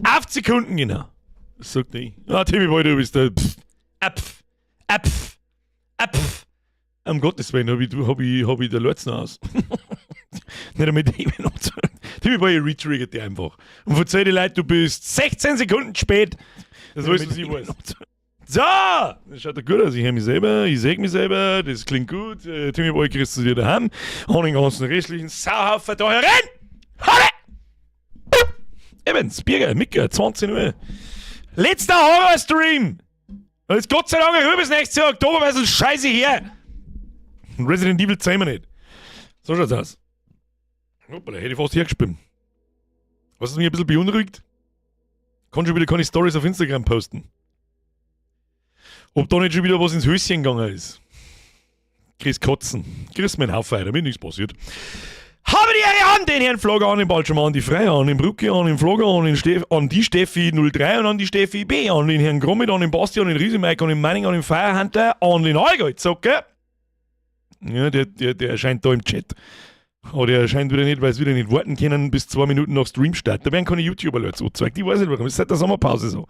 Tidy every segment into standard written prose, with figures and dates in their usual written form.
Acht Sekunden genau. Sagt ich. Ah, Timmy Boy, du bist der. Pff, Apf, Apf, Apf. Um Gottes Willen, hab ich, hab ich, hab ich der Letzten aus. Nicht einmal die noch. Timmy Boy retriggert die einfach. Und verzeih die Leute, du bist 16 Sekunden spät. Das weißt du, was ich weiß. So, das schaut doch gut aus. Ich höre mich selber, ich sehe mich selber, das klingt gut. Timmy Boy kriegst du dir daheim. Und den ganzen restlichen Sauhaufen da herein. Halle! Evans, Birger, Micke, 20 Uhr. Letzter Horror-Stream! Jetzt Gott sei Dank rüber bis nächstes Jahr Oktober, weil sonst scheiße her. Resident Evil zeigen wir nicht. So schaut's aus. Hoppala, hätte ich fast hergespielt. Was mich ein bisschen beunruhigt, kann schon wieder keine Stories auf Instagram posten. Ob da nicht schon wieder was ins Höschen gegangen ist. Chris Kotzen. Chris mein Haufen, damit nichts passiert. Habe die Ehre an den Herrn Flogger, an den Balschermann, an die Freier, an den Brucke, an den Flogger, an, den Steff, an die Steffi 03 und an die Steffi B, an den Herrn Grommit, an den Basti, an den Riesemeik, an den Manning, an den Firehunter, an den Allgäu-Zocker. Ja, der erscheint da im Chat. Aber der erscheint wieder nicht, weil sie wieder nicht warten können bis 2 Minuten nach Streamstart. Da werden keine YouTuber-Leute angezeigt. Ich weiß nicht warum. Das ist seit der Sommerpause so.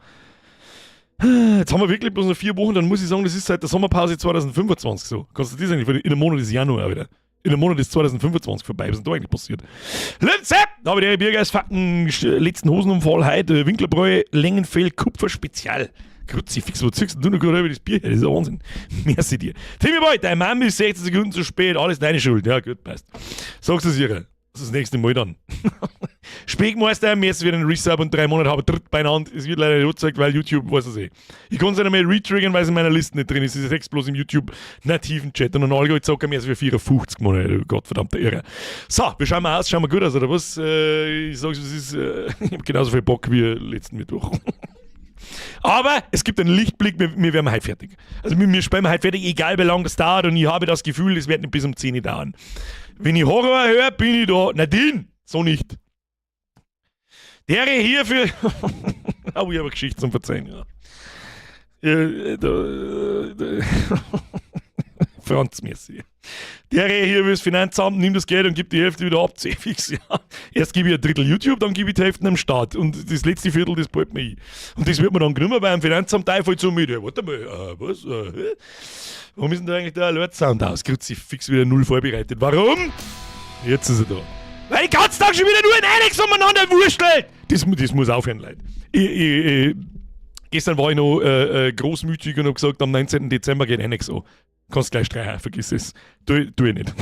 Jetzt haben wir wirklich bloß noch 4 Wochen, dann muss ich sagen, das ist seit der Sommerpause 2025 so. Kannst du das eigentlich? In einem Monat ist Januar wieder. In einem Monat ist 2025 vorbei. Was ist denn da eigentlich passiert? Linze! Da habe ich die Biergeist Fakten, letzten Hosenunfall heute, Winklerbräu, Längenfeld, Kupfer Spezial. Kruzifix, wo ziehst du noch gerade über das Bier her? Das ist ja Wahnsinn. Merci dir. Timmy Boy, dein Mann ist 16 Sekunden zu spät, alles deine Schuld. Ja, gut, passt. Sagst du es ihr. Das ist das nächste Mal dann. Speckmeister, mir wieder ein Resub und 3 Monate habe dritt beieinander. Es wird leider nicht angezeigt, weil YouTube weiß es eh. Ich kann es nicht mehr retriggern, weil es in meiner Liste nicht drin ist. Es ist jetzt bloß im YouTube nativen Chat. Und dann Allgäu zocken mehr als für 54 Monate. Gott verdammter Irre. So, wir schauen mal aus, schauen wir gut aus, oder was? Ich sag's, es ist, ich habe genauso viel Bock wie letzten Mittwoch. Aber es gibt einen Lichtblick, wir werden heute fertig. Also wir spielen heute fertig, egal wie lange das dauert. Und ich habe das Gefühl, es wird nicht bis um 10 Uhr dauern. Wenn ich Horror höre, bin ich da. Nadine, so nicht. Der hier für. Oh, ich habe eine Geschichte zum Verzeihen, ja. Ja da, Franz, merci. Der hier fürs Finanzamt nimmt das Geld und gibt die Hälfte wieder ab. Fix, ja. Erst gebe ich ein Drittel YouTube, dann gebe ich die Hälfte am Staat. Und das letzte Viertel, das behält mir ein. Und das wird mir dann genommen beim Finanzamt einfach so mit. Ja, warte mal, was? Warum ist denn da eigentlich der Alert-Sound aus? Kruzifix, wieder null vorbereitet. Warum? Jetzt ist er da. Weil ich ganzen Tag schon wieder nur in Annex umeinander wurschtelt. Das muss aufhören, Leute. Gestern war ich noch großmütig und habe gesagt, am 19. Dezember geht Annex an. Kannst gleich streichen, vergiss es. Tu ich nicht.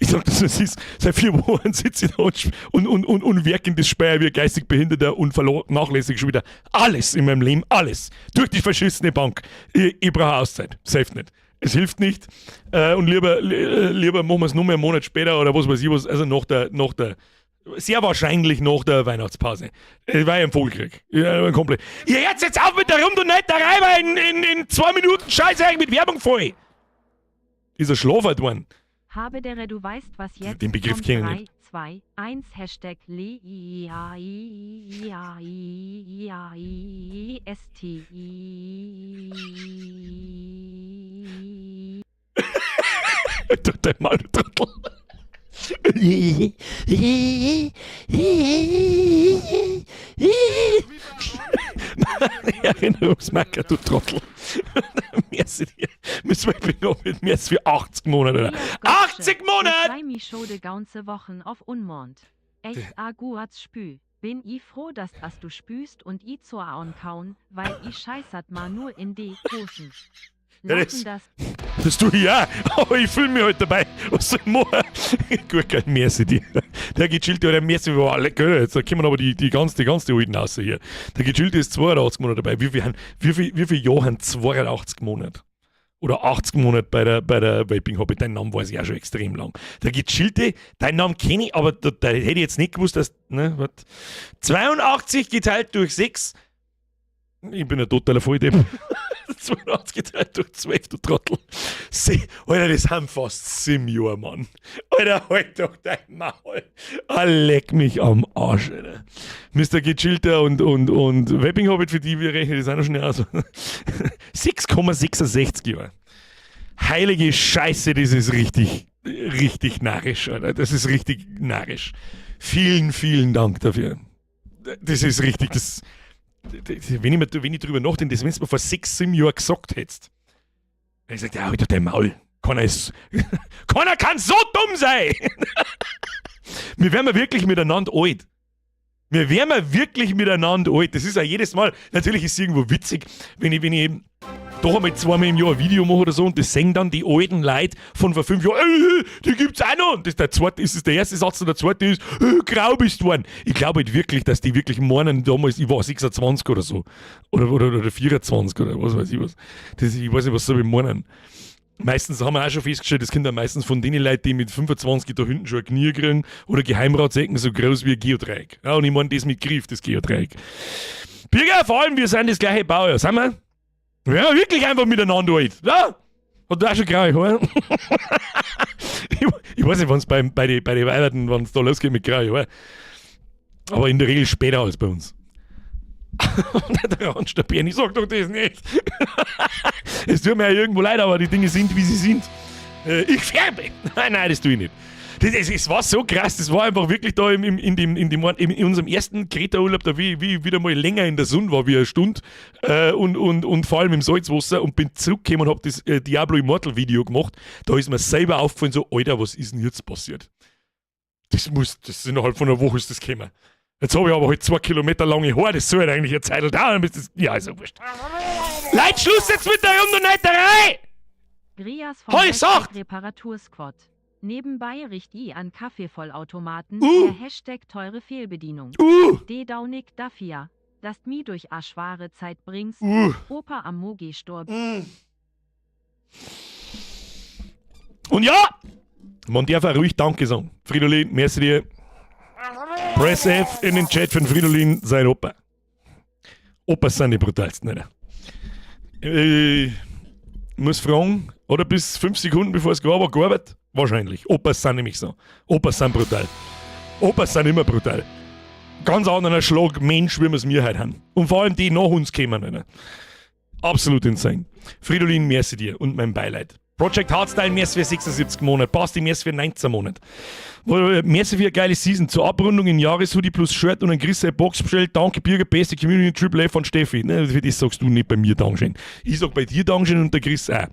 Ich sag das, es ist, seit 4 Wochen sitze ich da und werk in das Spiel wie ein geistig Behinderter und vernachlässige schon wieder alles in meinem Leben, alles. Durch die verschissene Bank. Ich brauche Auszeit. Safe nicht. Es hilft nicht. Und lieber machen wir es nur mehr einen Monat später oder was weiß ich was, also nach der, sehr wahrscheinlich nach der Weihnachtspause. Ich war ja ein Vogelkrieg. Ja, komplett. Ihr hört jetzt auf mit der Rund- und Neiterei, weil in 2 Minuten Scheiße mit Werbung voll. Ist er schlafert worden. Habe der, du weißt, was jetzt Den Begriff kommt. kenn ich 3, nicht. 2, 1, #LEIAIAIAISTI. Du, dein Maul, du Trottel. Erinnerungsmarker, du Trottel. Merci dir. Müssen wir noch mit mehr als für 80 Monate, oder? 80 Monate! Mi scho de gaunze Wochen auf Unmond. Echt a guats Spü. Bin i froh, dass as du spüst und i zur Auen kauen, weil i scheißert ma nur in de Hosen. Ja, das- Lachen das Das tue ich auch. Aber ich fühle mich halt dabei. Was soll ich machen? Gut, geil, merci dir. Der gechillte, oder merci, war alle gell, jetzt da kommen aber die ganze alten raus hier. Der gechillte ist 82 Monate dabei. Wie viel Jahre haben 82 Monate? Oder 80 Monate bei der Vaping Hobby. Deinen Namen weiß ich auch schon extrem lang. Der gechillte, deinen Namen kenne ich, aber da hätte ich jetzt nicht gewusst, dass. Ne, wat? 82 geteilt durch 6. Ich bin ein totaler Volldepp. 82 geteilt durch 12, du Trottel. Alter, das haben fast 7 Jahre, Mann. Alter, halt doch dein Maul. Ah, leck mich am Arsch, Alter. Mr. Gechillter und Vaping Hobbit, für die wir rechnen das auch noch schnell aus. 6,66 Jahre. Heilige Scheiße, das ist richtig, richtig narrisch, Alter. Das ist richtig narrisch. Vielen, vielen Dank dafür. Das ist richtig. Das, das, wenn, ich mir, wenn ich drüber nachdenke, das, wenn du mir vor 6, 7 Jahren gesagt hättest, hätte ich gesagt, ja, halt doch dein Maul. Keiner ist, keiner kann so dumm sein. Wir werden wirklich miteinander alt. Wir werden wirklich miteinander alt. Das ist ja jedes Mal. Natürlich ist es irgendwo witzig, wenn ich eben doch einmal zweimal im Jahr ein Video mache oder so und das sehen dann die alten Leute von vor 5 Jahren, die gibt's auch noch. Und das der zweite, ist es der erste Satz und der zweite ist, grau bist du worden. Ich glaube halt wirklich, dass die wirklich meinen, damals, ich war 26 oder so. Oder 24 oder was weiß ich was. Das, ich weiß nicht, was soll ich meinen. Meistens haben wir auch schon festgestellt, das kommt dann meistens von den Leuten, die mit 25 da hinten schon ein Knie kriegen oder Geheimratsecken so groß wie ein Geodreieck. Ja, und ich meine das mit Griff, das Geodreieck. Birger, vor allem, wir sind das gleiche Baujahr, sind wir? Ja, wirklich einfach miteinander alt. Ja? Hat du auch schon graue Haare? Ich weiß nicht, wann es bei den Weibern, wann es da losgeht mit graue Haare. Aber in der Regel später als bei uns. Der Randster Bernie sagt doch das nicht. Es tut mir ja irgendwo leid, aber die Dinge sind, wie sie sind. Ich färbe. Nein, nein, das tue ich nicht. Es war so krass, das war einfach wirklich da im, im, in, dem, in, dem, in unserem ersten Kreta-Urlaub, da wie ich wieder mal länger in der Sonne war, wie eine Stunde und vor allem im Salzwasser und bin zurückgekommen und hab das Diablo Immortal Video gemacht. Da ist mir selber aufgefallen, so, Alter, was ist denn jetzt passiert? Das ist innerhalb von einer Woche ist das gekommen. Jetzt habe ich aber halt 2 Kilometer lange Haare, das soll halt eigentlich eine Zeit dauern, bis das, ja, ist ja wurscht. Leute, Schluss jetzt mit der Rumneiterei! Grias vom Hol, sagt! Reparatursquad. Nebenbei richt i an Kaffeevollautomaten der #TeureFehlbedienung. Dedaunik dafia, dass mi durch a schware Zeit bringst. Opa am Mogi storb. Und ja, man darf auch ruhig Danke sagen. Fridolin, merci dir. Press F in den Chat von Fridolin, sein Opa. Opas sind die brutalsten, Alter. Ich muss fragen, oder bis 5 Sekunden, bevor es gearbeitet gearbeitet? Wahrscheinlich. Opas sind nämlich so. Opas sind brutal. Opas sind immer brutal. Ganz anderer Schlag Mensch, wie wir es mir heute haben. Und vor allem die nach uns kommen. Alter. Absolut insane. Fridolin, merci dir und mein Beileid. Project Hardstyle, merci für 76 Monate. Basti, merci für 19 Monate. Merci für eine geile Season. Zur Abrundung in Jahreshoodie plus Shirt und ein Grisse Box bestellt. Danke, Birger, beste Community Triple A von Steffi. Ne, für das sagst du nicht bei mir Dankeschön. Ich sag bei dir Dankeschön und der Chris auch.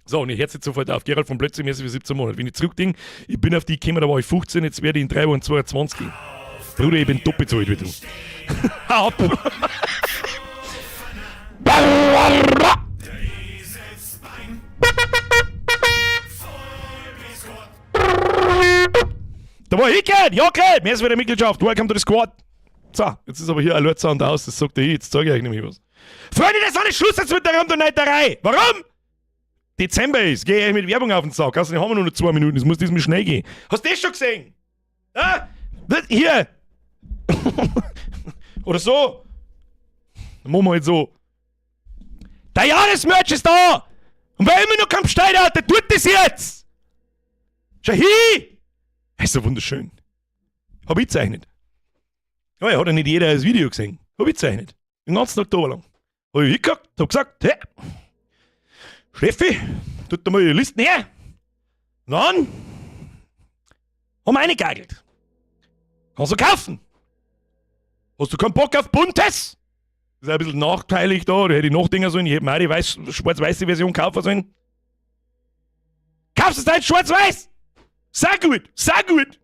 So, und ich höre jetzt sofort auf. Gerald von Plötzlich, merci für 17 Monate. Wenn ich zurückdenke, ich bin auf die gekommen, da war ich 15, jetzt werde ich in 3 Wochen 22. Bruder, ich bin doppelt so alt wie du. Hau ab! Da war ich, ja, okay, merci für die Mitgliedschaft. Welcome to the squad. So, jetzt ist aber hier Alert Sound aus, das sagt er ich, jetzt zeige ich euch nämlich was. Freunde, das war nicht Schluss jetzt mit der Rumneiterei. Warum? Dezember ist, gehe ich mit Werbung auf den Sack. Außerdem haben wir nur noch 2 Minuten, es muss diesmal schnell gehen. Hast du das schon gesehen? Ah? Das, hier! Oder so. Dann machen wir halt so. Der Jahresmerch ist da! Und wer immer noch keinen bestellt hat, der tut das jetzt! Schau hin! Er ist so wunderschön. Hab ich gezeichnet. Ja, hat ja nicht jeder das Video gesehen. Hab ich gezeichnet. Den ganzen Oktober lang. Hab ich hingehockt, hab gesagt, hey, Steffi, tut da mal die Listen her. Dann haben wir reingegagelt. Kannst du kaufen. Hast du keinen Bock auf Buntes? Das ist ein bisschen nachteilig da, da hätte ich nachdenken sollen. Ich hätte mir auch die schwarz-weiße Version kaufen sollen. Kaufst du es halt schwarz-weiß? Sehr gut, sehr gut.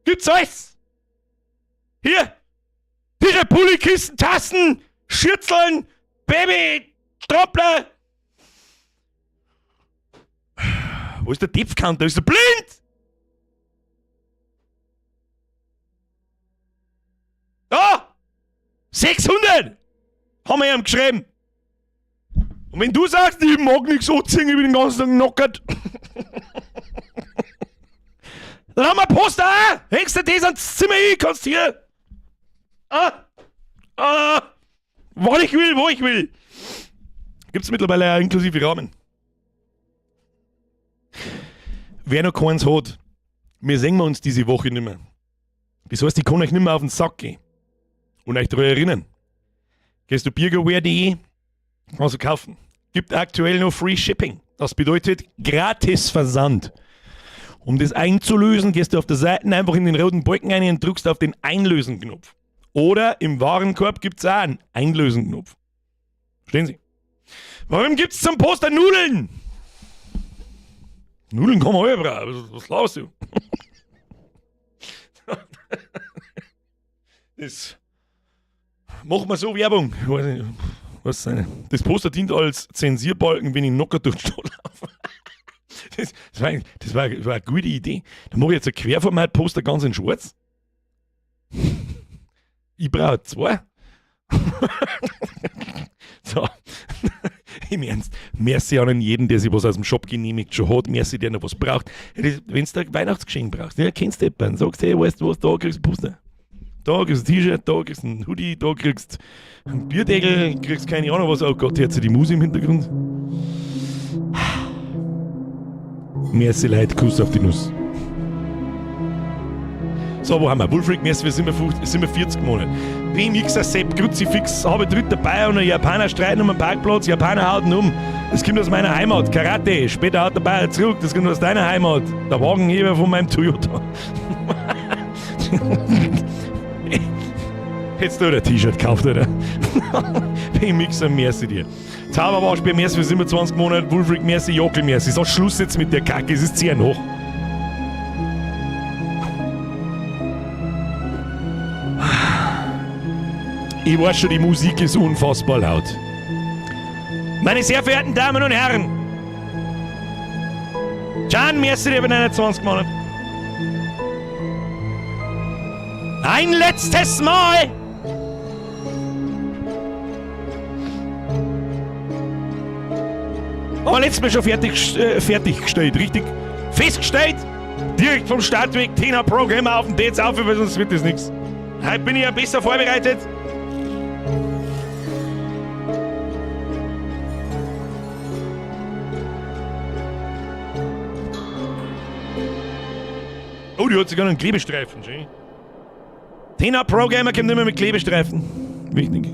Gibt's alles. Hier. T-Shirt, Pulli, Kisten, Tassen, Schürzeln, Baby, Strappler. Wo ist der Depth-Counter? Ist der blind? Da! 600! Haben wir ihm geschrieben. Und wenn du sagst, ich mag nichts anziehen, ich bin den ganzen Tag knockert. Dann haben wir ein Poster auch. Hängst du das ans Zimmer hin, kannst hier. Ah! Ah! Wann ich will, wo ich will. Gibt's mittlerweile auch inklusive Rahmen. Wer noch keins hat, wir sehen wir uns diese Woche nicht mehr. Das heißt, ich kann euch nicht mehr auf den Sack gehen. Und euch daran erinnern. Gehst du birgerwear.de, kannst du kaufen. Gibt aktuell noch Free Shipping. Das bedeutet gratis Versand. Um das einzulösen, gehst du auf der Seite einfach in den roten Balken rein und drückst auf den Einlösen-Knopf. Oder im Warenkorb gibt es auch einen Einlösen-Knopf. Verstehen Sie? Warum gibt es zum Poster Nudeln? Nudeln kann man alle brauchen. Was laberst du? Das machen wir so Werbung. Ich weiß nicht. Was nicht. Das Poster dient als Zensierbalken, wenn ich nocker durch die Stadt laufe. Das war eine gute Idee. Dann mache ich jetzt ein Querformat-Poster ganz in schwarz. Ich brauche 2. So. Im Ernst. Merci an jeden, der sich was aus dem Shop genehmigt schon hat. Merci, der noch was braucht. Wenn du ein Weihnachtsgeschenk brauchst, ja, kennst du jemanden. Sagst, hey, weißt du was, da kriegst du ein Poster. Da kriegst du ein T-Shirt, da kriegst du ein Hoodie, da kriegst du einen Bierdeckel, kriegst keine Ahnung was. Oh Gott, hier hat sich die Musik im Hintergrund. Merci Leute, Kuss auf die Nuss. So, wo haben wir? Wolfric, merci für 47 Monate. BMXer Sepp, Kruzifix, habe dritter Bayer und ein Japaner streiten um den Parkplatz, Japaner hauten um. Das kommt aus meiner Heimat, Karate. Später haut der Bayer zurück, das kommt aus deiner Heimat. Der Wagenheber von meinem Toyota. Hättest du ein T-Shirt gekauft, oder? BMXer, merci dir. Zauberwaschbär, merci für 27 Monate, Wolfric, merci, Jockel, merci. So, Schluss jetzt mit der Kacke, es ist sehr noch. Ich weiß schon, die Musik ist unfassbar laut. Meine sehr verehrten Damen und Herren, Can, merci dir für 29 Monate. Ein letztes Mal! Aber letztes Mal schon fertiggestellt, richtig? Festgestellt! Direkt vom Startweg, Tina Pro Gamer auf den Dates auf, weil sonst wird das nichts. Heute bin ich ja besser vorbereitet. Oh, die hat sogar einen Klebestreifen, schön. Tina Pro Gamer kommt immer mit Klebestreifen. Wichtig.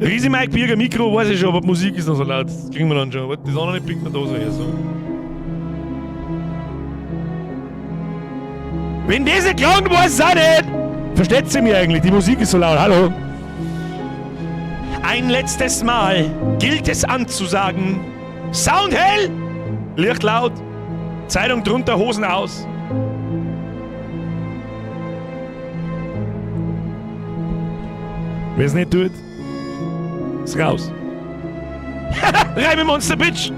Riesi Mike Birger Mikro, weiß ich schon, aber die Musik ist noch so laut. Das kriegen wir dann schon. Aber das andere pickt man da so her. So. Wenn das nicht klang, weiß ich auch nicht. Versteht sie mir eigentlich? Die Musik ist so laut. Hallo. Ein letztes Mal gilt es anzusagen. Sound hell! Licht laut. Zeitung drunter, Hosen aus. Wer es nicht tut, ist raus. Reime Monster, Bitch!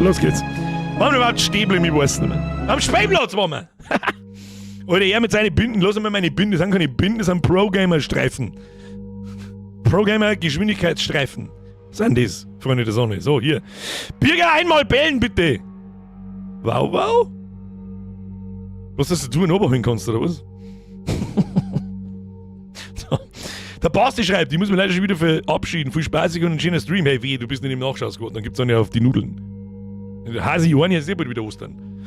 Los geht's. Waren wir überhaupt Stäble, ich weiß nicht mehr. Am Spielplatz waren wir. Alter, er mit seinen Binden, lass mal meine Binden, das sind keine Binden, das sind Pro-Gamer-Streifen. Pro-Gamer-Geschwindigkeitsstreifen. Was sind das, Freunde der Sonne? So, hier. Birger, einmal bellen, bitte! Wow, wow! Was, dass du einen oberholen kannst, oder was? So. Der Basti schreibt, ich muss mich leider schon wieder verabschieden. Viel spaßig und ein schöner Stream. Hey, weh, du bist nicht im Nachschausquad, dann gibt's dann ja auf die Nudeln. Hasi Johann, jetzt eh bald wieder Ostern.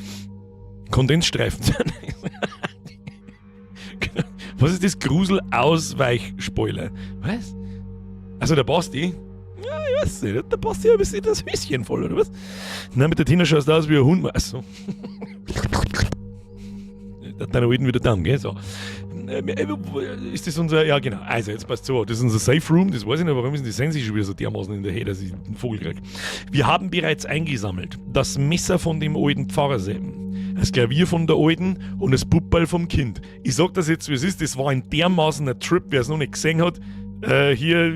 Kondensstreifen. Was ist das Grusel-Ausweichspoiler? Was? Also der Basti? Ja, ich weiß nicht. Der Basti hat ein bisschen das Höschen voll, oder was? Na, mit der Tina schaust du aus wie ein Hund. Achso. Deine Alten wieder down, gell? So. Ist das unser. Ja, genau. Also, jetzt passt zu. Das ist unser Safe Room. Das weiß ich nicht, warum ist die Sensi schon wieder so dermaßen in der Höhe, dass ich einen Vogel krieg. Wir haben bereits eingesammelt das Messer von dem alten Pfarrer selben, das Klavier von der Alten und das Puppel vom Kind. Ich sag das jetzt, wie es ist. Das war ein dermaßen ein Trip, wer es noch nicht gesehen hat. Hier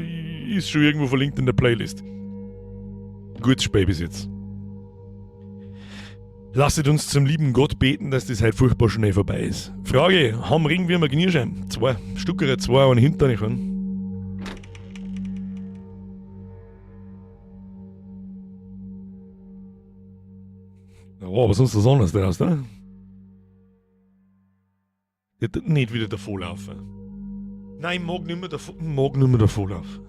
ist schon irgendwo verlinkt in der Playlist. Gutes Spiel bis jetzt. Lasset uns zum lieben Gott beten, dass das halt furchtbar schnell vorbei ist. Frage, haben Regenwürmer Knirschein? 2 Stuckere, 2 und hinter nicht fahren. Oh, aber sonst was anderes draus, ne? Nicht wieder davonlaufen. Nein, ich mag nicht mehr davon, mag nicht mehr davonlaufen.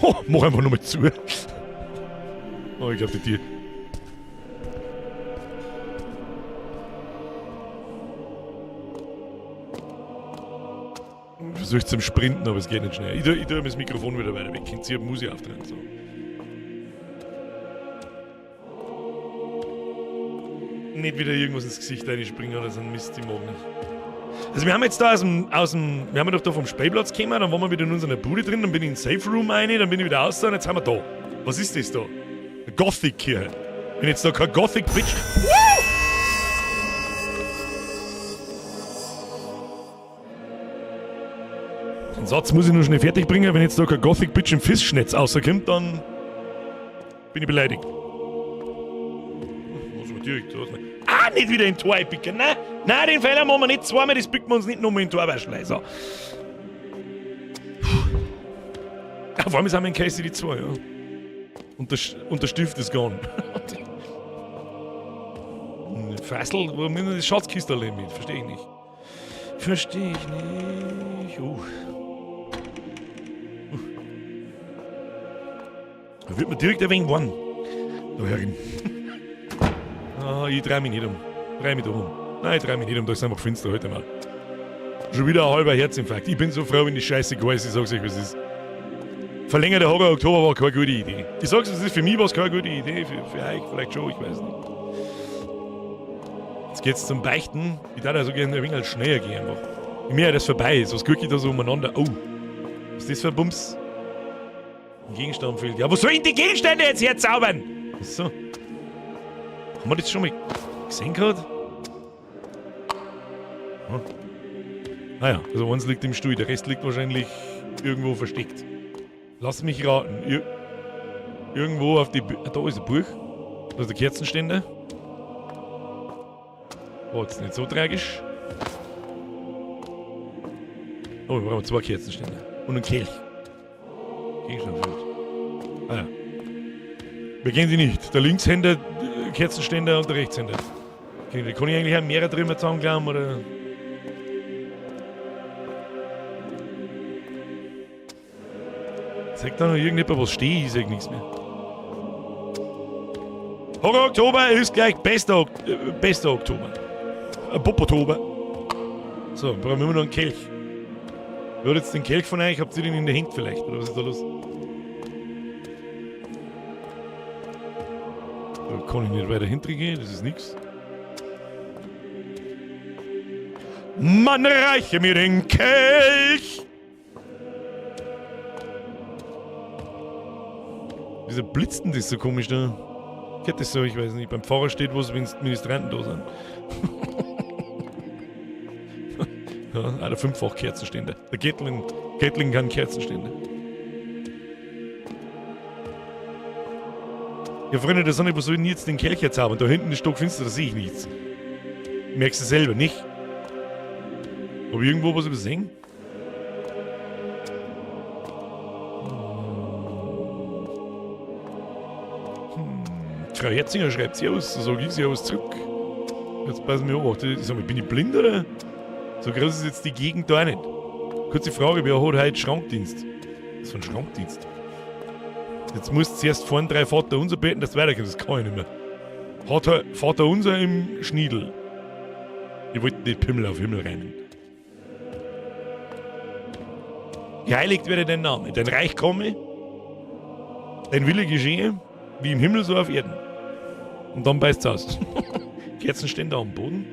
Oh, mach einfach nur mal zu. Oh, ich glaub, die Tür. Versuche zum Sprinten, aber es geht nicht schnell. Ich tu das Mikrofon wieder weiter weg. Ich ziehe Musik aufdrehen. So. Nicht wieder irgendwas ins Gesicht reinspringen oder so ein Mist, ich mag nicht. Also wir haben jetzt da aus dem, wir haben ja doch da vom Spielplatz gekommen, dann waren wir wieder in unserer Bude drin, dann bin ich in den Safe Room rein, dann bin ich wieder raus und jetzt sind wir da. Was ist das da? Gothic-Kirche. Wenn jetzt da kein Gothic Bitch. Woo! Den Satz muss ich nur schnell fertig bringen. Wenn jetzt da kein Gothic Bitch im Fischnetz rauskommt, dann bin ich beleidigt. Muss man direkt so. Ah, nicht wieder in Tor picken. Nein, nein, den Fehler machen wir nicht zweimal, das picken wir uns nicht nochmal in Torwaschlei. So. Ja, vor allem sind wir in KCD 2, ja. Und der Stift ist gone. Fassel, warum nimmt das Schatzkiste mit? Verstehe ich nicht. Verstehe ich nicht. Da wird mir direkt ein wenig warm. Da herin. Ah, ich drehe mich nicht um. Dreh mich doch um. Nein, ich dreh mich nicht um, da ist einfach finster heute mal. Schon wieder ein halber Herzinfarkt. Ich bin so froh, wenn die Scheiße geil ist. Ich sag's euch, was ist. Verlängerter Horror Oktober war keine gute Idee. Ich sag's, es ist für mich war's keine gute Idee, für euch vielleicht schon, ich weiß nicht. Jetzt geht's zum Beichten. Ich darf ja so gerne ein wenig schneller gehen einfach. Je mehr das vorbei ist, was gucke ich da so umeinander? Oh, was ist das für ein Bums? Ein Gegenstand fehlt. Ja, wo soll ich denn die Gegenstände jetzt herzaubern? So. Haben wir das schon mal gesehen gehabt? Hm. Naja, also eins liegt im Stuhl, der Rest liegt wahrscheinlich irgendwo versteckt. Lass mich raten. Irgendwo auf die... Da ist ein Buch. Da ist der Kerzenständer. War jetzt nicht so tragisch. Oh, wir brauchen 2 Kerzenständer. Und einen Kelch. Gegenstand fehlt. Ah ja. Wir kennen sie nicht. Der Linkshänder, Kerzenständer und der Rechtshänder. Kann ich eigentlich auch mehrere Trümmer zusammenklammern, oder? Zeigt da noch irgendjemand was steht? Ich sag nichts mehr. Horror Oktober ist gleich bester Oktober. Popotober. So, brauchen wir immer noch einen Kelch. Wer hat jetzt den Kelch von euch? Habt ihr den in der Hand vielleicht? Oder was ist da los? Da kann ich nicht weiter hintergehen, das ist nix. Mann, reiche mir den Kelch! Wieso blitzt denn das so komisch da? Ich hätte das so, ich weiß nicht. Beim Pfarrer steht was, wenn Ministranten da sind. Ja, der 5-fach Kerzenständer. Der Gatling kann Kerzenständer. Ja, Freunde, das sind was soll ich denn jetzt den Kelch jetzt haben? Da hinten ist stockfinster, da sehe ich nichts. Merkst du selber, nicht? Hab ich irgendwo was übersehen? Frau Herzinger schreibt Servus, so sag ich Servus zurück. Jetzt passen wir auf. Ich sag mal, bin ich blind oder? So groß ist jetzt die Gegend da auch nicht. Kurze Frage, wer hat heute Schrankdienst? Was für ein Schrankdienst? Jetzt musst du zuerst vorn 3 Vater unser beten, dass du weiterkommst. Das kann ich nicht mehr. Vater unser im Schniedel. Ich wollte nicht Pimmel auf Himmel reimen. Geheiligt werde dein Name, dein Reich komme, dein Wille geschehe, wie im Himmel so auf Erden. Und dann beißt's aus. Kerzenständer am Boden.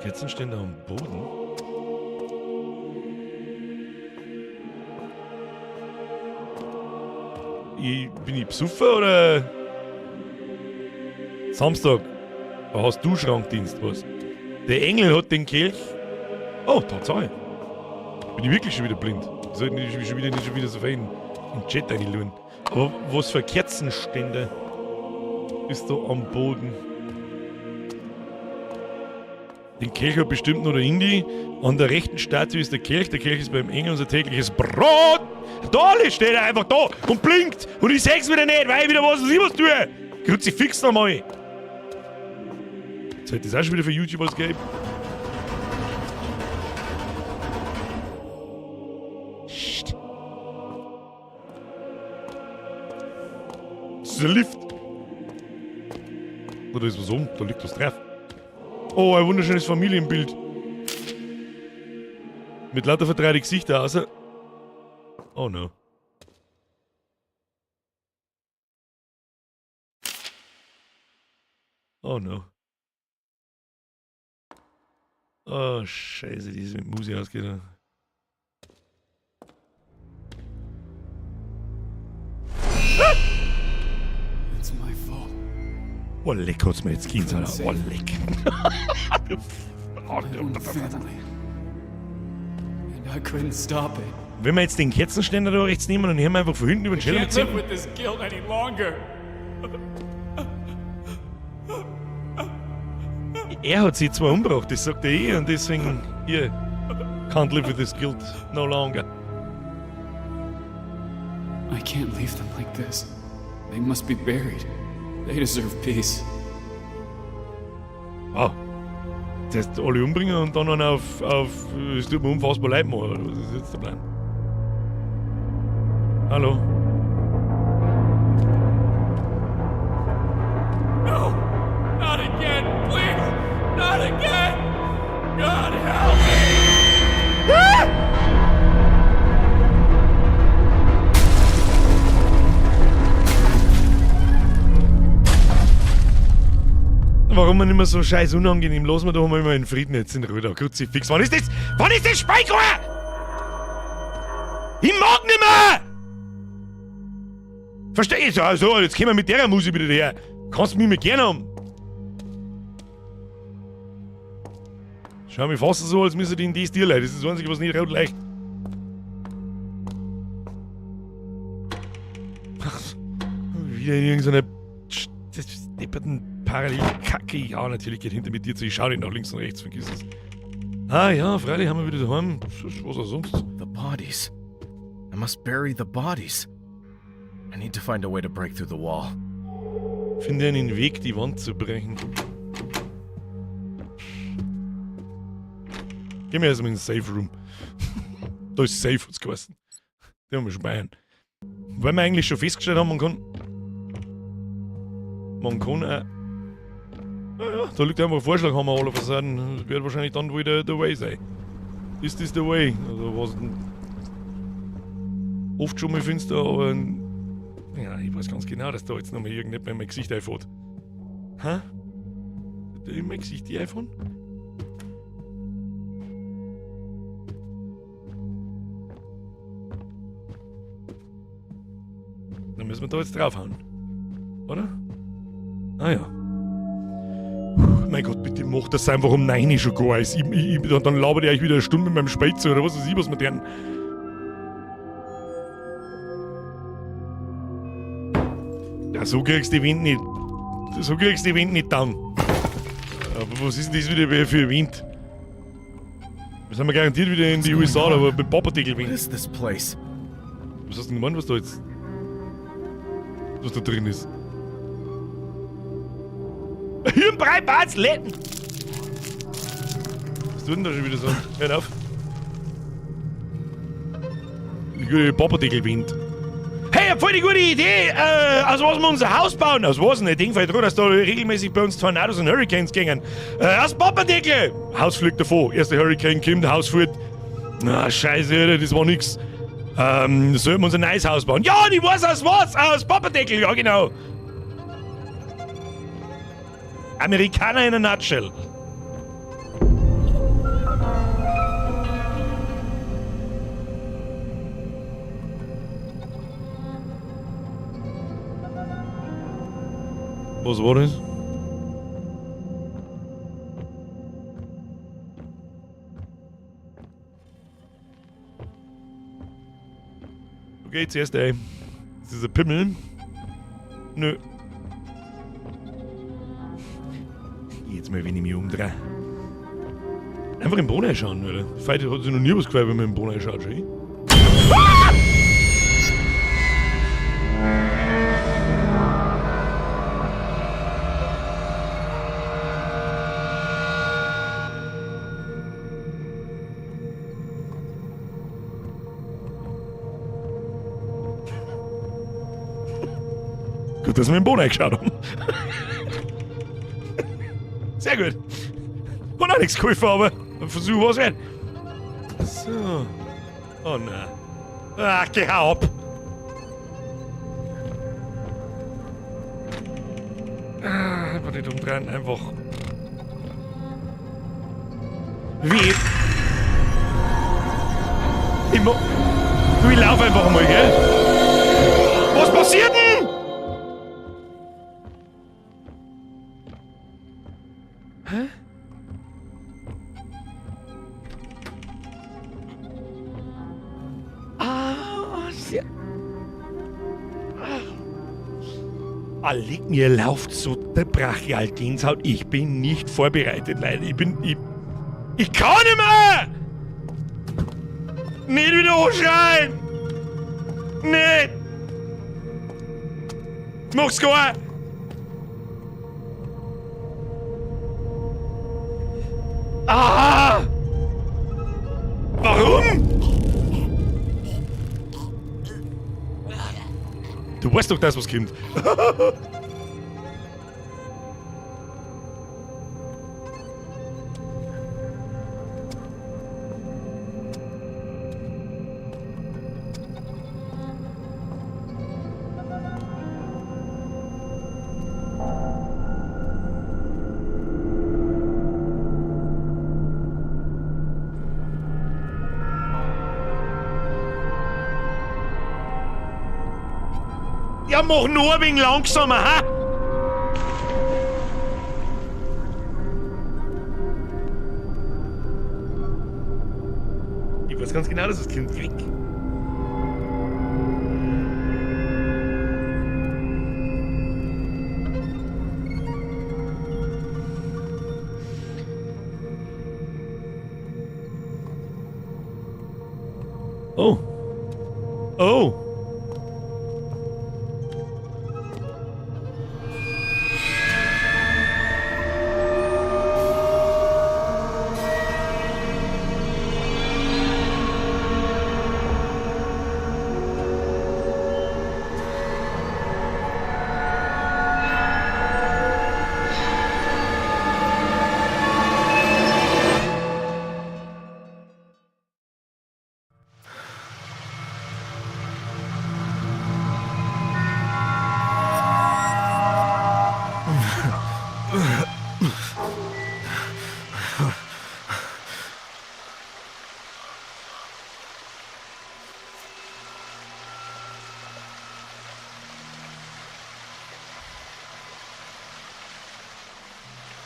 Kerzenständer am Boden. Bin ich Besoffen oder? Samstag. Da hast du Schrankdienst, was? Der Engel hat den Kelch. Oh, Tatsache. Bin ich wirklich schon wieder blind? Ich sollte nicht schon wieder so viel in den Chat reinluen. Aber was für Kerzenständer ist da am Boden? Den Kelch hat bestimmt nur der Indi. An der rechten Statue ist der Kelch. Der Kelch ist beim Engel unser tägliches Brot. Da steht er einfach da und blinkt. Und ich seh's wieder nicht, weil ich wieder was, was ich was tue. Kruzifix nochmal. Jetzt hätte das auch schon wieder für YouTube was gegeben. Das ist ein Lift. Da ist was um, da liegt was drauf. Oh, ein wunderschönes Familienbild. Mit lauter verdreite Gesichter, außer. Oh no. Oh no. Oh, Scheiße, die ist mit Musik ausgegangen. It's my fault. Oh, leck hat's mir jetzt gegeben, Alter. Oh, leck. My own family. And I couldn't stop it. Wenn wir jetzt den Kerzenständer da rechts nehmen und hier einfach von hinten über den Schädel Can't ziehen. live with this guilt any longer. Er hat sie zwar umgebracht, das sagt er eh, und deswegen, hier, can't live with this guilt no longer. I can't leave them like this. They must be buried. They deserve peace. Wow. Zuerst alle umbringen und dann noch auf, es tut mir unfassbar leid machen, oder was ist jetzt der Plan? Hallo? No! Not again! Please! Not again! God help me! Ah! Warum man immer so scheiß unangenehm? Lass mir doch mal in Frieden jetzt in Ruhe da. Kruzifix. Wann ist das? Wann ist das Spiel gegangen? Ich mag nimmer! Versteh ich? Also, jetzt kommen wir mit der Musik wieder her. Kannst mich mit gerne haben. Schau mich fast so, als müsste die in die Stil. Das ist das Einzige, was nicht rot leicht. Wieder in irgendeiner depperten Parallelkacke. Ja, natürlich geht hinter mit dir zu. Ich schau nicht nach links und rechts, vergiss es. Ah ja, freilich haben wir wieder daheim. Was auch sonst. The bodies. I must bury the bodies. I need to find a way to break through the wall. Finde einen Weg, die Wand zu brechen. Gehen wir erstmal in den Safe Room. Da ist safe, hat's geheißen. Den haben wir speichern. Weil wir eigentlich schon festgestellt haben, man kann auch. Ja, da liegt einfach ein Vorschlag, haben wir alle versehen. Das wird wahrscheinlich dann wieder the way sein. Ist das the way? Also was oft schon mal finster, aber ja, ich weiß ganz genau, dass da jetzt nochmal irgendjemand in mein Gesicht einfährt. Hä? Hat der in mein Gesicht einfahren? Dann müssen wir da jetzt draufhauen. Oder? Ah ja. Puh, mein Gott, bitte mach das einfach um 9 schon gar ist. Dann labert ich euch wieder eine Stunde mit meinem Speizer oder was weiß ich, was mit denen. Ja, so kriegst du die Wind nicht. So kriegst du die Wind nicht down. Aber was ist denn das wieder für ein Wind? Wir sind wir garantiert wieder in die USA, aber mit Papadeckel-Wind. What is this place? Was hast du denn gemeint, was da jetzt. Was da drin ist? Hirnbrei, Barz, Letten! Was tut denn da schon wieder so? Hör auf. Die gute Papadeckel-Wind. Hey, voll die gute Idee! Aus was wir unser Haus bauen? Aus was denn? Ich denk vielleicht dran, dass da regelmäßig bei uns Tornados und Hurricanes gingen. Aus Papadeckel! Haus fliegt davon. Erster Hurricane kommt, Haus fährt. Na, scheiße, Alter, das war nix. Sollten wir uns ein neues Haus bauen? Ja, ich weiß aus was! Aus Papadeckel, ja genau! Amerikaner in a nutshell. Was war das? Okay, zuerst ey. Das ist ein Pimmel. Nö. Jetzt mal, wenn ich mich umdrehe. Einfach im Boden schauen, oder? Vielleicht hat sich noch nie was gefallen, wenn man im Boden schaut, schon. Ah! Gut, dass wir im Boden eingeschaut haben. Sehr gut. Hat auch nichts geholfen, aber ein Versuch war's wert. So. Oh nein. Ah, geh ab! Ah, einfach nicht umdrehen, einfach. Wie? Ich mo du, ich lauf einfach mal, gell? Was passiert denn? Hä? Ah, sehr. Ah, leg mir lauft so der brachial Gänsehaut. Ich bin nicht vorbereitet, Leute. Ich bin. Ich kann nicht mehr! Nicht wieder anschreien! Nicht! Mach's gar! Ah! Warum? Du weißt doch, dass was kommt. Ja, mach nur ein wenig langsamer, ha? Ich weiß ganz genau, dass das Kind weg. Oh. Oh.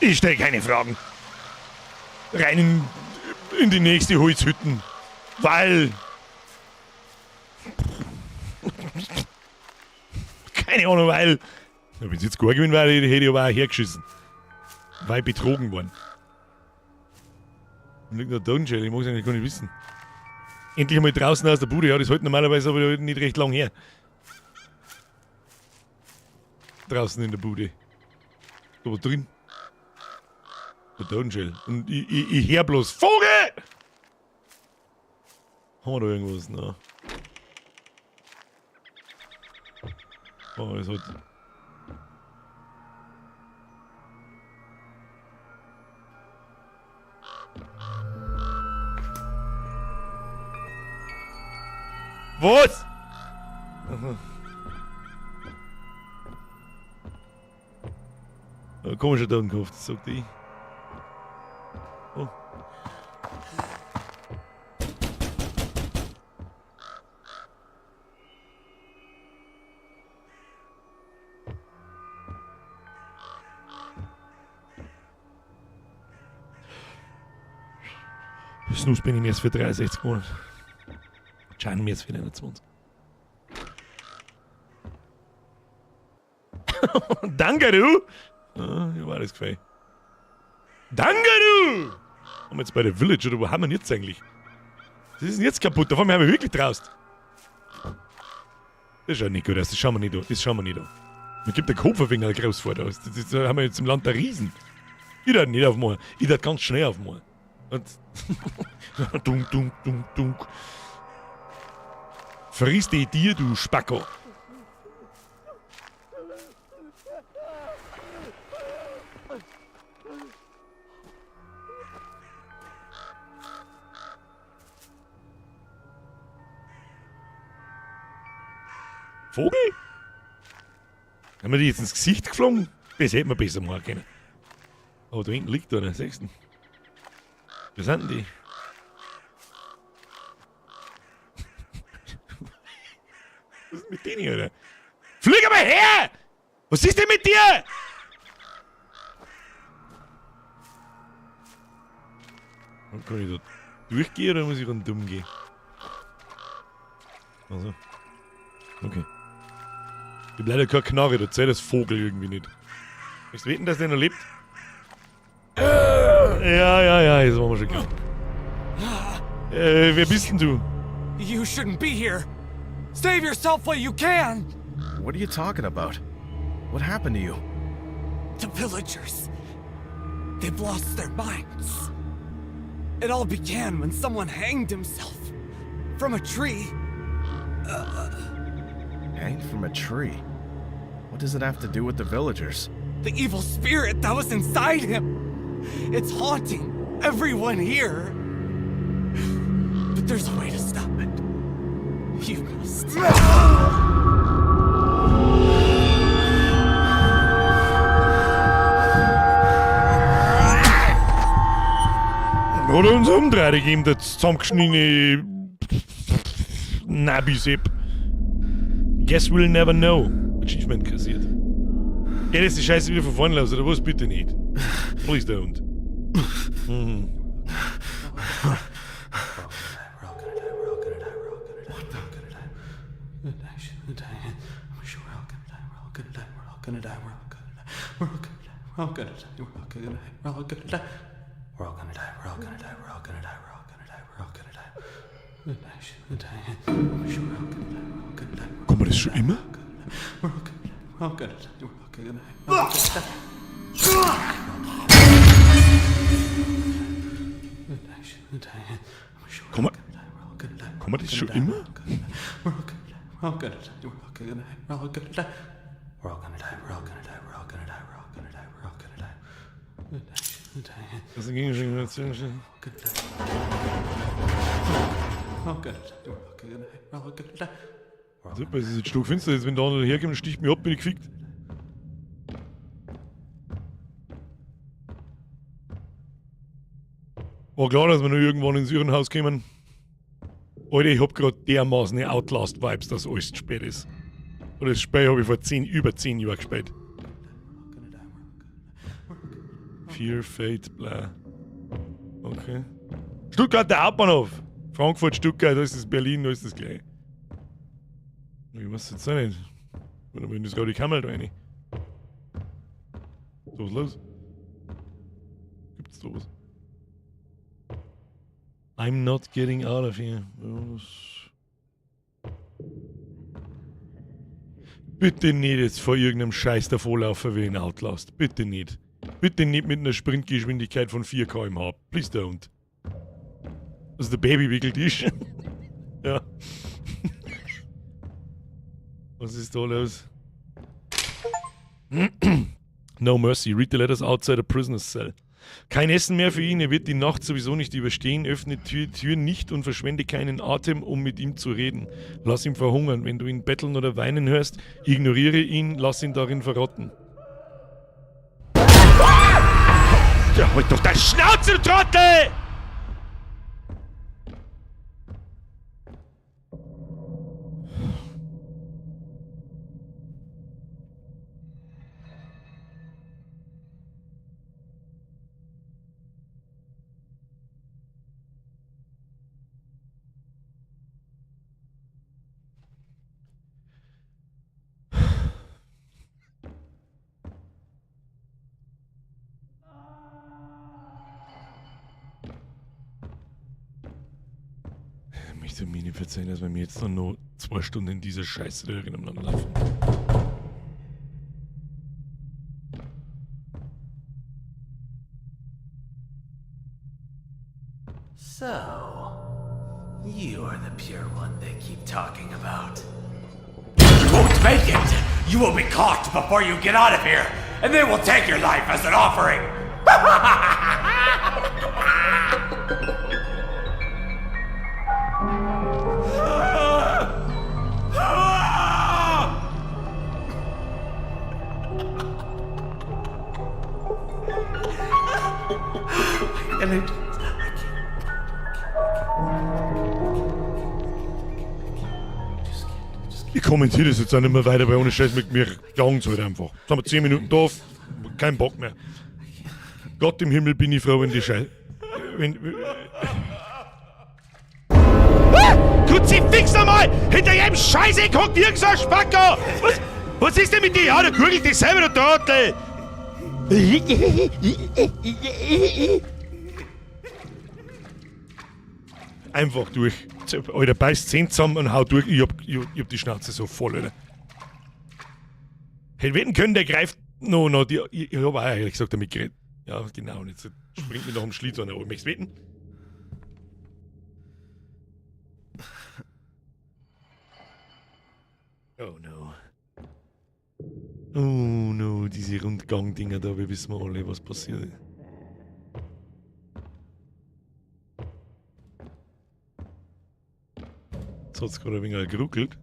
Ich stelle keine Fragen. Rein in die nächste Holzhütten. Weil. Keine Ahnung, weil. Wenn es jetzt gar gewesen wäre, hätte ich aber auch hergeschissen. Weil ich betrogen worden. Und liegt noch Totenschädel, ich mag es eigentlich gar nicht wissen. Endlich einmal draußen aus der Bude, ja, das hält normalerweise aber nicht recht lang her. Draußen in der Bude. Aber drin. Der Totenschädel. Und ich hör bloß Vogel! Haben wir da irgendwas? Na. Oh, es hat. Was? Aha. Komischer Totenkopf, das sagt ich. Oh. Snus bin ich mir jetzt für 63 gewonnen. Can mir jetzt für 21. Danke, du! Ah, mir war das gefallen. Danke, du! Haben wir jetzt bei der Village oder wo haben wir denn jetzt eigentlich? Was ist denn jetzt kaputt? Da haben wir wirklich draußen. Das schaut nicht gut aus, das schauen wir nicht an. Das schauen wir nicht an. Mir gibt der Kopf ein wenig groß vor da. Das haben wir jetzt im Land der Riesen. Ich darf nicht aufmachen. Ich darf ganz schnell aufmachen. Und dunk, dunk, dunk, dunk. Friss die dir, du Spacko. Vogel? Haben wir die jetzt ins Gesicht geflogen? Das hätten wir besser machen können. Aber da hinten liegt einer, siehst du? Wer sind denn die? Was ist mit denen, Alter? Flieg mal her! Was ist denn mit dir? Kann ich da durchgehen oder muss ich rundum gehen? Also. Okay. Ich hab leider keine Knarre, da zählt das Vogel irgendwie nicht. Möchtest du wetten, dass der noch lebt? Ja, ja, ja, das war mir schon klar. Wer bist denn du? You shouldn't be here. Save yourself while you can. What are you talking about? What happened to you? The villagers. They've lost their minds. It all began when someone hanged himself from a tree. Hanged from a tree? What does it have to do with the villagers? The evil spirit that was inside him. It's haunting everyone here. But there's a way to stop it. You must. Oder uns umdreht, ich ihm das zusammengeschnittene Nabi-Sepp. Guess we'll never know. Achievement kassiert. Geht jetzt die Scheiße wieder von vorne los, oder was? Bitte nicht. Please don't. We're all gonna die. We're all gonna die. We're all gonna die. We're all gonna die. We're all gonna die. Kommt man das schon immer? We're all gonna die. We're all gonna die. We're all gonna die. Kommt man das schon immer? We're all gonna die. We're all gonna die. We're all gonna die. We're all gonna die. We're all gonna die. We're all gonna die. We're all gonna die. We're all gonna die. We're all gonna die. Das ging schon. Super, es ist jetzt stockfinster. Jetzt, wenn der andere herkommt und sticht mich ab, bin ich gefickt. War klar, dass wir nur irgendwann ins Irrenhaus kommen. Alter, ich hab grad dermaßen Outlast-Vibes, dass alles zu spät ist. Und das Spiel hab ich vor über 10 Jahren gespielt. Fear, Fate, bla. Okay. Stuttgart, der Hauptbahnhof. Frankfurt, Stuttgart, da ist das Berlin, da ist das gleich. Ich weiß jetzt auch nicht. Oder bin das gerade die Kammer da rein? So, was los? Gibt's da was? I'm not getting out of here. Was? Bitte nicht jetzt vor irgendeinem Scheiß davonlaufen wie in Outlast. Bitte nicht. Bitte nicht mit einer Sprintgeschwindigkeit von 4 km/h. Please don't. Also der Babywickeltisch. Ja. Was ist da los? No mercy. Read the letters outside a prisoner's cell. Kein Essen mehr für ihn. Er wird die Nacht sowieso nicht überstehen. Öffne die Tür nicht und verschwende keinen Atem, um mit ihm zu reden. Lass ihn verhungern. Wenn du ihn betteln oder weinen hörst, ignoriere ihn, lass ihn darin verrotten. Ja, halt doch deine Schnauze, du Trottel! Ich möchte mir nicht verzeihen, dass wir mir jetzt noch 2 Stunden in dieser Scheiße da drin umeinander laufen. So, you are the pure one they keep talking about. You won't make it! You will be caught before you get out of here, and they will take your life as an offering! Ich kommentiere das jetzt auch nicht mehr weiter, weil ohne Scheiß mit mir jagen's halt einfach. Jetzt haben wir 10 Minuten da, kein Bock mehr. Gott im Himmel bin ich froh, wenn die Scheiße. Wenn. Ah! Kruzifix einmal! Hinter jedem Scheiße guckt irgend so ein Spacko! Was ist denn mit dir? Ja, du gurgelt dich selber, du Trottel! Einfach durch. Alter, beißt 10 zusammen und hau durch. Ich hab die Schnauze so voll, Alter. Hätte wetten können, der greift. No, no, die, ich hab auch ehrlich gesagt damit geredet. Ja, genau. Und jetzt springt mir noch am Schlitz einer. Möchtest du wetten? Oh no. Oh no, diese Rundgang-Dinger da, wir wissen alle, was passiert ist. Jetzt hat's gerade ein wenig geruckelt.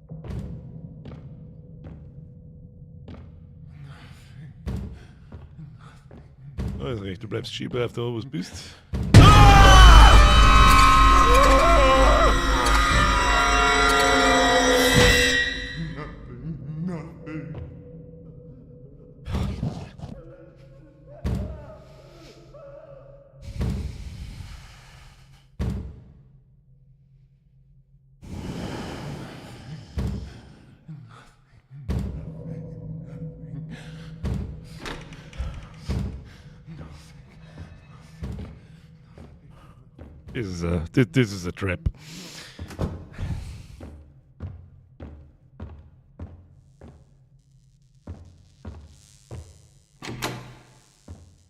Alles recht, du bleibst schön brav da, wo du bist. This is a trap.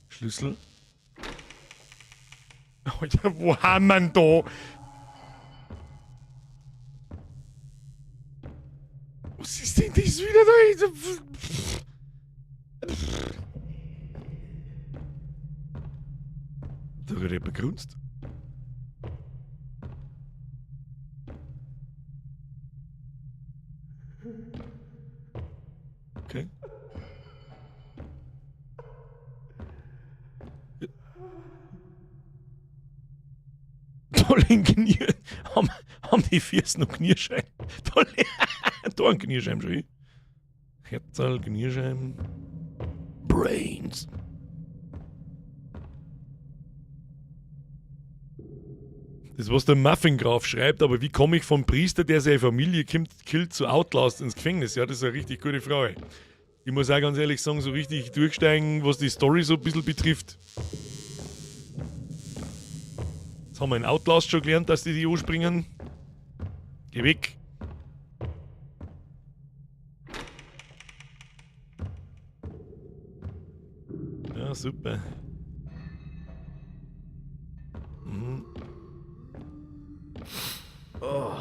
Schlüssel. Alter, wo haben wir denn da? Was ist denn das wieder da? Da wird jemand gegrunzt. Okay. Ja. Da liegen Knie. Haben die Füße noch Knierschein? Da ein Knierschein schon. Herzl, Knierschein. Brains. Das, was der Muffin-Graf schreibt, aber wie komme ich vom Priester, der seine Familie killt, zu Outlast ins Gefängnis? Ja, das ist eine richtig gute Frage. Ich muss auch ganz ehrlich sagen, so richtig durchsteigen, was die Story so ein bisschen betrifft. Jetzt haben wir in Outlast schon gelernt, dass die die anspringen. Geh weg. Ja, super. Mhm. Oh.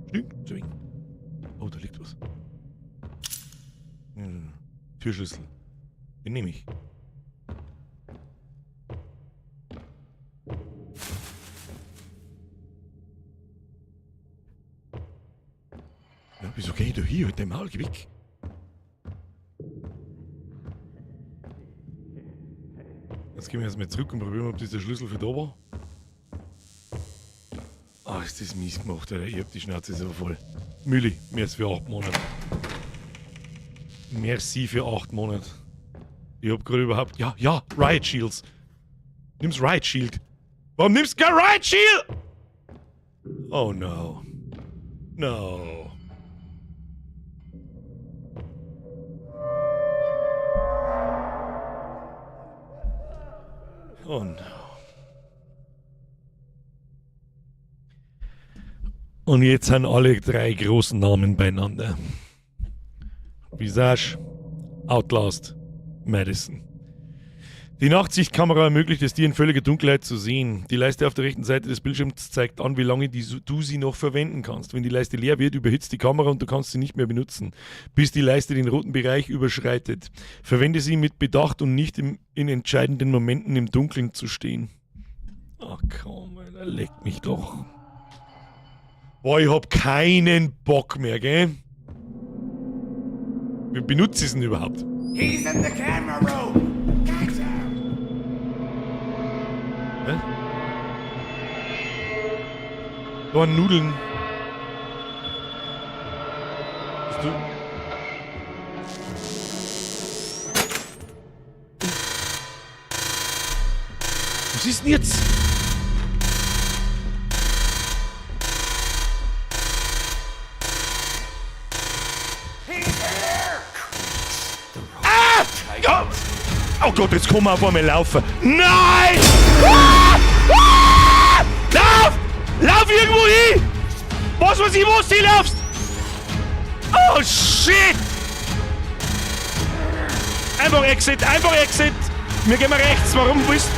Stinkt. Oh, da liegt was. Türschlüssel. Den nehme ich. Ja, wieso geh ich da hier? Halt dein Maul, geh weg. Jetzt gehen wir erstmal zurück und probieren, ob dieser Schlüssel für da war. Ah, ist das mies gemacht, Alter. Ich hab die Schnauze so voll. Mülli, mehr als für 8 Monate. Merci für 8 Monate. Ich hab gerade überhaupt... Ja, ja, Riot Shields. Nimm's Riot Shield. Warum nimmst du kein Riot Shield? Oh no. No. Oh no. Und jetzt sind alle 3 großen Namen beieinander. Visage, Outlast, Madison. Die Nachtsichtkamera ermöglicht es dir, in völliger Dunkelheit zu sehen. Die Leiste auf der rechten Seite des Bildschirms zeigt an, wie lange du sie noch verwenden kannst. Wenn die Leiste leer wird, überhitzt die Kamera und du kannst sie nicht mehr benutzen, bis die Leiste den roten Bereich überschreitet. Verwende sie mit Bedacht und nicht in entscheidenden Momenten im Dunkeln zu stehen. Ach komm, Alter, leck mich doch. Boah, ich hab keinen Bock mehr, gell? Wie benutze ich es denn überhaupt? He's in the camera room. Catch him. Hä? Da waren Nudeln. Bist du. Was ist denn jetzt? Ah! Ja! Oh Gott, jetzt kann man auf einmal laufen. Nein! Ah! Ah! Lauf! Lauf irgendwo hin! Was weiß ich, wo du laufst! Oh shit! Einfach Exit, einfach Exit! Wir gehen mal rechts, warum willst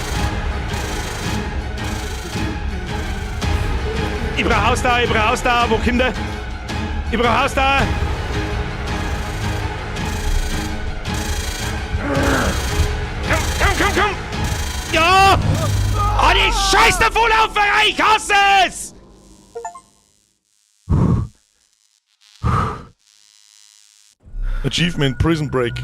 Ich brauch Ausdauer, ich brauch Ausdauer, wo kommt der? Ich brauch Ausdauer! Komm, komm, komm, komm! Ja! Oh, die scheiß Davonlauferei, ich hasse es! Achievement Prison Break.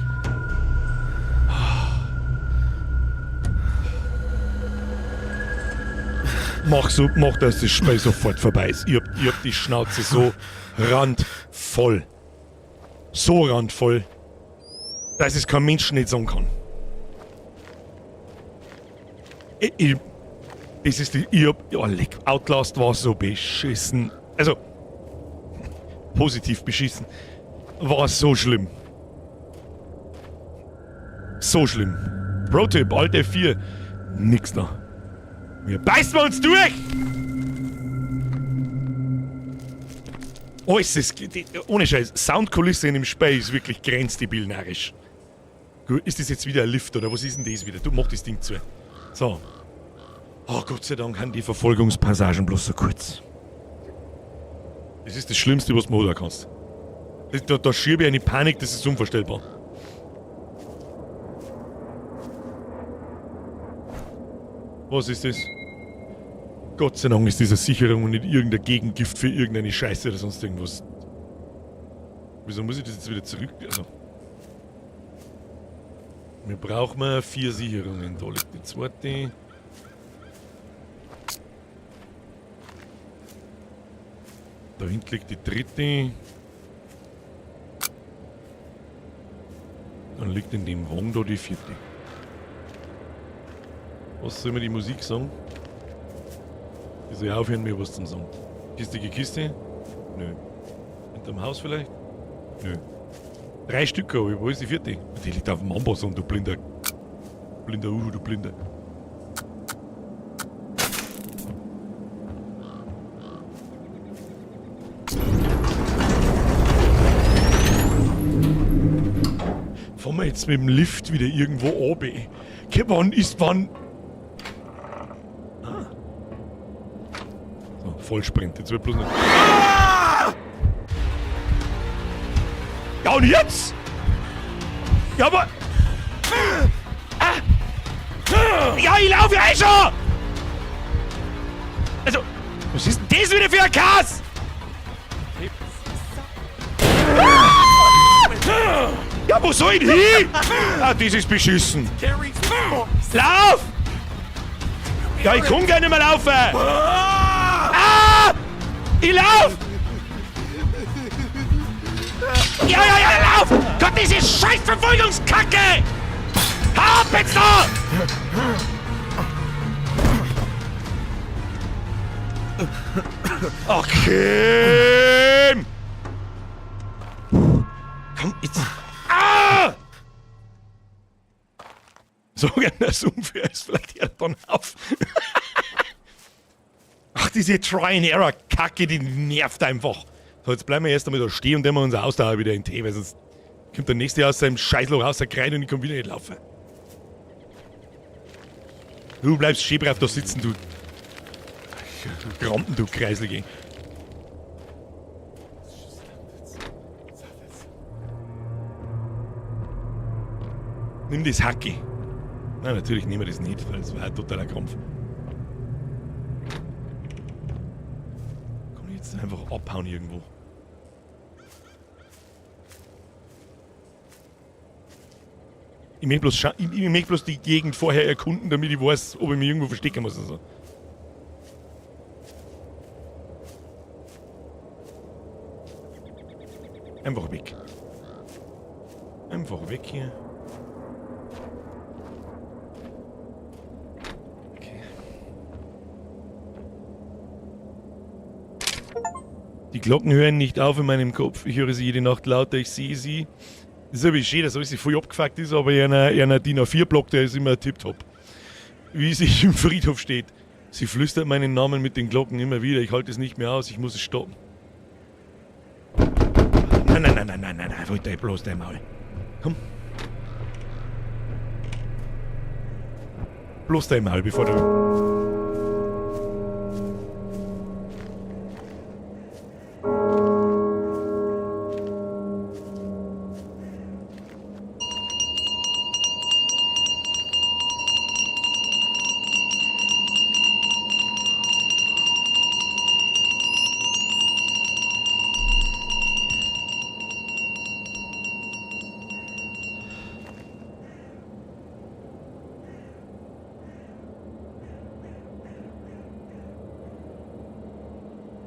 Mach so, mach, dass das Spiel sofort vorbei ist. Ich hab die Schnauze so randvoll. So randvoll, dass es kein Mensch nicht sagen kann. Ich, ich, das ist die, ich hab, ja, leck, Outlast war so beschissen. Also, positiv beschissen. War so schlimm. So schlimm. Pro-Tipp, Alt F4. Nix da. Wir beißen uns durch! Oh, ist das, ohne Scheiß, Soundkulisse in dem Spiel ist wirklich grenzdebil narrisch. Gut, ist das jetzt wieder ein Lift oder was ist denn das wieder? Du, mach das Ding zu. So. Oh, Gott sei Dank haben die Verfolgungspassagen bloß so kurz. Das ist das Schlimmste, was du machen kannst. Da schiebe ich eine Panik, das ist unvorstellbar. Was ist das? Gott sei Dank ist diese Sicherung und nicht irgendein Gegengift für irgendeine Scheiße oder sonst irgendwas. Wieso muss ich das jetzt wieder zurück? Also. Wir brauchen vier Sicherungen. Da liegt die zweite. Da hinten liegt die dritte. Dann liegt in dem Wagen da die vierte. Was soll mir die Musik sagen? Ich soll aufhören, mir was zu sagen. Kiste, Kiste? Nö. Hinterm Haus vielleicht? Nö. Drei Stück habe ich. Wo ist die vierte? Die liegt auf dem Amboss, du blinder. Blinder Uhu, du Blinder. Fahren wir jetzt mit dem Lift wieder irgendwo runter? Okay, wann ist wann? Ah. So, Vollsprint. Jetzt wird bloß noch. Ah! Ja, und jetzt? Ja, aber. Ah! Ja, ich laufe ja eh schon! Also, was ist denn das wieder für ein Chaos? Ah! Ja, wo soll ich denn hin? Ah, das ist beschissen. Lauf! Ja, ich kann gar nicht mehr laufen! Ah! Ich lauf! Ja, ja, ja, lauf! Gott, diese scheiß Verfolgungskacke! Hau ab jetzt da! Ach, Kim! Komm, jetzt. Ah! So, das unfair ist, vielleicht hört dann auf. Ach, diese Try-and-Error-Kacke, die nervt einfach. So, jetzt bleiben wir erst einmal da stehen und dann wir unser Ausdauer wieder in Tee, weil sonst kommt der nächste aus seinem Scheißloch raus, und ich kann wieder nicht laufen. Du bleibst schön brav da sitzen, du Krampen, du Kreislige. Nimm das Hacke. Nein, natürlich nehmen wir das nicht, weil das war ein totaler Krampf. Kann ich jetzt einfach abhauen irgendwo? Ich möchte bloß die Gegend vorher erkunden, damit ich weiß, ob ich mich irgendwo verstecken muss oder so. Einfach weg. Einfach weg hier. Okay. Die Glocken hören nicht auf in meinem Kopf. Ich höre sie jede Nacht lauter. Ich sehe sie. Das ist aber schön, dass alles voll abgefuckt ist, aber einer DIN A4-Block, der ist immer tipptopp. Wie sie im Friedhof steht. Sie flüstert meinen Namen mit den Glocken immer wieder. Ich halte es nicht mehr aus. Ich muss es stoppen. Nein, nein, nein, nein, nein, nein, nein. Wollt ihr bloß dein Maul. Komm. Bloß dein Maul, bevor du...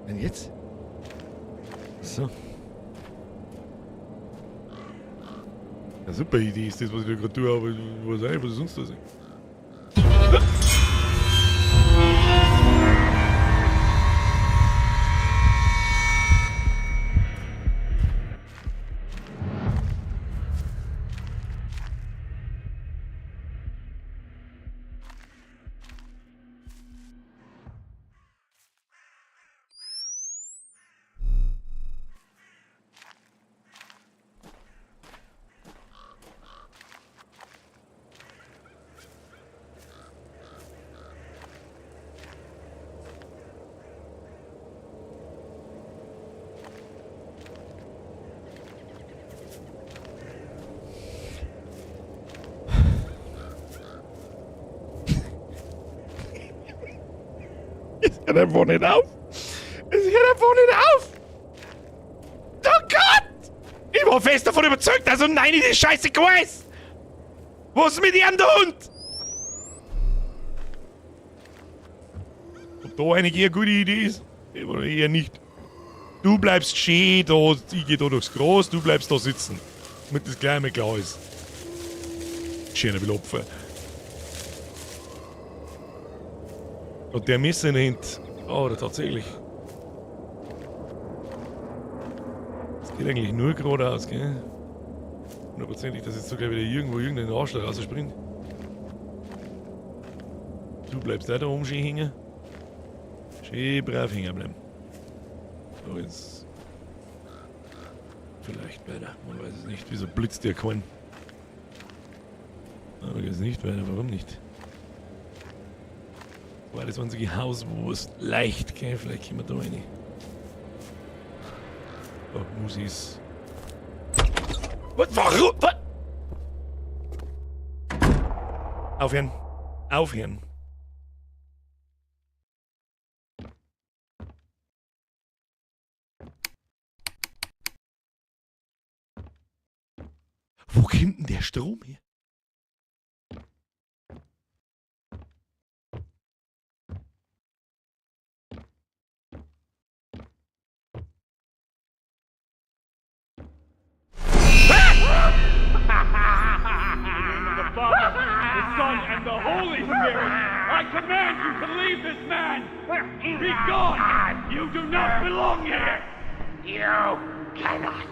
Und jetzt? So. Ja, super Idee ist das, was ich da gerade tue, aber ich weiß auch nicht, was ich sonst da sehe. Es hört einfach nicht auf. Es hört einfach nicht auf. Oh Gott! Ich war fest davon überzeugt, dass um 9 die Scheiße ist. Was ist mit ihm, der Hund? Ob da eine eher gute Idee ist? Oder eher nicht. Du bleibst schön da, ich geh da durchs Gras, du bleibst da sitzen. Damit das gleich einmal klar ist. Schöner will Opfer. Und der Messer in der Hand. Oh, oder tatsächlich. Es geht eigentlich nur geradeaus, gell? Hundertprozentig, dass jetzt sogar wieder irgendwo irgendein Arschloch rausspringt. Du bleibst auch da oben schön hängen. Schön brav hängen bleiben. So, jetzt. Vielleicht weiter. Man weiß es nicht. Wieso blitzt der keinen? Aber geht's nicht weiter. Warum nicht? Das war das einzige Haus, wo es leicht geht. Vielleicht kommen wir da rein. Oh, muss ich's. Was? Warum? Was? Aufhören. Aufhören. Wo kommt denn der Strom her? The Father, the Son, and the Holy Spirit, I command you to leave this man! Be gone! You do not belong here! You cannot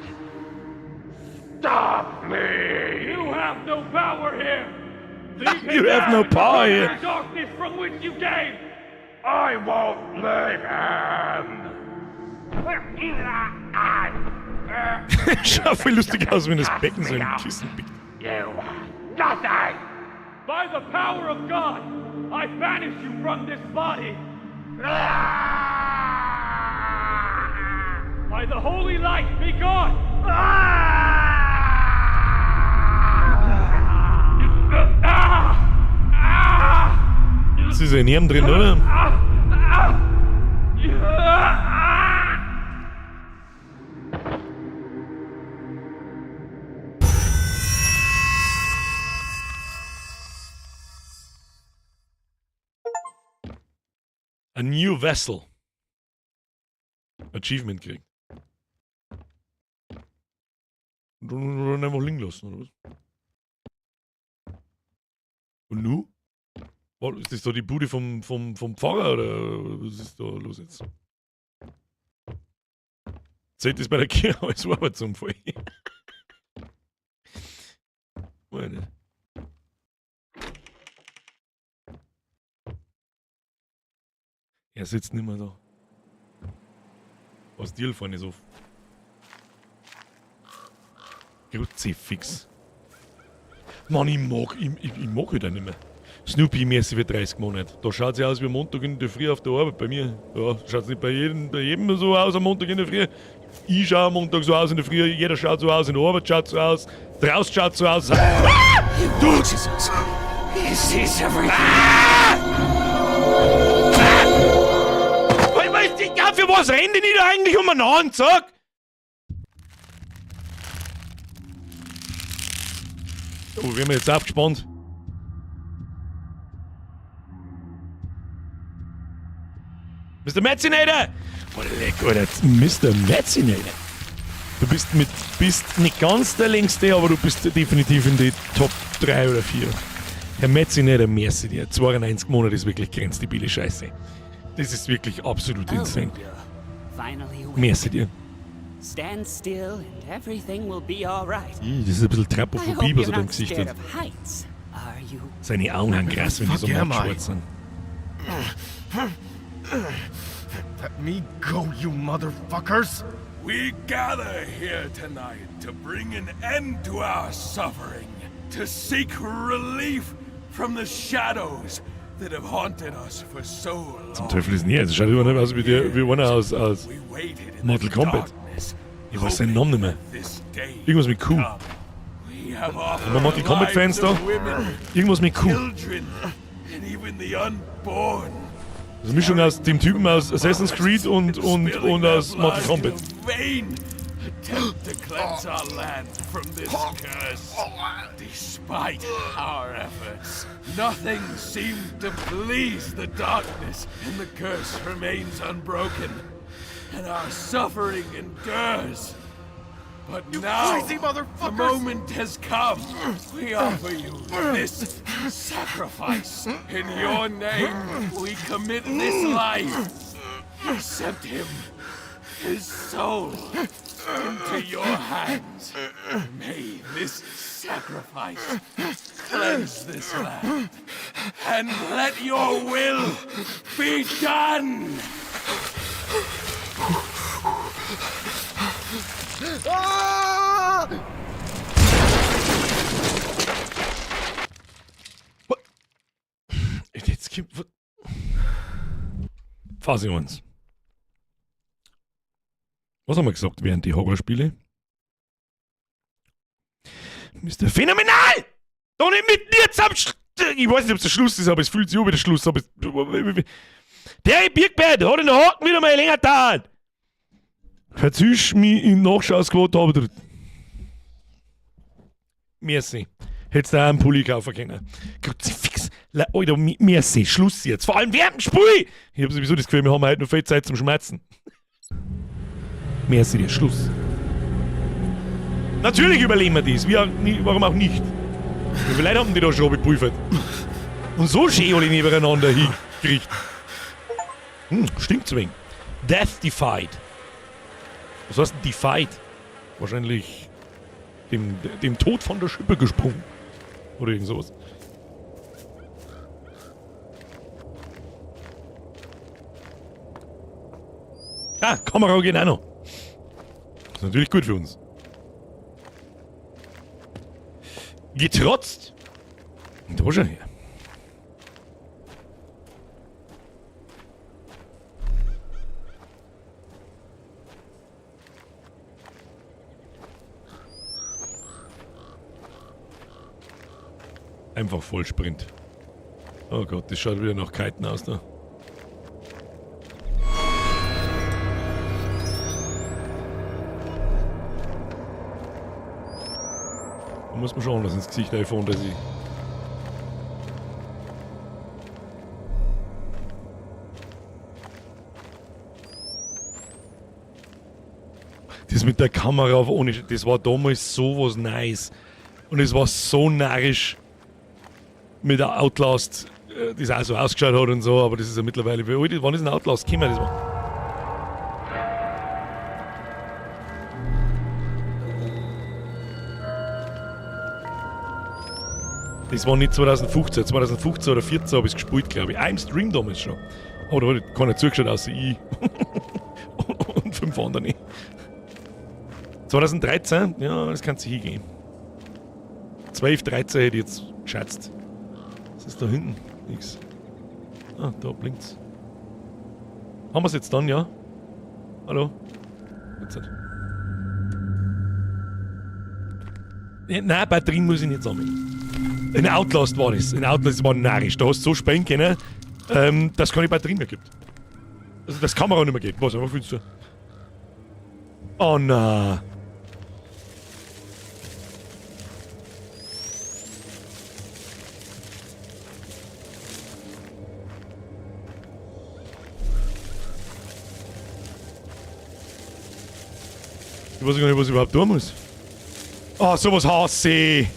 stop me! You have no power here! Leave him You have no there. power Return here. to the darkness from which you came! I won't leave him! Schaut voll lustig aus, wenn das Becken so im Kissen biegt. You are nothing! By the power of God, I banish you from this body! By the holy light, be gone! Das ist ein Arm drin, oder? A new vessel. Achievement kriegt. Und dann einfach liegen lassen, oder was? Und nu? Ist das da die Bude vom Pfarrer oder was ist da los jetzt? Zählt das bei der Kirche als Arbeitsunfall? Weiß nicht. Er sitzt nicht mehr da. Was Deal vorne so. Kruzifix. Mann, ich mag heute nicht mehr. Snoopy mäßig für 30 Monate. Da schaut sie aus wie Montag in der Früh auf der Arbeit bei mir. Ja, schaut nicht bei jedem so aus am Montag in der Früh. Ich schaue am Montag so aus in der Früh, jeder schaut so aus, in der Arbeit schaut so aus, draußen schaut so aus. Ah! Du! Jesus! He sees everything. Ah! Ah! Ja, für was rennen die da eigentlich umeinander, sag? Oh, wir haben jetzt aufgespannt. Mr. Metzinator! Oh, leck, Alter, Mr. Metzinator. Du bist nicht ganz der längste, aber du bist definitiv in die Top 3 oder 4. Herr Metzinator, merci dir. 92 Monate ist wirklich grenzdebile Scheiße. Das ist wirklich absolut insane. Merci dir. Stand still and everything will be all right. Das ist ein bisschen Trapophobie, was er da im Gesicht hat. Seine Augen haben krass, wenn die so schwarz sind. Let me go, you motherfuckers! We gather here tonight to bring an end to our suffering, to seek relief from the shadows that have haunted us for so long. Zum Teufel ist nie. Es schaut immer nicht aus wie, wie einer aus Mortal Kombat. Ich weiß seinen Namen nicht mehr. Irgendwas mit Q. Haben wir Mortal Kombat Fans da? Irgendwas mit Q. Das ist eine Mischung aus dem Typen aus Assassin's Creed und aus Mortal Kombat. Attempt to cleanse our land from this curse. Despite our efforts, nothing seemed to please the darkness, and the curse remains unbroken, and our suffering endures. But you now, crazy motherfuckers! The moment has come. We offer you this sacrifice. In your name, we commit this life. Accept him, his soul, into your hands. May this sacrifice cleanse this land, and let your will be done! Ah! What? Jetzt gibt... Phase 1. Was haben wir gesagt während die Horrorspiele? Mr. Phänomenal! Doch nicht mit mir zusammen! Ich weiß nicht, ob es der Schluss ist, aber es fühlt sich an wie der Schluss. Aber der Big Bad hat in der Haken wieder mal länger gedauert. Verzisch mich in Nachschausquote, aber. Merci. Hättest du auch einen Pulli kaufen können. Kruzifix. Alter, merci. Schluss jetzt. Vor allem während dem Spiel! Ich hab sowieso das Gefühl, wir haben heute noch viel Zeit zum Schmerzen. Merci dir. Schluss. Natürlich überleben wir das. Warum auch nicht? Wie viele Leute haben die da schon gepulvert? Und so schön alle nebeneinander hingekriegt. Stimmt zu wenig. Death Defied. Was heißt denn Defied? Wahrscheinlich dem Tod von der Schippe gesprungen. Oder irgend sowas. Ah, Kamera geht auch noch. Das ist natürlich gut für uns. Getrotzt. Da schon her. Einfach Vollsprint. Oh Gott, das schaut wieder nach Kiten aus da. Da muss man schon anders ins Gesicht einfahren, dass ich. Das mit der Kamera auf ohne. Das war damals sowas nice. Und es war so narrisch mit der Outlast, das auch so ausgeschaut hat und so, aber das ist ja mittlerweile. Wie alt, wann ist denn Outlast gekommen? Das war. Das war nicht 2015, 2015 oder 2014 habe ich es gespielt, glaube ich. Auch im Stream damals schon. Aber da hat keiner zugeschaut, außer ich. Und 5 andere. 2013, ja, das kann sich hingehen. 12, 13 hätte ich jetzt geschätzt. Was ist da hinten? Nix. Ah, da blinkt's. Haben wir's jetzt dann, ja? Hallo? Jetzt nicht. Ja, nein, Batterien muss ich nicht sammeln. In Outlast war das. In Outlast war narrisch. Da hast du so spielen können, dass es keine Batterien mehr gibt. Also, dass Kamera nicht mehr geht. Was, was findest du? Oh nein. Ich weiß gar nicht, was ich überhaupt tun muss. Oh, sowas hasse ich.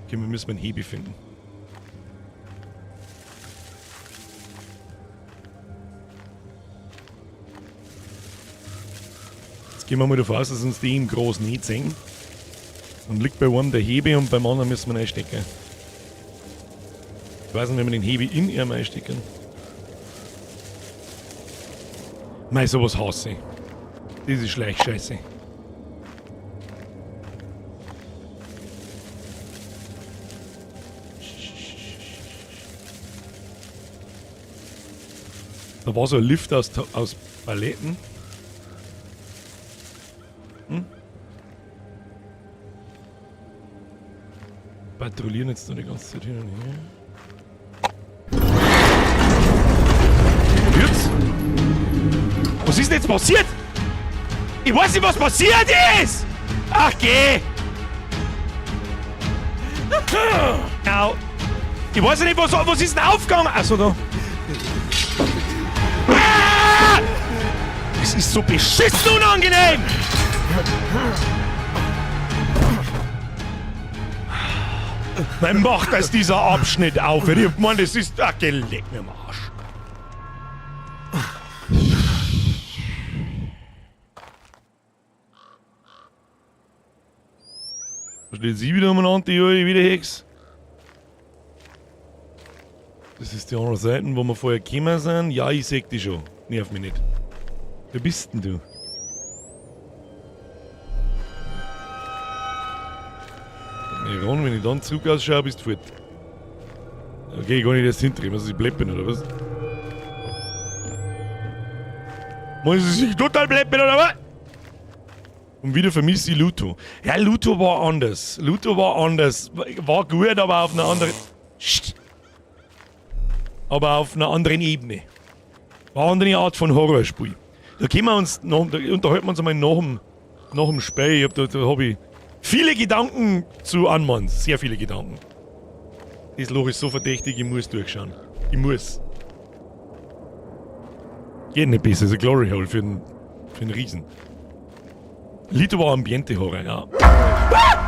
Okay, wir müssen einen Hebe finden. Jetzt gehen wir mal davon aus, dass uns die im Großen nicht sehen. Dann liegt bei einem der Hebe und beim anderen müssen wir ihn einstecken. Ich weiß nicht, wenn wir den Hebe in ihm einstecken. Mei, sowas hasse ich. Das ist Schleichscheiße. Da war so ein Lift aus Paletten. Patrouillieren jetzt noch die ganze Zeit hin und her. Jetzt? Was ist denn jetzt passiert? Ich weiß nicht, was passiert ist! Ach, geh! Au! Ich weiß nicht, was ist denn aufgegangen? Achso, da. Ah! Es ist so beschissen unangenehm! Nein, macht, dass dieser Abschnitt aufhört. Ich meine, das ist... Ach, geh, leck mir am Arsch. Da steht sie wieder umeinander, die alte Wiederhex. Das ist die andere Seite, wo wir vorher gekommen sind. Ja, ich seh dich schon. Nerv mich nicht. Wer bist denn du? Nee, Ron, wenn ich dann zurück ausschaue, bist du fort. Okay, ich kann nicht erst hintreiben, also ich bleppen, oder was? Muss ich sich total bleppen, oder was? Und wieder vermisse ich Luto. Ja, Luto war anders. Luto war anders. War gut, aber auf einer anderen... Psst. Aber auf einer anderen Ebene. War eine andere Art von Horrorspiel. Da können wir uns noch, da unterhalten wir uns einmal nach dem Spiel. Ich hab, da, da hab ich viele Gedanken zu Anmann. Sehr viele Gedanken. Das Loch ist so verdächtig, ich muss durchschauen. Ich muss. Geht nicht besser, ist ein Glory Hole für den Riesen. Lito war Ambiente-Horror, ja. Ah!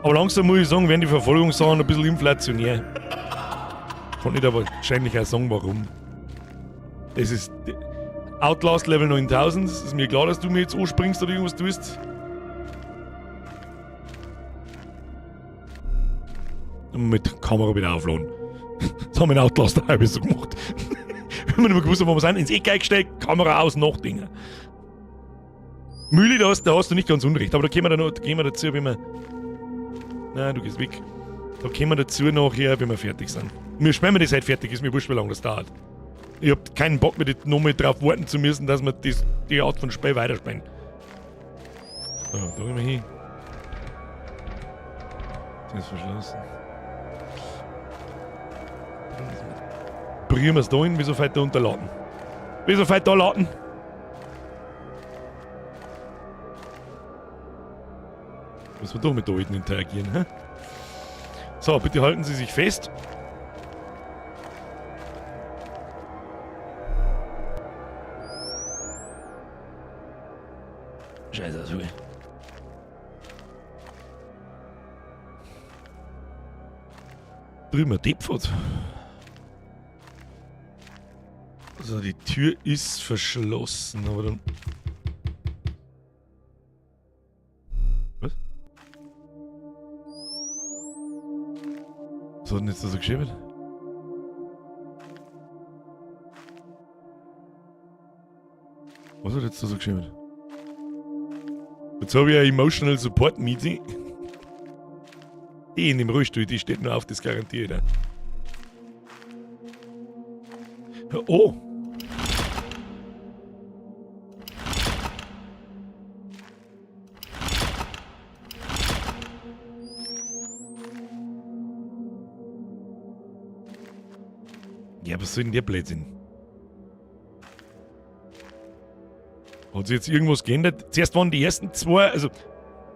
Aber langsam muss ich sagen, werden die Verfolgungssachen ein bisschen inflationär. Kann nicht aber wahrscheinlich auch sagen, warum. Das ist Outlast Level 9000. Es ist mir klar, dass du mir jetzt anspringst oder irgendwas tust. Und mit Kamera wieder aufladen. Das haben wir in Outlast auch so gemacht. Wenn wir nicht mehr gewusst haben, wo wir sind, ins Eck eingestellt, Kamera aus, noch Dinge. Mühle, da hast du nicht ganz unrecht, aber da kommen wir dann noch, da gehen wir dazu, wenn wir. Nein, du gehst weg. Da kommen wir dazu nachher, wenn wir fertig sind. Wir spielen das halt fertig, ist mir wurscht, wie lange das dauert. Ich hab keinen Bock mehr, nochmal drauf warten zu müssen, dass wir die Art von Spiel weiterspielen. So, da gehen wir hin. Das ist verschlossen. Probieren wir's da hin, wieso fällt da unterladen? Wieso fällt da laden? Müssen wir doch mit der Alten interagieren, hä? So, bitte halten Sie sich fest. Scheiße, also. Drüben ein Depfert. Also die Tür ist verschlossen, aber dann... Was? Was hat denn jetzt da so geschehen? Was hat jetzt da so geschehen? Jetzt habe ich ein Emotional Support Meeting. Die in dem Rollstuhl, die steht nur auf, das garantiere ich dir. Oh! Ja, was soll denn der Blödsinn? Hat sich jetzt irgendwas geändert? Zuerst waren die ersten zwei, also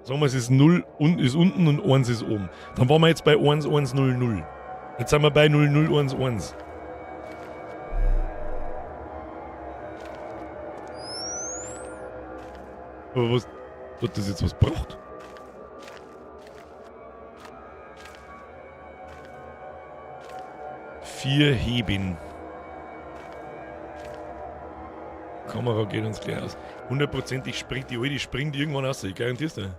sagen wir, es ist 0 und ist unten und 1 ist oben. Dann waren wir jetzt bei 1, 1, 0, 0. Jetzt sind wir bei 0, 0, 1, 1. Aber was hat das jetzt was gebracht? 4 heben. Kamera geht uns gleich aus. Hundertprozentig springt die alte, springt irgendwann raus, ich garantier's dir.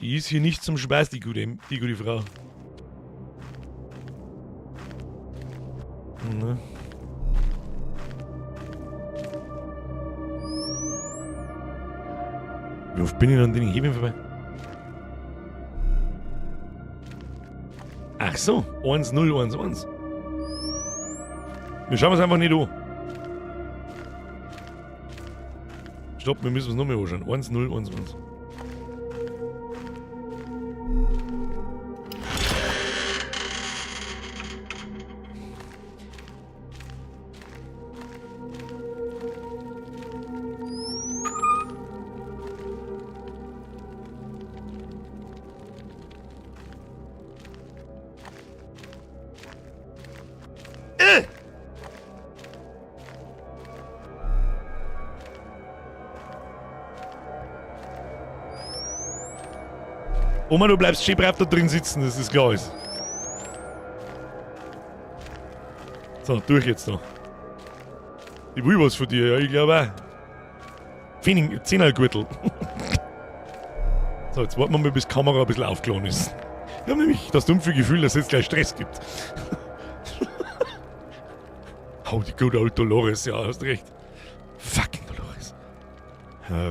Die ist hier nicht zum Spaß, die gute Frau. Ne? Wie oft bin ich an den Hebeln vorbei? Ach so, 1, 0, 1, 1. Wir schauen es einfach nicht an. Stopp, wir müssen es nochmal anschauen. 1, 0, 1, 1. Oma, du bleibst schön brav da drin sitzen, das ist klar alles. So, durch jetzt noch. Ich will was von dir, ja, ich glaube auch. Zehnergürtel. So, jetzt warten wir mal, bis die Kamera ein bisschen aufgeladen ist. Ich habe nämlich das dumpfe Gefühl, dass es jetzt gleich Stress gibt. Oh, die gute old Dolores, ja, hast recht. Fucking Dolores.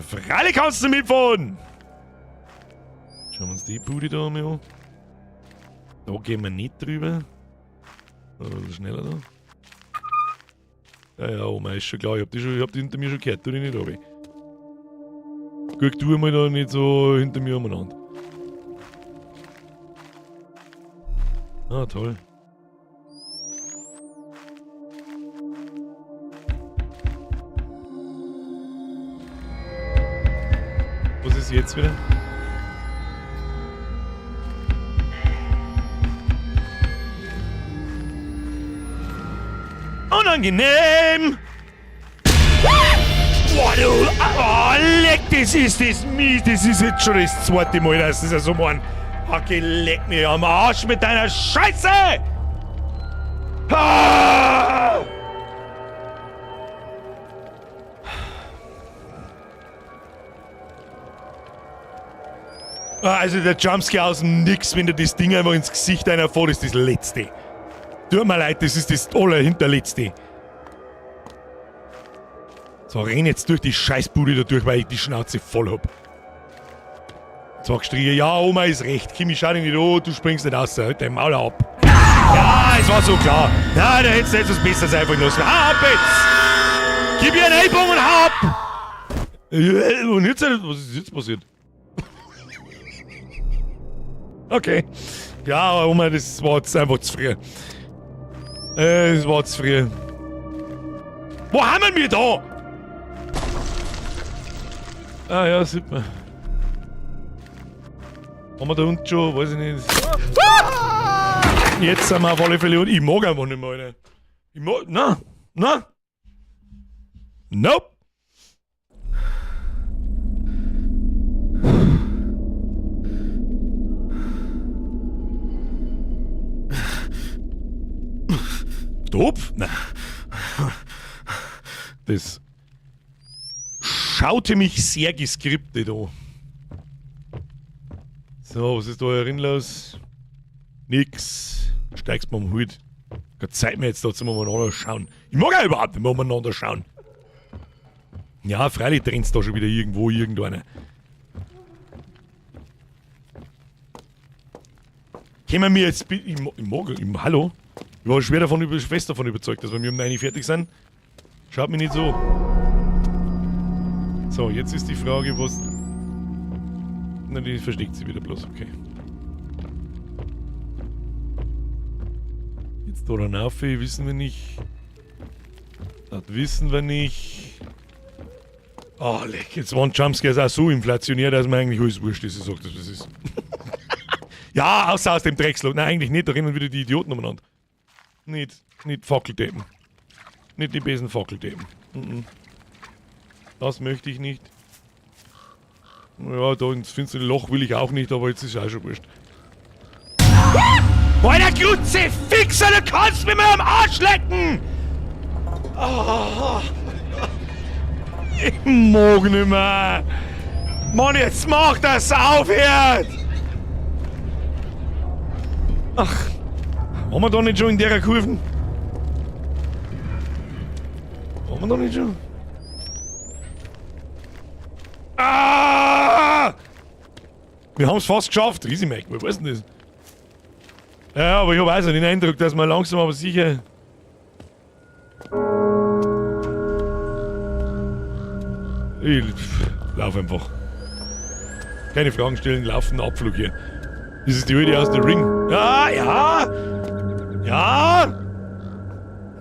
Freilich kannst du mitfahren! Schauen wir uns die Bude da mal an. Da gehen wir nicht drüber. Ein bisschen schneller da. Ja, ja, Oma, ist schon klar. Ich hab die hinter mir schon gehört. Tu dich nicht runter. Guck du mal da nicht so hinter mir umeinander. Ah, toll. Was ist jetzt wieder? Unangenehm! Boah, du, oh, leck, das ist das mies, das ist jetzt schon das zweite Mal, dass das ja so machen. Okay, leck mich am Arsch mit deiner Scheiße! Ah! Also der Jumpscare aus dem Nix, wenn du das Ding einfach ins Gesicht einer fährt, ist das Letzte. Tut mir leid, das ist das Allerhinterletzte. So, renn jetzt durch die Scheißbude da durch, weil ich die Schnauze voll hab. Zwei Striche, ja, Oma ist recht. Kimi, schau dich nicht an, du springst nicht raus. Halt dein Maul ab. Ja, es war so klar. Na, da hättest du jetzt was Besseres einfallen lassen. Hau ab jetzt! Gib ihr einen Ellbogen und hau ab! Und jetzt, was ist jetzt passiert? Okay. Ja, aber Oma, das war jetzt einfach zu früh. Das war zu früh. Wo haben wir da? Ah ja, super. Haben wir da unten schon? Weiß ich nicht. Jetzt sind wir auf alle Fälle unten. Ich mag einfach nicht mehr, Alter. Ich mag. Na, na. Nope. Stopp! Nein. Das schaute mich sehr geskriptet an. So, was ist da herin los? Nix. Steigst mir am Hut. Gott Zeit mir jetzt da zum umeinander schauen. Ich mag ja überhaupt nicht mehr umeinander schauen. Ja, freilich trennt's da schon wieder irgendwo irgendeiner. Können wir jetzt bitte. Ich, ich mag. Ich, hallo? Ich war schwer davon, fest davon überzeugt, dass wir um 9 fertig sind. Schaut mich nicht so. So, jetzt ist die Frage, was. Na, die versteckt sie wieder bloß, okay. Jetzt da rauf, wissen wir nicht. Das wissen wir nicht. Oh, leck, jetzt waren Jumpscares auch so inflationär, dass mir eigentlich alles wurscht ist. Ich sag das, was ist. Ja, außer aus dem Drecksloch. Nein, eigentlich nicht, da rennen wieder die Idioten umeinander. Nicht Fackeldeppen. Nicht die besen Fackeldeppen. Mhm. Das möchte ich nicht. Ja, da ins finstere Loch will ich auch nicht, aber jetzt ist auch schon wurscht. Alter Kruzifixer, du kannst mir mal am Arsch lecken! Oh. Ich mag nicht mehr! Mann, jetzt mach das aufhört! Ach, waren wir da nicht schon in der Kurven? Waren wir da nicht schon? Ah! Wir haben's fast geschafft. Riesi Mike, wo weiß denn das? Ja, aber ich hab auch so den Eindruck, dass wir langsam aber sicher. Ich lauf einfach. Keine Fragen stellen, laufen, Abflug hier. Das ist die Alte aus The Ring. Ja, ja! Ja!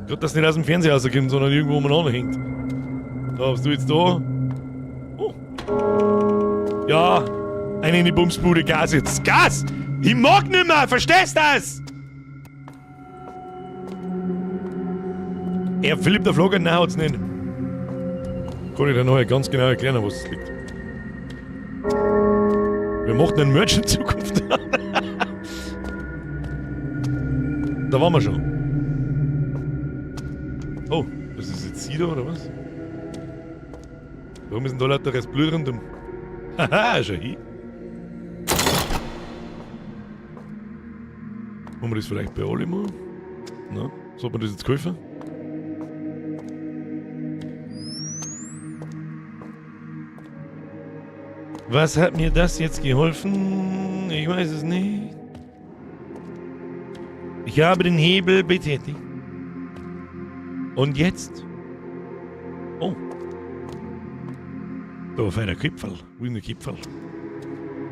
Gott, dass nicht aus dem Fernseher rauskommt, sondern irgendwo umeinander hängt. Da, was du jetzt da? Oh. Ja! Eine in die Bumsbude, Gas jetzt. Gas! Ich mag nimmer, verstehst das? Er Philipp der Flogger, nein, hat's nicht. Kann ich dir nachher ganz genau erklären, an was es liegt. Wir machen einen Merch in Zukunft. Da waren wir schon. Oh, das ist jetzt sie da, oder was? Warum ist denn da lauter Rest Blut rundum? Haha, schau hin. Machen wir das vielleicht bei alle mal? Na, sollte man das jetzt kaufen? Was hat mir das jetzt geholfen? Ich weiß es nicht. Ich habe den Hebel betätigt. Und jetzt? Oh. Da auf einer Kipferl. Wo ist der Kipferl?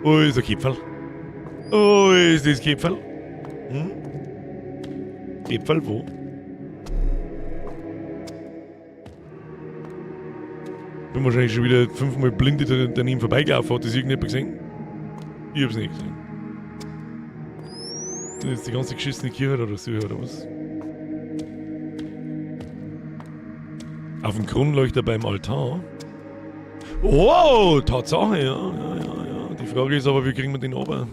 Wo ist der Kipferl? Wo ist das Kipferl? Hm? Kipferl wo? Bin wahrscheinlich schon wieder 5-mal blind daneben vorbeigelaufen. Hat das irgendjemand gesehen? Ich hab's nicht gesehen. Sind jetzt die ganze geschissene Kirche oder so, oder was? Auf dem Kronleuchter beim Altar. Oh, Tatsache, ja, ja, ja, ja. Die Frage ist aber, wie kriegen wir den runter?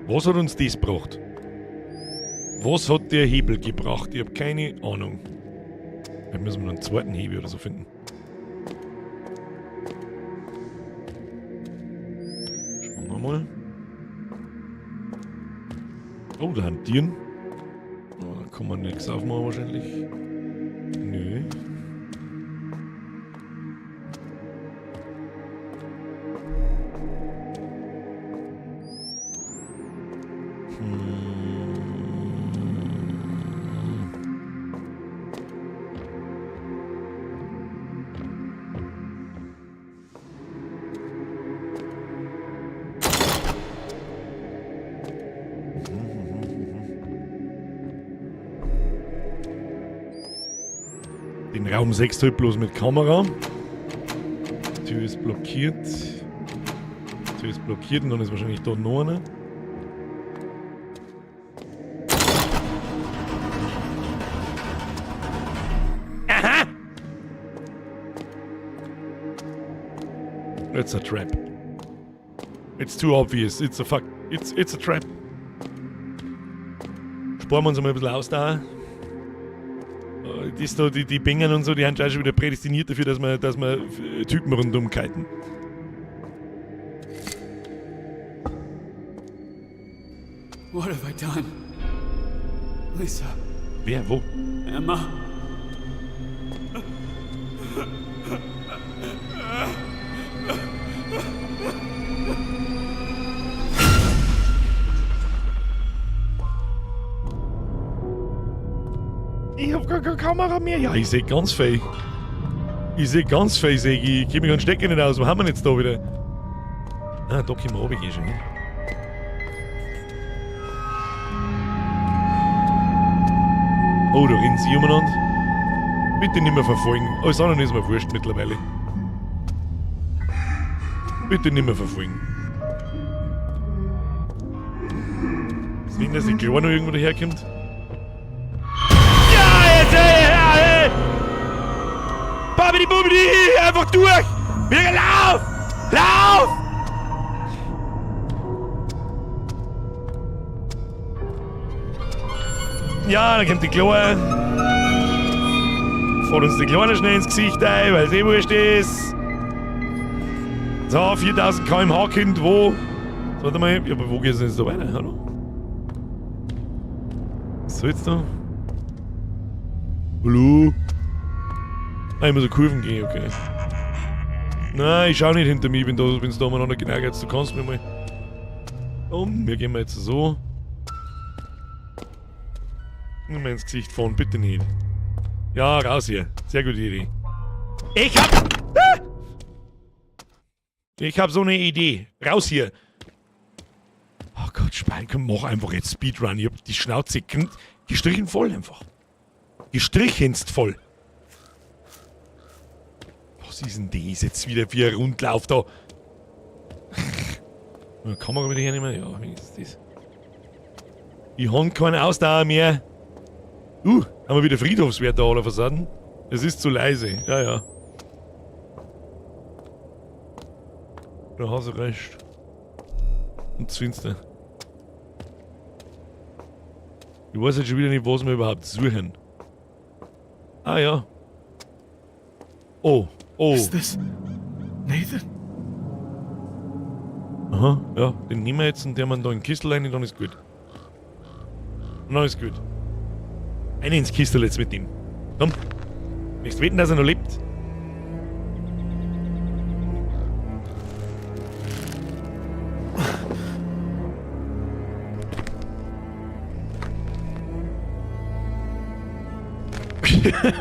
Was hat uns das gebracht? Was hat der Hebel gebracht? Ich hab keine Ahnung. Vielleicht müssen wir noch einen zweiten Hebel oder so finden. Schauen wir mal. Oh, da haben Tieren. Oh, da kann man nichts aufmachen wahrscheinlich. Nö. Den Raum 6 halt bloß mit Kamera. Tür ist blockiert. Tür ist blockiert und dann ist wahrscheinlich da noch einer. Aha! It's a trap. It's too obvious. It's a fuck. It's a trap. Sparen wir uns mal ein bisschen aus da. Das da, die Bängen und so, die haben schon wieder prädestiniert dafür, dass wir Typen rundum kiten. What have I done? Lisa. Wer? Wo? Emma. Ich hab gar keine Kamera mehr. Ja, ich seh ganz viel. Ich seh ganz viel, seh ich. Ich geh mich ganz Stecker nicht aus. Was haben wir denn jetzt da wieder? Ah, da können wir runtergehen schon, ne? Oh, da rennen sie umeinander. Bitte nicht mehr verfolgen. Alles andere ist mir wurscht mittlerweile. Bitte nicht mehr verfolgen. Ist nicht, dass die Kleine noch irgendwo daherkommt? Ja, jetzt, ey, ja, ey. Babidi bubidi, einfach durch! Wieder lauf! Lauf! Ja, da kommt die Kleine. Fährt uns die Kleine schnell ins Gesicht ein, weil's eh wurscht ist. So, 4000 km/h Kind, wo? So, warte mal, ja, aber wo geht's denn jetzt da weiter? Hallo? Was soll jetzt da? Hallo? Ah, ich muss so Kurven gehen, okay. Nein, ich schau nicht hinter mir, ich bin da, bin's da umeinander geneigt, du kannst mir mal. Komm, wir gehen mal jetzt so. Nimm mir ins Gesicht fahren, bitte nicht. Ja, raus hier. Sehr gute Idee. Ich hab. Ah! Ich hab so eine Idee. Raus hier. Oh Gott, Spein, komm, mach einfach jetzt Speedrun. Ich hab die Schnauze gestrichen voll einfach. Gestrichenst voll. Was ist denn das jetzt wieder für ein Rundlauf da? Kamera wieder hernehmen? Ja, wenigstens das. Ich hab keine Ausdauer mehr. Haben wir wieder Friedhofswärter alle versaden? Es ist zu leise. Ja, ja. Da hast du recht. Und zu finster. Ich weiß jetzt schon wieder nicht, was wir überhaupt suchen. Ah ja. Oh, oh. Is this Nathan? Aha, ja, den nehmen wir jetzt und der man da in den Kistel rein und dann ist gut. Und dann ist gut. Eine ins Kistel jetzt mit ihm. Komm. Möchtest wetten, dass er noch lebt?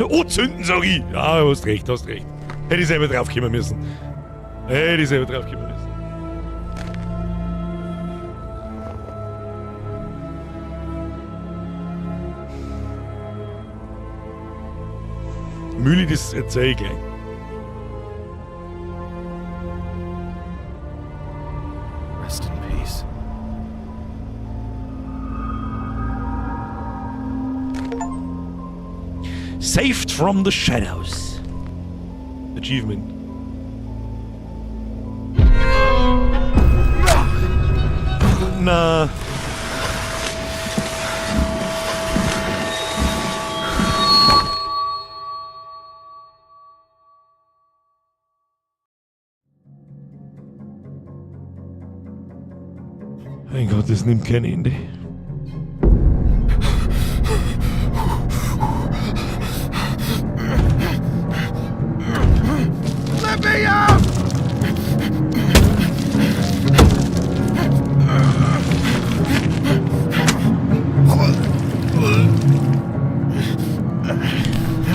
Oh, zünden, sag ich. Ja, du hast recht, hast recht. Hätte ich selber drauf kommen müssen. Hätte ich selber drauf kommen müssen. Mühle, das erzähl ich gleich. Rest in peace. Saved from the shadows. Achievement. Na. Mein Gott, das nimmt kein Ende. Let me out!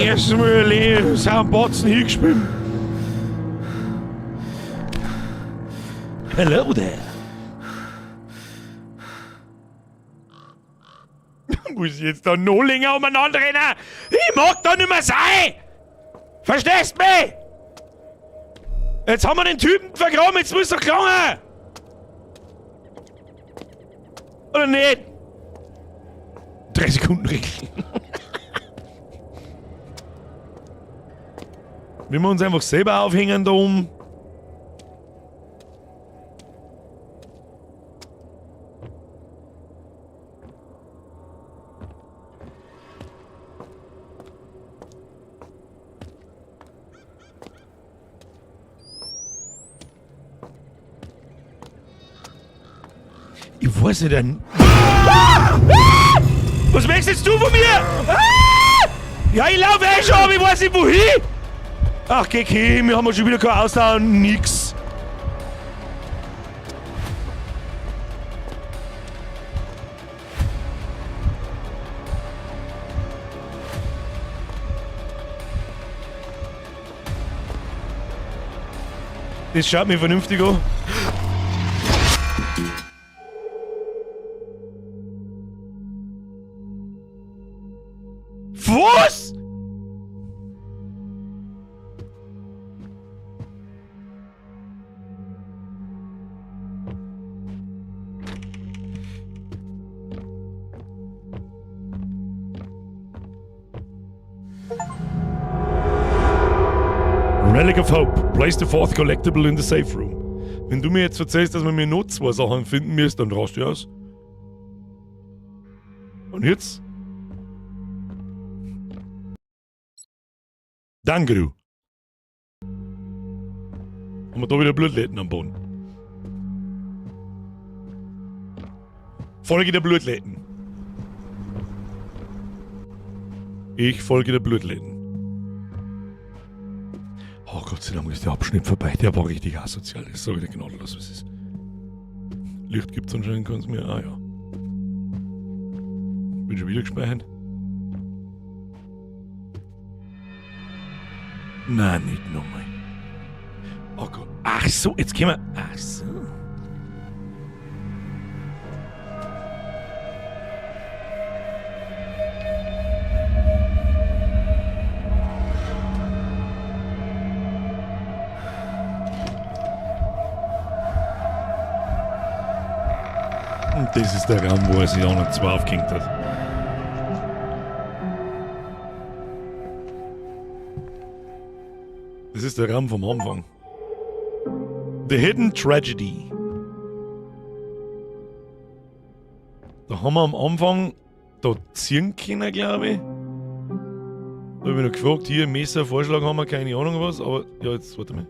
Erstmal sind Batzen hingespielt. Hello there. Muss ich jetzt da noch länger umeinander rennen? Ich mag da nicht mehr sein! Verstehst mich? Jetzt haben wir den Typen vergraben, jetzt muss er gelangen! Oder nicht? 3 Sekunden Regel. Wenn wir uns einfach selber aufhängen da oben. Ich weiß nicht, ein. Ah! Ah! Was möchtest du von mir? Ah! Ja, ich laufe eh schon, aber ich weiß nicht wohin! Ach, GK, wir haben schon wieder keine Ausdauer und nix. Das schaut mir vernünftig an. Was? Relic of Hope. Place the fourth collectible in the safe room. Wenn du mir jetzt erzählst, dass wir mir noch 2 Sachen finden müssen, dann rast du aus. Und jetzt? Danke, du. Haben wir da wieder Blutläden am Boden. Folge der Blutläden. Ich folge der Blutläden. Oh Gott sei Dank ist der Abschnitt vorbei. Der war richtig asozial. Das sag ich dir genau, was es ist. Licht gibt's anscheinend keins mehr. Ah ja. Bin schon wieder gespeichert. Nein, nicht nochmal. Oh Gott. Ach so, jetzt gehen wir. Ach so. Und das ist der Raum, wo er sich auch noch 2 aufgehängt hat. Das ist der Raum vom Anfang. The Hidden Tragedy. Da haben wir am Anfang da ziehen können, glaub ich. Da hab ich noch gefragt, hier Messer, Vorschlag haben wir, keine Ahnung was, aber ja, jetzt warte mal.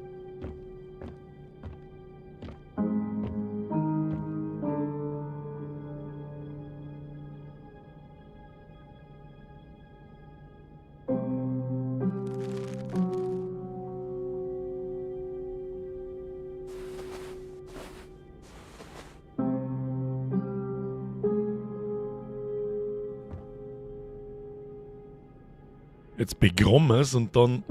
Jetzt begraben wir's und dann,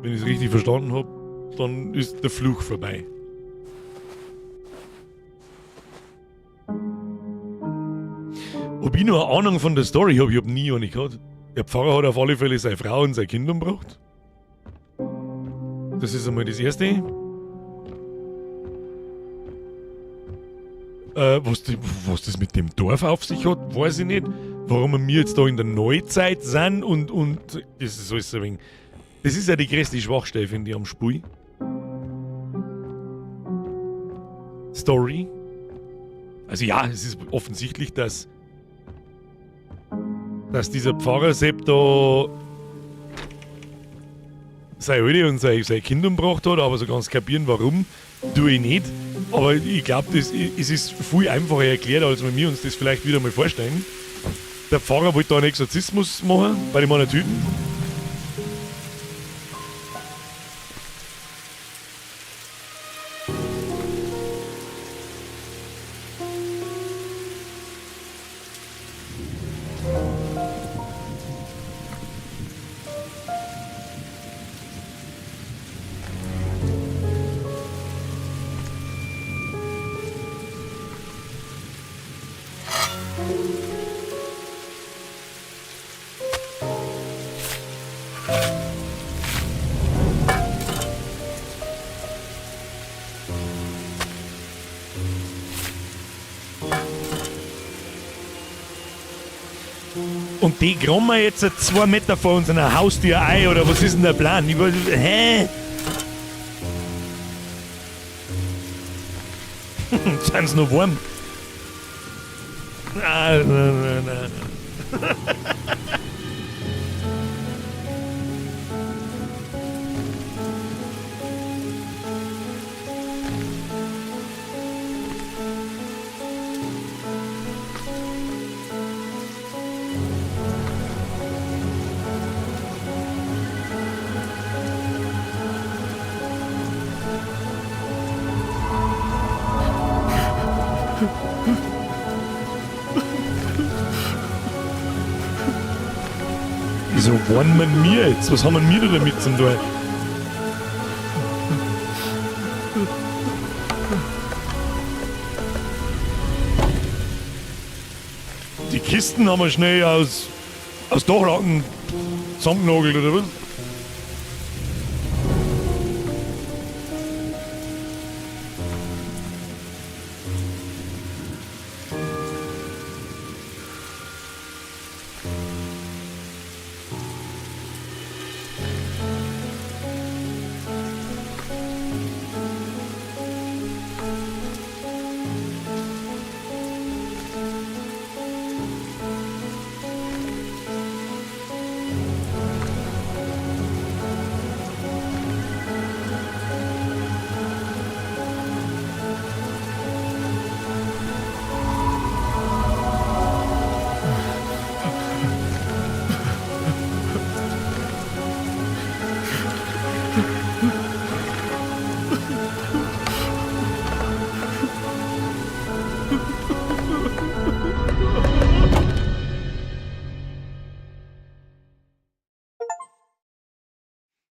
wenn ich's richtig verstanden hab, dann ist der Fluch vorbei. Ob ich noch eine Ahnung von der Story hab, ich hab nie eine gehabt. Der Pfarrer hat auf alle Fälle seine Frau und sein Kind umgebracht. Das ist einmal das Erste. Was das mit dem Dorf auf sich hat, weiß ich nicht. Warum wir jetzt da in der Neuzeit sind und das ist alles ein wenig. Das ist ja die größte Schwachstelle, finde ich, am Spiel. Story. Also ja, es ist offensichtlich, dass dieser Pfarrer Sepp da seine Alte und sein Kind umgebracht hat, aber so ganz kapieren, warum, tue ich nicht. Aber ich glaub, es ist viel einfacher erklärt, als wenn wir uns das vielleicht wieder mal vorstellen. Der Pfarrer wollte da einen Exorzismus machen bei den anderen Typen. Und die graben wir jetzt 2 Meter vor unserer Haustür ein, oder was ist denn der Plan? Ich weiß, hä? Sind sie noch warm? Nein, nein, nein, nein. Wieso warnen wir mir jetzt? Was haben wir da damit zum tun? Die Kisten haben wir schnell aus Dachlaken zusammengenagelt, oder was?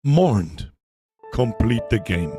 Mourned. Complete the game.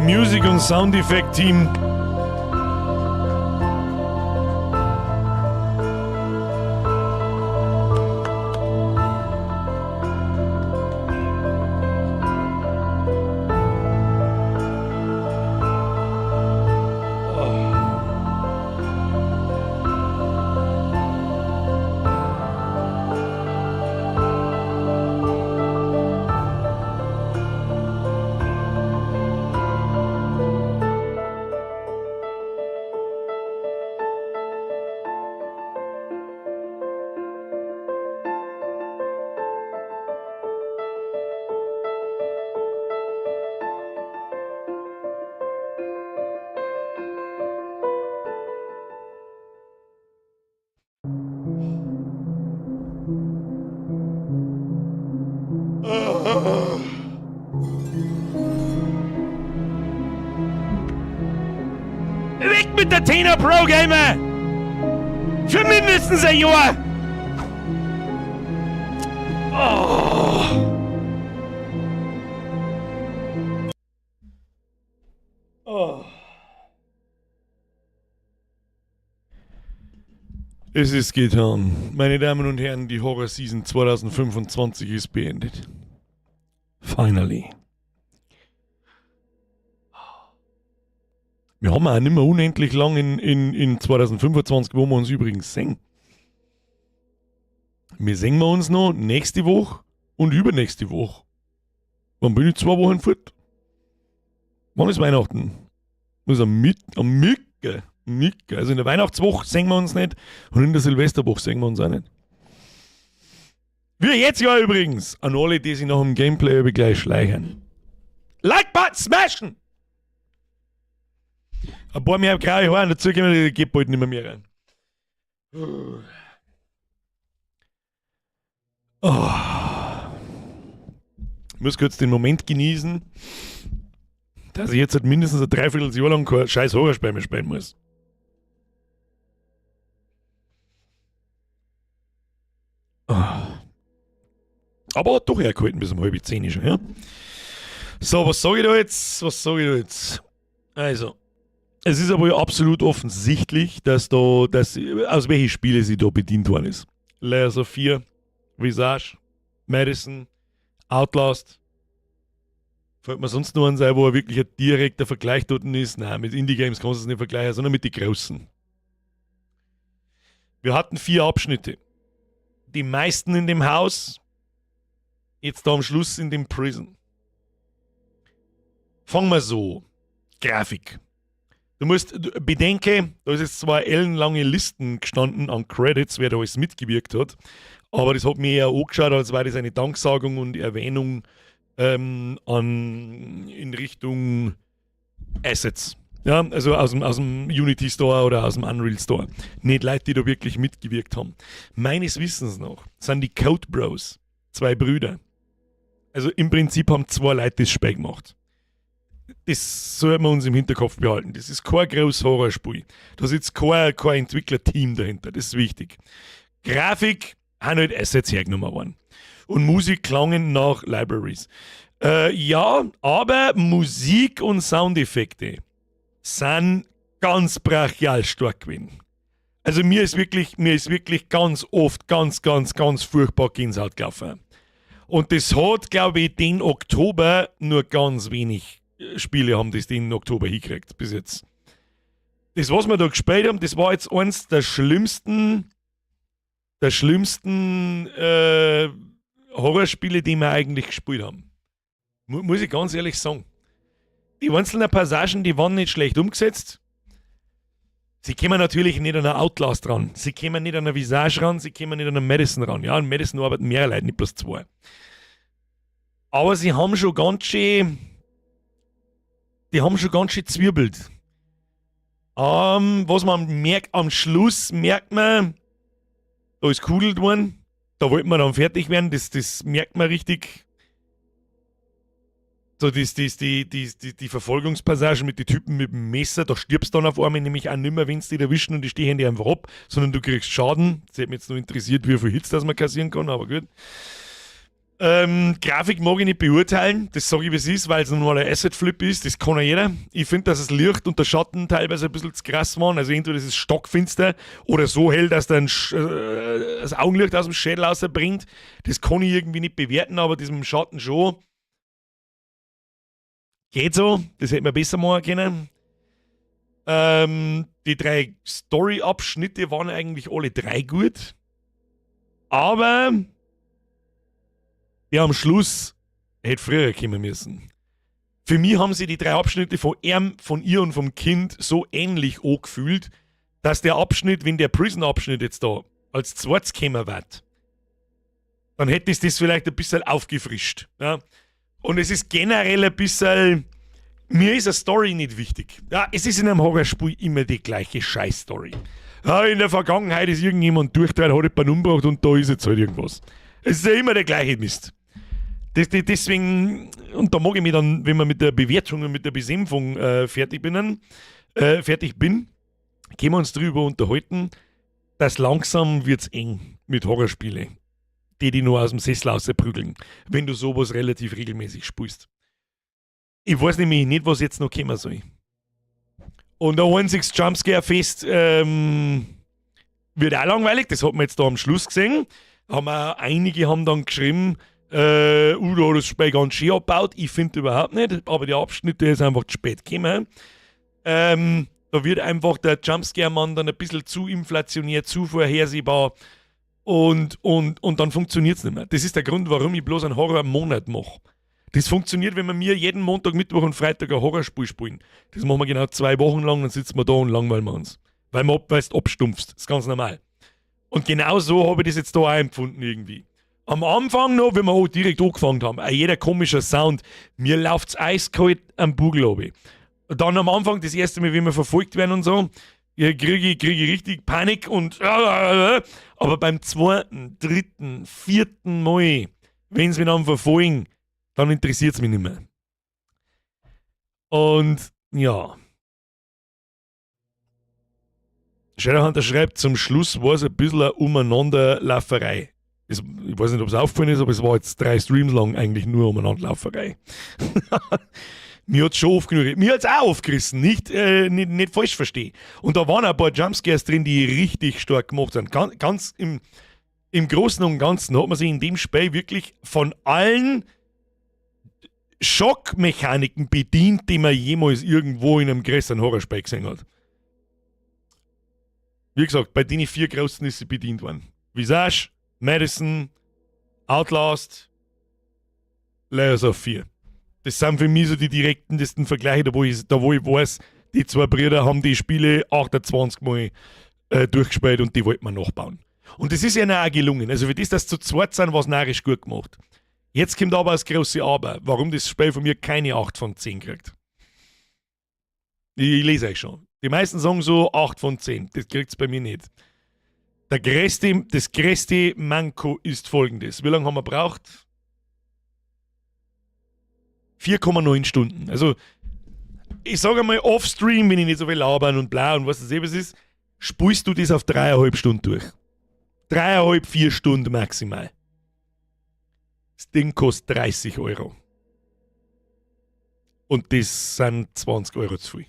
Music und Sound Effect Team. Weg mit der Tina Pro Gamer! Für mindestens ein Jahr! Oh. Oh. Es ist getan. Meine Damen und Herren, die Horror Season 2025 ist beendet. Finally. Wir haben auch nicht mehr unendlich lang in 2025, wo wir uns übrigens sehen. Wir sehen wir uns noch nächste Woche und übernächste Woche. Wann bin ich 2 Wochen fort? Wann ist Weihnachten? Das ist am Micke. Micke. Also in der Weihnachtswoche sehen wir uns nicht und in der Silvesterwoche sehen wir uns auch nicht. Wie jetzt ja übrigens, an alle, die sich nach dem Gameplay über gleich schleichen. Like-Button smashen! Ein paar mehr graue Haare dazu kommen, die geht bald nicht mehr rein. Oh. Ich muss kurz den Moment genießen, dass ich jetzt halt mindestens ein Dreivierteljahr lang kein scheiß Horrorspiel mehr spielen muss. Oh. Aber hat doch hergehalten bis um 9:30 schon, ja? So, was sag ich da jetzt? Was sag ich da jetzt? Also, es ist aber absolut offensichtlich, dass da, dass, aus welchen Spiele sie da bedient worden ist. Layers of Fear, Visage, Madison, Outlast. Fällt mir sonst nur eins ein, wo wirklich ein direkter Vergleich dort ist? Nein, mit Indie-Games kannst du es nicht vergleichen, sondern mit den Großen. Wir hatten 4 Abschnitte. Die meisten in dem Haus, jetzt da am Schluss in dem Prison. Fangen wir so. Grafik. Du musst bedenken, da ist jetzt zwar ellenlange Listen gestanden an Credits, wer da alles mitgewirkt hat, aber das hat mir eher angeschaut, als wäre das eine Danksagung und Erwähnung in Richtung Assets. Ja, also aus dem Unity Store oder aus dem Unreal Store. Nicht Leute, die da wirklich mitgewirkt haben. Meines Wissens nach sind die Code Bros 2 Brüder. Also im Prinzip haben 2 Leute das Spiel gemacht. Das sollten wir uns im Hinterkopf behalten. Das ist kein großes Horrorspiel. Da sitzt kein Entwicklerteam dahinter. Das ist wichtig. Grafik haben halt Assets hergenommen worden. Und Musik klangen nach Libraries. Ja, aber Musik und Soundeffekte sind ganz brachial stark gewesen. Also mir ist wirklich ganz oft ganz, ganz, ganz furchtbar Gänsehaut gelaufen. Und das hat, glaub ich, den Oktober nur ganz wenig Spiele haben das den Oktober hingekriegt, bis jetzt. Das, was wir da gespielt haben, das war jetzt eins der schlimmsten Horrorspiele, die wir eigentlich gespielt haben. Muss ich ganz ehrlich sagen. Die einzelnen Passagen, die waren nicht schlecht umgesetzt. Sie kommen natürlich nicht an einer Outlast ran. Sie kommen nicht an einer Visage ran, sie kommen nicht an einer Madison ran. Ja, an Madison arbeiten mehrere Leute, nicht bloß 2. Aber sie haben schon ganz schön, die haben schon ganz schön zwirbelt. Was man merkt, am Schluss merkt man, da ist kudelt worden, da wollte man dann fertig werden, das merkt man richtig. So, die Verfolgungspassage mit den Typen mit dem Messer, da stirbst du dann auf einmal nämlich auch nimmer, wenn sie dich erwischen und die stehen dir einfach ab, sondern du kriegst Schaden. Das hätte mich jetzt nur interessiert, wie viel Hits das man kassieren kann, aber gut. Grafik mag ich nicht beurteilen, das sag ich, wie es ist, weil es nun mal ein Asset-Flip ist, das kann ja jeder. Ich find, dass das Licht und der Schatten teilweise ein bisschen zu krass waren, also entweder das ist stockfinster oder so hell, dass dann das Augenlicht aus dem Schädel rausbringt. Das kann ich irgendwie nicht bewerten, aber das mit dem Schatten schon. Geht so, das hätte man besser machen können. Die 3 Story-Abschnitte waren eigentlich alle 3 gut. Aber der am Schluss hätte früher kommen müssen. Für mich haben sie die 3 Abschnitte von ihm, von ihr und vom Kind so ähnlich angefühlt, dass der Abschnitt, wenn der Prison-Abschnitt jetzt da als zweites gekommen wird, dann hätte es das vielleicht ein bisschen aufgefrischt. Ja? Und es ist generell ein bisschen, mir ist eine Story nicht wichtig. Ja, es ist in einem Horrorspiel immer die gleiche Scheiß-Story. Ja, in der Vergangenheit ist irgendjemand durchdreht, hat jemanden umgebracht und da ist jetzt halt irgendwas. Es ist ja immer der gleiche Mist. Deswegen, und da mag ich mich dann, wenn wir mit der Bewertung und mit der Besänfung fertig bin, können wir uns drüber unterhalten, dass langsam wird's eng mit Horrorspielen, die die nur aus dem Sessel rausprügeln, wenn du sowas relativ regelmäßig spielst. Ich weiß nämlich nicht, was jetzt noch kommen soll. Und ein einziges Jumpscare-Fest wird auch langweilig, das hat man jetzt da am Schluss gesehen. Einige haben dann geschrieben, da hat das Spiel ganz schön abgebaut. Ich finde überhaupt nicht, aber die Abschnitte ist einfach zu spät gekommen. Da wird einfach der Jumpscare-Mann dann ein bisschen zu inflationär, zu vorhersehbar und dann funktioniert's nicht mehr. Das ist der Grund, warum ich bloß einen Horror-Monat mache. Das funktioniert, wenn wir mir jeden Montag, Mittwoch und Freitag ein Horrorspiel spielen. Das machen wir genau 2 Wochen lang, dann sitzen wir da und langweilen wir uns. Weil man weil's abstumpfst. Das ist ganz normal. Und genau so habe ich das jetzt da auch empfunden irgendwie. Am Anfang noch, wenn wir auch direkt angefangen haben, jeder komischer Sound, mir läuft's eiskalt am Bugel runter. Dann am Anfang, das erste Mal, wenn wir verfolgt werden und so, kriege ich, krieg ich richtig Panik und aber beim zweiten, dritten, vierten Mal, wenn sie mich dann verfolgen, dann interessiert es mich nicht mehr. Und ja. Shadowhunter schreibt, zum Schluss war es ein bisschen eine Umeinanderlauferei. Es, ich weiß nicht, ob es aufgefallen ist, aber es war jetzt drei Streams lang eigentlich nur Umeinanderlauferei. Mir hat es schon aufgeregt. Mir hat es auch aufgerissen, nicht, nicht, nicht falsch verstehen. Und da waren auch ein paar Jumpscares drin, die richtig stark gemacht sind. Ganz, ganz im Großen und Ganzen hat man sich in dem Spiel wirklich von allen Schockmechaniken bedient, die man jemals irgendwo in einem größeren Horrorspiel gesehen hat. Wie gesagt, bei den vier großen ist sie bedient worden. Visage, Madison, Outlast, Layers of Fear. Das sind für mich so die direkten Vergleiche, da wo ich weiß, die zwei Brüder haben die Spiele 28 Mal durchgespielt und die wollten wir nachbauen. Und das ist ihnen auch gelungen. Also für das, dass zu zweit sind, war es narrisch gut gemacht. Jetzt kommt aber das große Aber, warum das Spiel von mir keine 8 von 10 kriegt. Ich lese euch schon. Die meisten sagen so 8 von 10. Das kriegt es bei mir nicht. Das größte Manko ist folgendes. Wie lange haben wir braucht? 4,9 Stunden. Also, ich sage einmal, off-stream, wenn ich nicht so viel labern und bla und was das eben ist, spulst du das auf 3,5 Stunden durch. 3,5, 4 Stunden maximal. Das Ding kostet 30 Euro. Und das sind 20 Euro zu viel.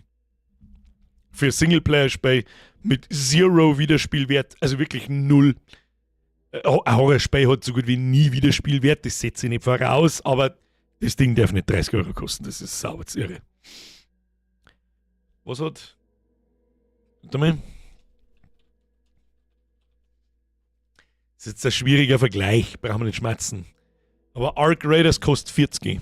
Für Singleplayer-Spiel mit Zero Wiederspielwert, also wirklich null. Ein Horrorspiel hat so gut wie nie Wiederspielwert, das setze ich nicht voraus, aber das Ding darf nicht 30 Euro kosten, das ist sauber zu irre. Was hat. Warte mal. Das ist jetzt ein schwieriger Vergleich, brauchen wir nicht schmatzen. Aber Arc Raiders kostet 40.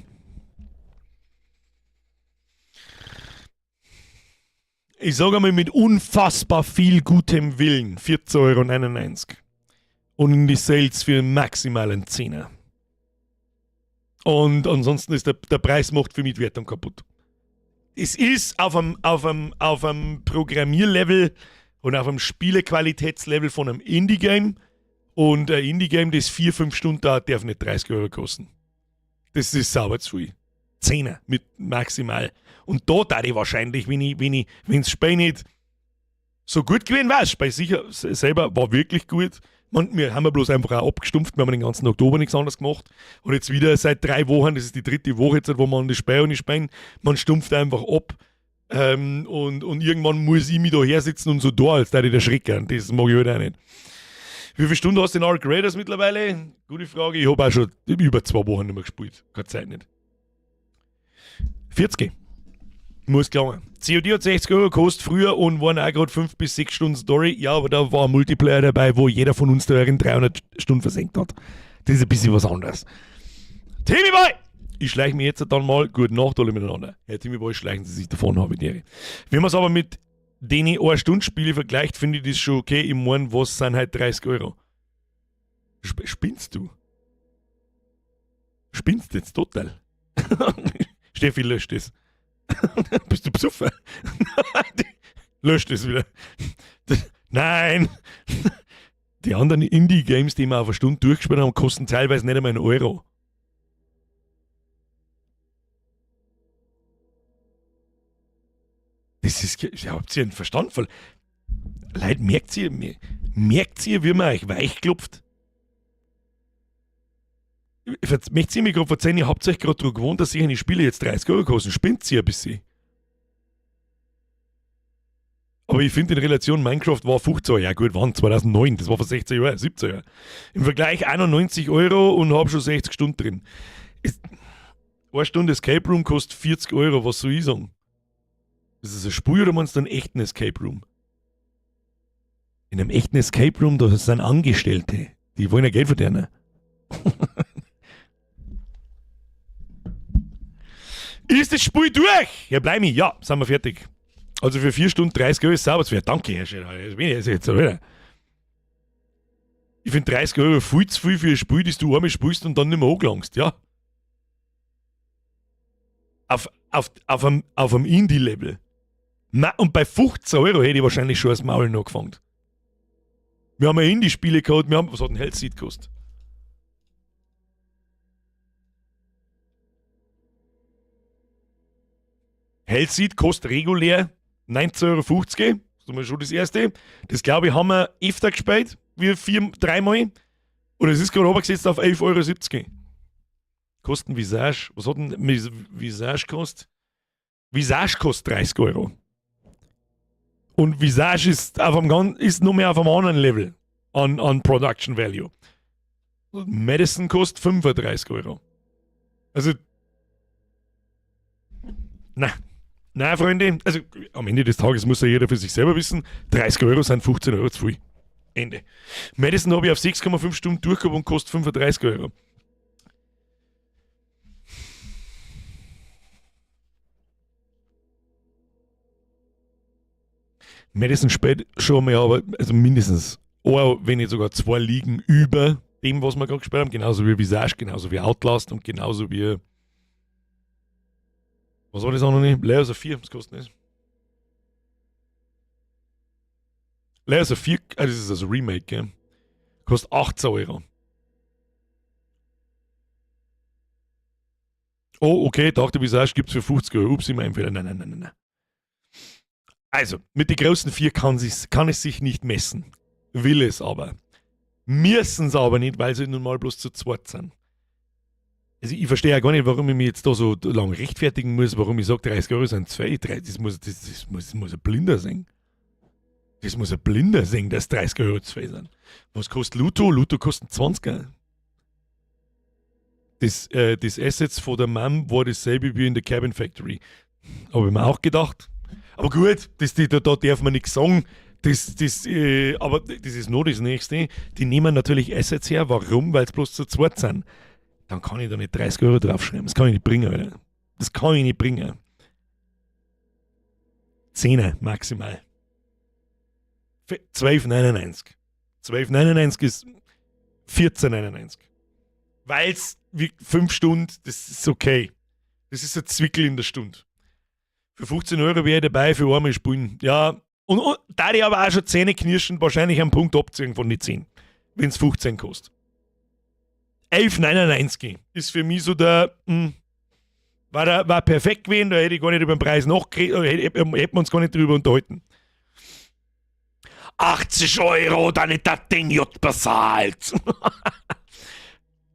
Ich sage einmal mit unfassbar viel gutem Willen 14,99 Euro. Und in die Sales für maximal einen Zehner. Und ansonsten ist der Preis macht für mich die Wertung kaputt. Es ist auf einem Programmierlevel und auf einem Spielequalitätslevel von einem Indie-Game. Und ein Indie-Game, das 4, 5 Stunden dauert, darf nicht 30 Euro kosten. Das ist sauber zu viel. Zehner mit maximal. Und da da ich wahrscheinlich, wenn's Spiel nicht so gut gewesen war, das Spiel sicher selber war wirklich gut. Man, wir haben ja bloß einfach auch abgestumpft, wir haben den ganzen Oktober nichts anderes gemacht. Und jetzt wieder seit 3 Wochen, das ist die dritte Woche jetzt, wo wir an das Spiel und nicht spielen, man stumpft einfach ab. Und irgendwann muss ich mich da her sitzen und so da, als da ich der Schrecker. Und das mag ich halt auch nicht. Wie viele Stunden hast du in Arc Raiders mittlerweile? Gute Frage. Ich habe auch schon über 2 Wochen nicht mehr gespielt. Keine Zeit nicht. 40. Muss klar. COD hat 60 Euro gekostet früher und waren auch gerade 5 bis 6 Stunden Story. Ja, aber da war ein Multiplayer dabei, wo jeder von uns da in 300 Stunden versenkt hat. Das ist ein bisschen was anderes. Timmy Boy! Ich schleiche mich jetzt dann mal. Gute Nacht alle miteinander. Herr Timmy Boy, schleichen Sie sich davon, habe ich die Ehre. Wenn man es aber mit denen 1 Stunde Spiele vergleicht, finde ich das schon okay. Ich mein, was sind halt 30 Euro? Spinnst du? Spinnst jetzt total? Steffi, löscht das. Bist du besoffen? Löscht das wieder. Nein! Die anderen Indie-Games, die wir auf eine Stunde durchgespielt haben, kosten teilweise nicht einmal einen Euro. Das ist, ja, habt ihr einen Verstand voll? Leute, merkt ihr, wie man euch weichklopft? Möchtet ihr mir gerade verzeihen, ihr habt euch gerade daran gewohnt, dass sich eine Spiele jetzt 30 Euro kosten. Spinnt ihr ein bisschen? Aber ich finde in Relation Minecraft war 15 Euro. Ja gut, wann? 2009, das war vor 16 Jahren, 17 Jahren. Im Vergleich 91 Euro und hab schon 60 Stunden drin. Eine Stunde Escape Room kostet 40 Euro, was soll ich sagen? Ist das ein Spiel oder meinst du einen echten Escape Room? In einem echten Escape Room, da sind Angestellte. Die wollen ja Geld verdienen. Ist das Spiel durch? Ja, bleib ich. Ja, sind wir fertig. Also für 4 Stunden 30 Euro ist sauber zu. Danke, Herr Schäfer. Das bin ich jetzt wieder. Ich finde 30 Euro viel zu viel für ein Spiel, das du einmal spielst und dann nicht mehr angelangst, ja. Auf einem Indie-Level. Na, und bei 15 Euro hätte ich wahrscheinlich schon das Maul noch gefangen. Wir haben ja Indie-Spiele gehabt, wir haben, was hat denn Hellseed gekostet? Hellseed kostet regulär 19,50 Euro. Das ist mal schon das erste. Das glaube ich, haben wir öfter gespielt, wie vier, dreimal. Und es ist gerade runtergesetzt auf 11,70 Euro. Kosten Visage, was hat denn Visage gekostet? Visage kostet 30 Euro. Und Visage ist, auf einem, ist nur mehr auf einem anderen Level an Production Value. Madison kostet 35 Euro. Also, na, na, Freunde, also am Ende des Tages muss ja jeder für sich selber wissen, 30 Euro sind 15 Euro zu viel. Ende. Madison habe ich auf 6,5 Stunden durchgehabt und kostet 35 Euro. Madison spielt schon mal, aber also mindestens, oh, wenn nicht sogar 2 Ligen über dem, was wir gerade gespielt haben, genauso wie Visage, genauso wie Outlast und genauso wie. Was war das auch noch nicht? Layers of 4, was kostet das? Layers of 4, das ist das Remake, gell? Kostet 18 Euro. Oh, okay, dachte Visage gibt's für 50 Euro. Ups, immer ein Fehler. Nein, nein, nein, nein, nein. Also, mit den großen 4 kann es sich nicht messen. Will es aber. Müssen's aber nicht, weil sie nun mal bloß zu zweit sind. Also ich verstehe ja gar nicht, warum ich mich jetzt da so lang rechtfertigen muss, warum ich sage, 30 Euro sind 2, 3, das muss ein Blinder sein. Das muss ein Blinder sein, dass 30 Euro 2 sind. Was kostet Luto? Luto kostet 20er. Das Assets von der Mom war dasselbe wie in der Cabin Factory. Hab ich mir auch gedacht. Aber gut, da darf man nichts sagen. Aber das ist noch das Nächste. Die nehmen natürlich Assets her. Warum? Weil's bloß zu zweit sind. Dann kann ich da nicht 30 Euro draufschreiben. Das kann ich nicht bringen, Alter. Das kann ich nicht bringen. 10er maximal. 12,99. 12,99 ist 14,99. Weil's wie 5 Stunden, das ist okay. Das ist ein Zwickel in der Stunde. Für 15 Euro wäre ich dabei, für einmal spielen. Ja, und da ich aber auch schon Zähne knirschen, wahrscheinlich einen Punkt abziehen von den 10, wenn's 15 kostet. 11,99 ist für mich so der, war perfekt gewesen, da hätte ich gar nicht über den Preis nachgeredet, hätten wir uns gar nicht drüber unterhalten. 80 Euro, dann nicht das Ding J bezahlt.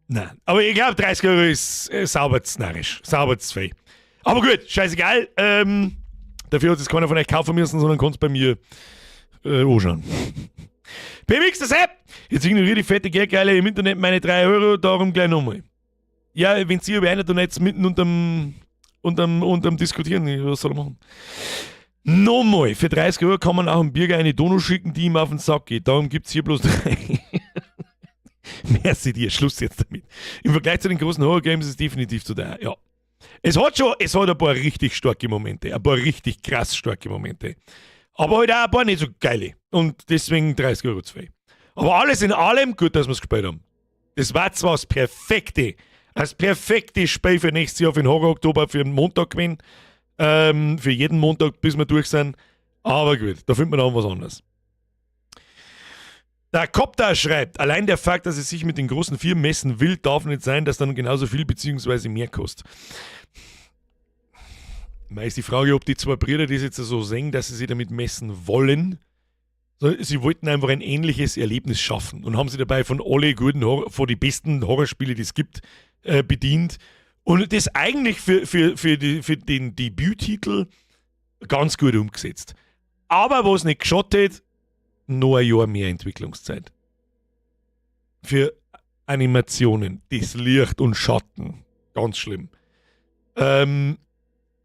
Nein, aber ich glaub, 30 Euro ist sauber zu narrisch, sauber zu viel. Aber gut, scheißegal, dafür hat es keiner von euch kaufen müssen, sondern kann's bei mir anschauen. PMX, das App! Jetzt ignoriere die fette Geldgeile im Internet meine 3 Euro, darum gleich nochmal. Ja, wenn sie über einer dann jetzt mitten unterm Diskutieren, was soll er machen? Nochmal, für 30 Euro kann man auch einem Bürger eine Dono schicken, die ihm auf den Sack geht. Darum gibt's hier bloß 3. Merci dir, Schluss jetzt damit. Im Vergleich zu den großen Horror-Games ist es definitiv zu teuer, ja. Es hat schon, es hat ein paar richtig starke Momente, ein paar richtig krass starke Momente. Aber halt auch ein paar nicht so geile. Und deswegen 30 Euro zu viel. Aber alles in allem, gut, dass wir's gespielt haben. Das war zwar das perfekte Spiel für nächstes Jahr, für den Horror-Oktober, für den Montag gewesen. Für jeden Montag, bis wir durch sind. Aber gut, da findet man auch was anderes. Der Kopter schreibt, allein der Fakt, dass es sich mit den großen Firmen messen will, darf nicht sein, dass dann genauso viel beziehungsweise mehr kostet. Mal ist die Frage, ob die zwei Brüder das jetzt so sehen, dass sie sich damit messen wollen. Sie wollten einfach ein ähnliches Erlebnis schaffen und haben sich dabei von alle guten Horror, von die besten Horrorspiele, die es gibt, bedient. Und das eigentlich für den Debüttitel ganz gut umgesetzt. Aber was nicht geschaut hat, noch ein Jahr mehr Entwicklungszeit. Für Animationen, das Licht und Schatten. Ganz schlimm.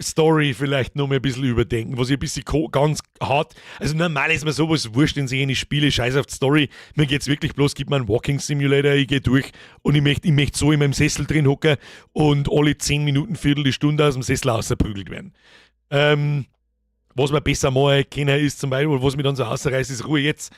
Story vielleicht noch mal ein bisschen überdenken, was ich ein bisschen ganz hart. Also normal ist mir sowas wurscht in solchen Spiele, scheiß auf die Story. Mir geht's wirklich bloß, gib mir einen Walking Simulator, ich geh durch und ich möcht so in meinem Sessel drin hocken und alle 10 Minuten, Viertel die Stunde aus dem Sessel rausgeprügelt werden. Was man besser machen können ist zum Beispiel, was mich dann so ausreißt, ist Ruhe jetzt.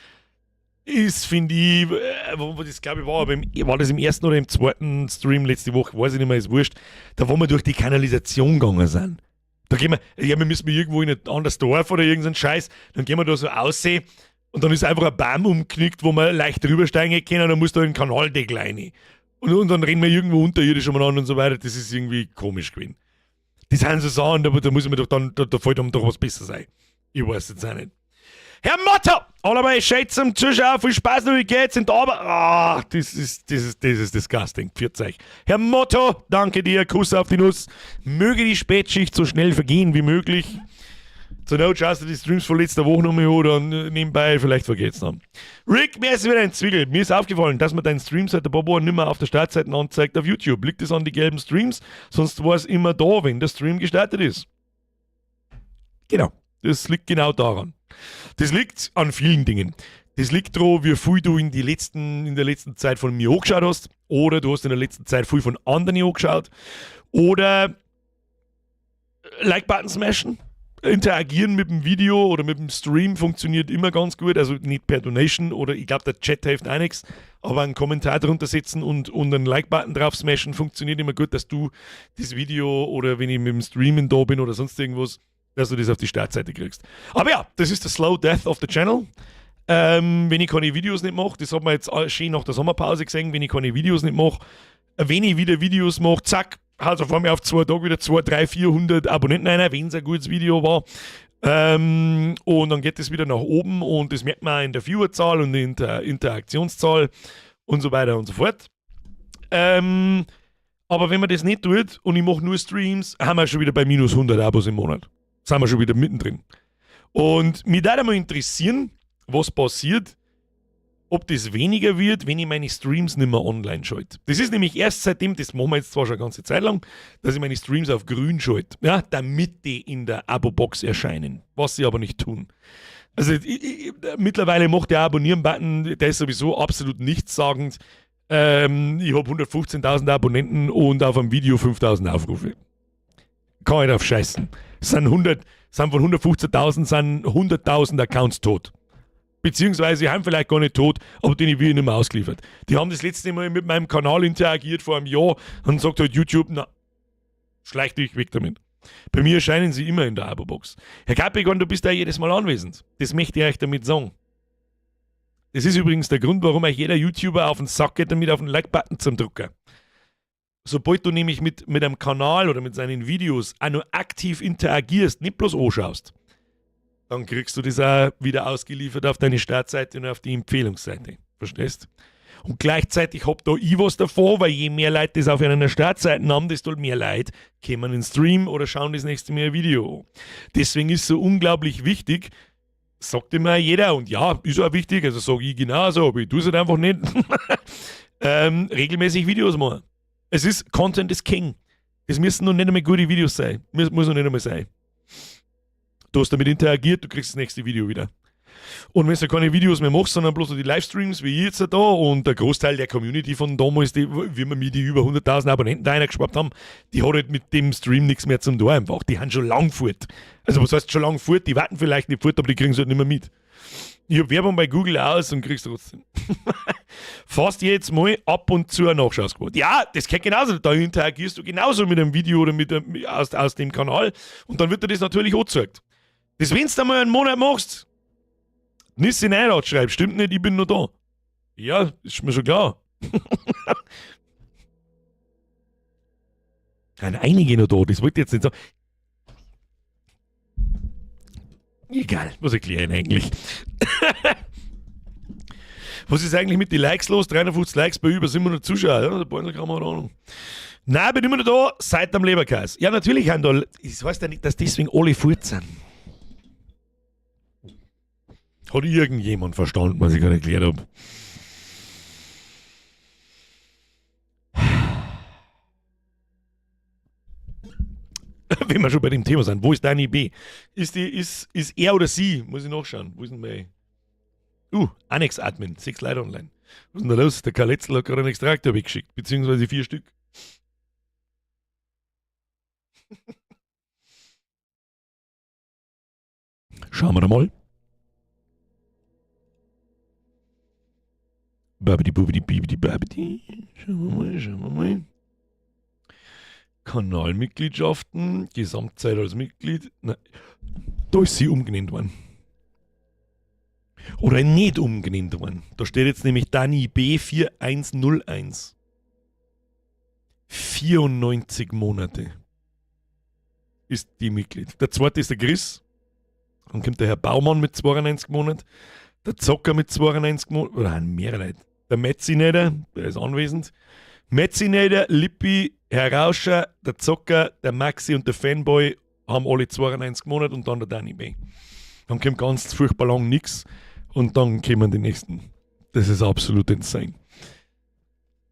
Ist, finde ich, das glaube ich war, aber war das im ersten oder im zweiten Stream letzte Woche, weiß ich nicht mehr, ist wurscht, da wo wir durch die Kanalisation gegangen sind. Da gehen wir, ja, wir müssen irgendwo in ein anderes Dorf oder irgendeinen Scheiß, dann gehen wir da so aussehen und dann ist einfach ein Baum umknickt, wo wir leicht drüber steigen können und dann muss da ein Kanaldeckel rein. Und dann rennen wir irgendwo unterirdisch umeinander und so weiter, das ist irgendwie komisch gewesen. Das sind so Sachen, aber da muss man doch dann, da fällt einem doch was besser sein. Ich weiß jetzt auch nicht. Herr Motto! Allerweil schön zum Zuschauen, viel Spaß noch, wie geht's? Und aber, ah, das ist disgusting. Pfiat euch. Herr Motto, danke dir, Kuss auf die Nuss. Möge die Spätschicht so schnell vergehen wie möglich. Zur Not schaust du die Streams von letzter Woche noch mal an oder nebenbei, vielleicht vergeht's noch. Rick, mir ist wieder ein Zwiegel. Mir ist aufgefallen, dass man deinen Stream seit ein paar Wochen nicht mehr auf der Startseite anzeigt auf YouTube. Liegt es an die gelben Streams? Sonst war es immer da, wenn der Stream gestartet ist. Genau, das liegt genau daran. Das liegt an vielen Dingen. Das liegt daran, wie viel du in der letzten Zeit von mir angeschaut hast. Oder du hast in der letzten Zeit viel von anderen angeschaut. Oder Like-Button smashen. Interagieren mit dem Video oder mit dem Stream funktioniert immer ganz gut. Also nicht per Donation oder ich glaube, der Chat hilft auch nichts. Aber einen Kommentar drunter setzen und einen Like-Button drauf smashen funktioniert immer gut, dass du das Video oder wenn ich mit dem Streamen da bin oder sonst irgendwas, dass du das auf die Startseite kriegst. Aber ja, das ist der Slow Death of the Channel. Wenn ich keine Videos nicht mache, das hat man jetzt schön nach der Sommerpause gesehen, wenn ich keine Videos nicht mache, wenn ich wieder Videos mache, zack, haut auf einmal auf 2 Tage wieder 2, 3, 400 Abonnenten rein, wenn es ein gutes Video war. Und dann geht es wieder nach oben und das merkt man auch in der Viewerzahl und in der Interaktionszahl und so weiter und so fort. Aber wenn man das nicht tut und ich mache nur Streams, haben wir schon wieder bei minus 100 Abos im Monat. Sind wir schon wieder mittendrin. Und mich würde mal interessieren, was passiert, ob das weniger wird, wenn ich meine Streams nicht mehr online schalte. Das ist nämlich erst seitdem, das machen wir jetzt zwar schon eine ganze Zeit lang, dass ich meine Streams auf grün schalte, ja, damit die in der Abo-Box erscheinen, was sie aber nicht tun. Also mittlerweile macht der Abonnieren-Button, der ist sowieso absolut nichtssagend. Ich habe 115.000 Abonnenten und auf einem Video 5.000 Aufrufe. Kann ich drauf scheißen. Sind von 115.000 sind 100.000 Accounts tot. Beziehungsweise haben vielleicht gar nicht tot, aber denen wird nicht mehr ausgeliefert. Die haben das letzte Mal mit meinem Kanal interagiert vor einem Jahr und sagt halt YouTube, na, schleich dich weg damit. Bei mir erscheinen sie immer in der Abo-Box. Herr Capricorn, du bist da jedes Mal anwesend. Das möchte ich euch damit sagen. Das ist übrigens der Grund, warum euch jeder YouTuber auf den Sack geht, damit auf den Like-Button zum Drucken. Sobald du nämlich mit einem Kanal oder mit seinen Videos auch nur aktiv interagierst, nicht bloß anschaust, dann kriegst du das auch wieder ausgeliefert auf deine Startseite und auf die Empfehlungsseite. Verstehst? Und gleichzeitig hab da ich was davon, weil je mehr Leute das auf einer Startseite haben, desto mehr Leute kommen in den Stream oder schauen das nächste Mal ein Video an. Deswegen ist so unglaublich wichtig, sagt immer jeder, und ja, ist auch wichtig, also sage ich genauso, aber ich tue es halt einfach nicht, regelmäßig Videos machen. Es ist Content is King. Es müssen noch nicht einmal gute Videos sein. Muss noch nicht einmal sein. Du hast damit interagiert, du kriegst das nächste Video wieder. Und wenn du keine Videos mehr machst, sondern bloß noch die Livestreams, wie ich jetzt da, und der Großteil der Community von damals, die, wie wir mir die über 100.000 Abonnenten da reingespart haben, die hat halt mit dem Stream nichts mehr zum tun einfach. Die haben schon lang fort. Also was heißt schon lang fort? Die warten vielleicht nicht fort, aber die kriegen es halt nicht mehr mit. Ich hab Werbung bei Google aus und kriegst trotzdem. Fast jetzt mal ab und zu eine Nachschausquote. Ja, das geht genauso. Da interagierst du genauso mit einem Video oder aus dem Kanal und dann wird dir das natürlich angezeigt. Das, wenn du einmal einen Monat machst, Nissi Neirad schreibt, stimmt nicht, ich bin noch da. Ja, ist mir schon klar. Nein, einige noch da, das wollte ich jetzt nicht sagen. Egal, was erkläre ich eigentlich? Was ist eigentlich mit den Likes los? 350 Likes bei über 700 Zuschauer. Ja, der Beutel kann man Ahnung. Nein, bin immer noch da, seit am Leberkäse. Ja, natürlich haben da. Das heißt ja nicht, dass deswegen alle fort sind. Hat irgendjemand verstanden, was ich gerade erklärt habe? Wenn wir schon bei dem Thema sind, wo ist deine B? Ist er oder sie? Muss ich nachschauen. Wo ist denn mein. Annex-Admin, 6 Leute online. Was ist denn da los? Der Karl Letzel hat gerade einen Extrakt weggeschickt, beziehungsweise 4 Stück. Schauen wir da mal. Babidi bubidi bibidi babidi. Schauen wir mal, schauen wir mal. Kanalmitgliedschaften, Gesamtzeit als Mitglied. Nein, da ist sie umgenannt worden. Oder nicht umgenannt worden. Da steht jetzt nämlich Dani B4101. 94 Monate ist die Mitglied. Der zweite ist der Chris. Dann kommt der Herr Baumann mit 92 Monaten. Der Zocker mit 92 Monaten. Oder mehrere Leute. Der Metzinator, der ist anwesend. Metzinator, Lippi, Herr Rauscher, der Zocker, der Maxi und der Fanboy haben alle 92 Monate und dann der Danny B. Dann kommt ganz furchtbar lang nichts und dann kommen die nächsten. Das ist absolut insane.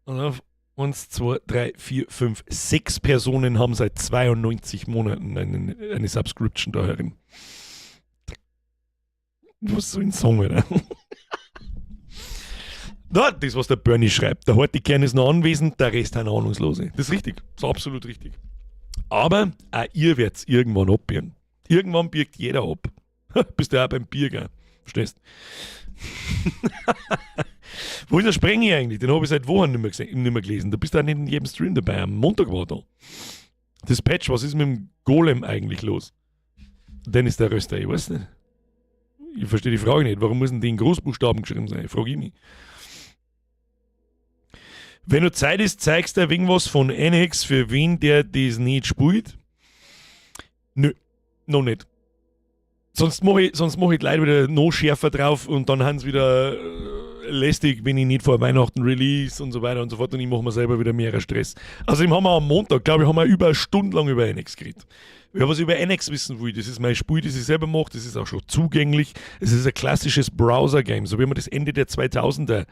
Und auf 1, 2, 3, 4, 5, 6 Personen haben seit 92 Monaten eine Subscription da herin. Was soll ich sagen, Alter? Na, das, was der Bernie schreibt. Der harte Kern ist noch anwesend, der Rest sind Ahnungslose. Das ist richtig. Das ist absolut richtig. Aber auch ihr werdet's irgendwann abbiegen. Irgendwann birgt jeder ab. Bist du auch beim Bierger. Verstehst? Wo ist der Sprengi eigentlich? Den habe ich seit Wochen nicht mehr, gesehen, nicht mehr gelesen. Da bist du auch nicht in jedem Stream dabei. Am Montag war er da. Das Patch, was ist mit dem Golem eigentlich los? Dennis der Röster, ich weiß nicht. Ich verstehe die Frage nicht. Warum müssen die in Großbuchstaben geschrieben sein? Frage ich mich. Wenn du Zeit ist, zeigst du irgendwas von NX, für wen der das nicht spielt? Nö, noch nicht. Sonst mache ich, sonst mach ich die Leute wieder noch schärfer drauf und dann haben sie wieder lästig, wenn ich nicht vor Weihnachten release und so weiter und so fort und ich mache mir selber wieder mehr Stress. Außerdem haben wir am Montag, glaube ich, haben wir über eine Stunde lang über NX geredet. Wer was über NX wissen will, das ist mein Spiel, das ich selber mache, das ist auch schon zugänglich. Es ist ein klassisches Browser-Game, so wie man das Ende der 2000er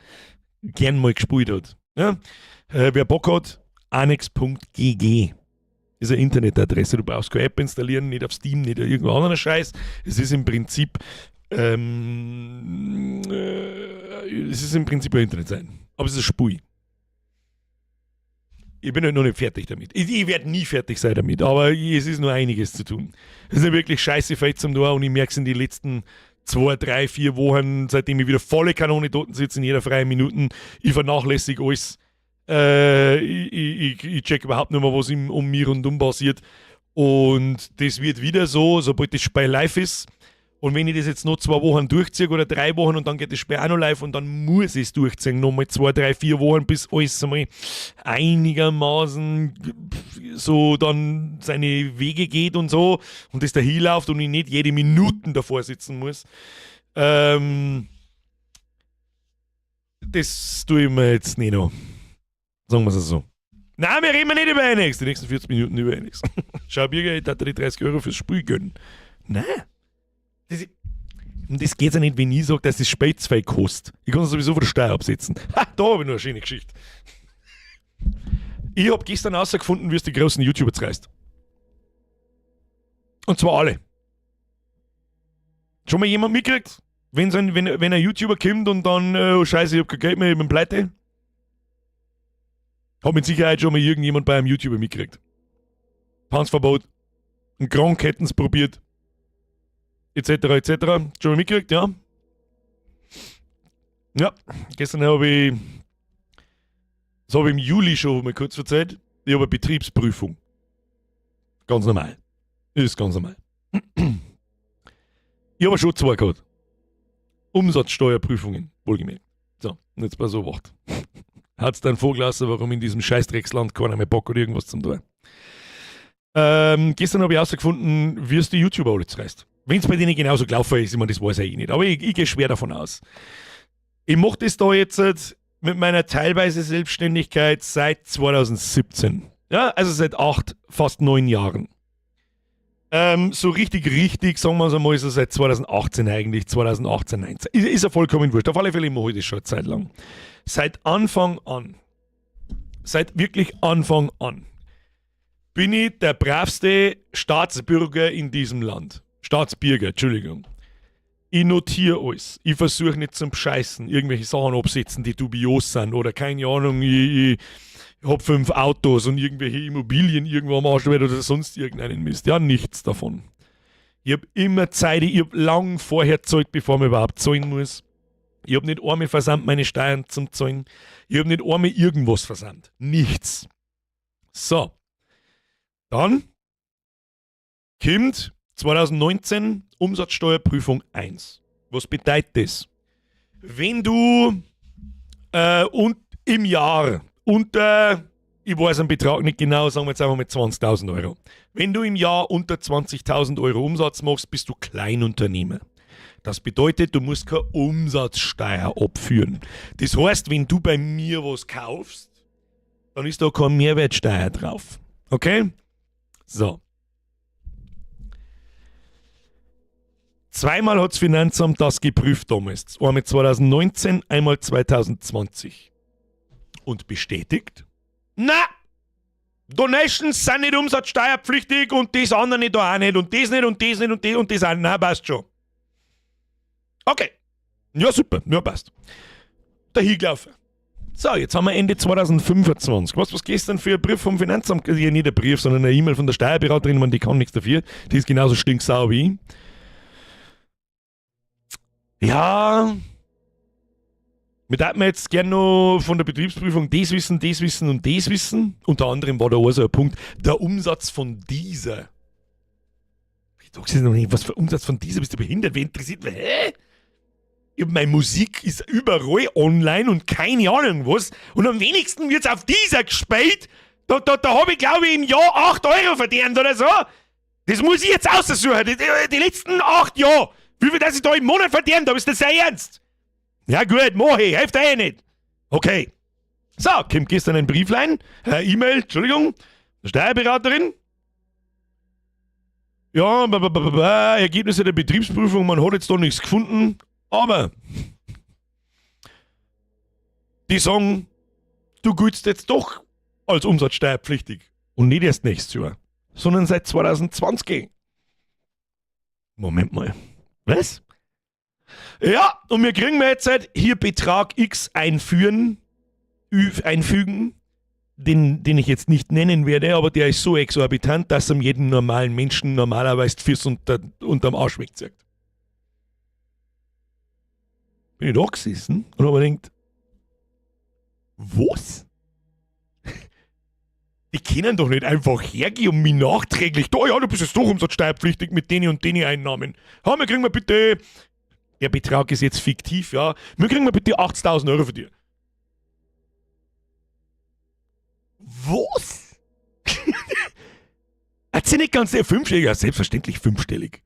gern mal gespielt hat. Ja? Wer Bock hat, anex.gg ist eine Internetadresse. Du brauchst keine App installieren, nicht auf Steam, nicht auf irgendeinen anderen Scheiß. Es ist im Prinzip es ist im Prinzip eine Internetseite. Aber es ist ein Spiel. Ich bin halt noch nicht fertig damit. Ich werde nie fertig sein damit, aber es ist noch einiges zu tun. Es ist ja wirklich scheiße viel zum tun und ich merke es in den letzten 2, 3, 4 Wochen, seitdem ich wieder volle Kanone dort sitze, in jeder freien Minute. Ich vernachlässige alles. Ich check überhaupt nicht mehr, was um mir rundum passiert. Und das wird wieder so, sobald das Spiel live ist. Und wenn ich das jetzt noch 2 Wochen durchziehe oder 3 Wochen und dann geht das Spiel auch noch live und dann muss ich es durchziehen, nochmal 2, 3, 4 Wochen, bis alles einmal einigermaßen so dann seine Wege geht und so und das dahin läuft und ich nicht jede Minute davor sitzen muss. Das tue ich mir jetzt nicht noch. Sagen wir's so. Nein, wir reden nicht über NX. Die nächsten 40 Minuten über NX. Schau, Birger, ich darf dir die 30 Euro fürs Spiel gönnen. Nein. Und das geht ja nicht, wenn ich sage, dass das Spiel zu viel kostet. Ich kann es sowieso von der Steuer absetzen. Ha, da hab ich noch eine schöne Geschichte. Ich hab gestern herausgefunden, wie es die großen YouTuber zerreißt. Und zwar alle. Schon mal jemand mitgekriegt? Wenn ein YouTuber kommt und dann, oh Scheiße, ich hab kein Geld mehr, ich bin pleite. Hat mit Sicherheit schon mal irgendjemand bei einem YouTuber mitgekriegt. Tanzverbot, einen Krank hätten's probiert, et cetera, et cetera. Schon mal mitgekriegt, ja? Ja, gestern habe ich, das habe ich im Juli schon mal kurz erzählt, ich habe eine Betriebsprüfung. Ganz normal. Ist ganz normal. Ich habe schon 2 gehabt. Umsatzsteuerprüfungen, wohlgemerkt. So, und jetzt pass auf, wacht. Hat's dann vorgelassen, warum in diesem Scheißdrecksland keiner mehr Bock oder irgendwas zum tun. Gestern habe ich herausgefunden, wie es die YouTuber alle zerreißt. Wenn's bei denen genauso gelaufen ist, ich meine, das weiß ich eh nicht. Aber ich gehe schwer davon aus. Ich mach das da jetzt mit meiner teilweise Selbstständigkeit seit 2017. Ja, also seit 8, fast 9 Jahren. So richtig, richtig, sagen wir es einmal, ist er seit 2018 eigentlich, 2018, 19. Ist ja vollkommen wurscht. Auf alle Fälle mache ich das schon eine Zeit lang. Seit Anfang an, seit wirklich Anfang an, bin ich der bravste Staatsbürger in diesem Land. Staatsbürger, Entschuldigung. Ich notiere alles. Ich versuche nicht zum Bescheißen, irgendwelche Sachen absetzen, die dubios sind oder keine Ahnung, ich hab 5 Autos und irgendwelche Immobilien irgendwo am Arsch oder sonst irgendeinen Mist. Ja, nichts davon. Ich hab immer Zeit, ich hab lang vorher gezahlt, bevor man überhaupt zahlen muss. Ich hab nicht einmal versandt, meine Steuern zum Zahlen. Ich hab nicht einmal irgendwas versandt. Nichts. So. Dann kommt 2019 Umsatzsteuerprüfung 1. Was bedeutet das? Wenn du und im Jahr unter, ich weiß den Betrag nicht genau, sagen wir jetzt einfach mal 20.000 Euro. Wenn du im Jahr unter 20.000 Euro Umsatz machst, bist du Kleinunternehmer. Das bedeutet, du musst keine Umsatzsteuer abführen. Das heißt, wenn du bei mir was kaufst, dann ist da keine Mehrwertsteuer drauf. Okay? So. Zweimal hat's Finanzamt das geprüft damals. Einmal 2019, einmal 2020. Und bestätigt? Na! Donations sind nicht umsatzsteuerpflichtig und das andere da auch nicht und das nicht und das nicht und das und das auch nicht. Na, passt schon. Okay. Ja, super. Ja, passt. Da hingelaufen. So, jetzt haben wir Ende 2025. Weißt du, was gestern für ein Brief vom Finanzamt? Also, ja, nicht ein Brief, sondern eine E-Mail von der Steuerberaterin, man, die kann nichts dafür. Die ist genauso stinksauer wie ich. Ja, wir würden jetzt gerne noch von der Betriebsprüfung das wissen, das wissen und das wissen. Unter anderem war da auch so ein Punkt, der Umsatz von dieser. Ich dachte noch nicht, was für Umsatz von dieser, bist du behindert? Wer interessiert mich? Hä? Ich hab, meine Musik ist überall online und keine Ahnung was. Und am wenigsten wird's auf dieser gespielt. Da hab ich, glaub ich, im Jahr 8 Euro verdient oder so. Das muss ich jetzt aussuchen. Die letzten 8 Jahre. Wie viel das ich da im Monat verdient hab, ist das sehr ernst? Ja gut, mach ich, hilft eh nicht. Okay. So, kommt gestern ein Brieflein, E-Mail, Entschuldigung, Steuerberaterin. Ja, ba, ba, ba, ba, ba, Ergebnisse der Betriebsprüfung, man hat jetzt da nichts gefunden, aber die sagen, du giltst jetzt doch als umsatzsteuerpflichtig und nicht erst nächstes Jahr, sondern seit 2020. Moment mal. Was? Ja, und wir kriegen jetzt halt hier Betrag X einfügen, den ich jetzt nicht nennen werde, aber der ist so exorbitant, dass ihm jedem normalen Menschen normalerweise die Füße unterm Arsch wegzieht. Bin ich da gesessen und hab mir gedacht, was? Die können doch nicht einfach hergehen und mich nachträglich, da, ja, du bist jetzt doch umsatzsteuerpflichtig mit denen und denen Einnahmen. Ja, wir kriegen mal bitte, der Betrag ist jetzt fiktiv, ja, wir kriegen mal bitte 80.000 Euro für dich. Was? Hat sie nicht ganz der fünfstellig? Ja, selbstverständlich fünfstellig.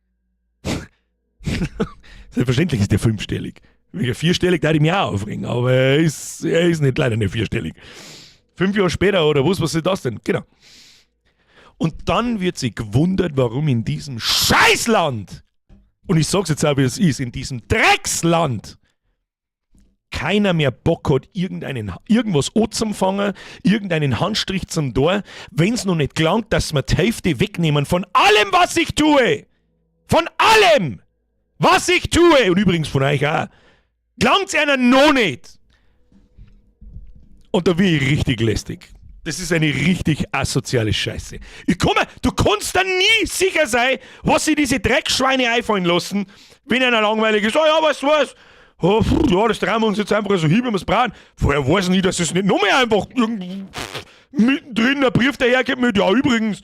Selbstverständlich ist der fünfstellig. Wegen vierstellig, da hätte ich mich auch aufregen, aber er ist leider nicht vierstellig. 5 Jahre später oder was, was ist das denn? Genau. Und dann wird sich gewundert, warum in diesem Scheißland, und ich sag's jetzt auch, wie es ist, in diesem Drecksland, keiner mehr Bock hat, irgendwas anzufangen, irgendeinen Handstrich zum Tor, wenn's noch nicht gelangt, dass wir die Hälfte wegnehmen von allem, was ich tue. Von allem, was ich tue. Und übrigens von euch auch. Gelangt's einer noch nicht. Und da bin ich richtig lästig. Das ist eine richtig asoziale Scheiße. Du kannst da nie sicher sein, was sie diese Dreckschweine einfallen lassen, wenn einer langweilig ist. Oh ja, weißt du was? Oh, pff, ja, das trauen wir uns jetzt einfach so hin, wie wir's brauchen. Vorher weiß ich nicht, dass es nicht noch mehr einfach mittendrin ein Brief daherkommt mit, ja übrigens,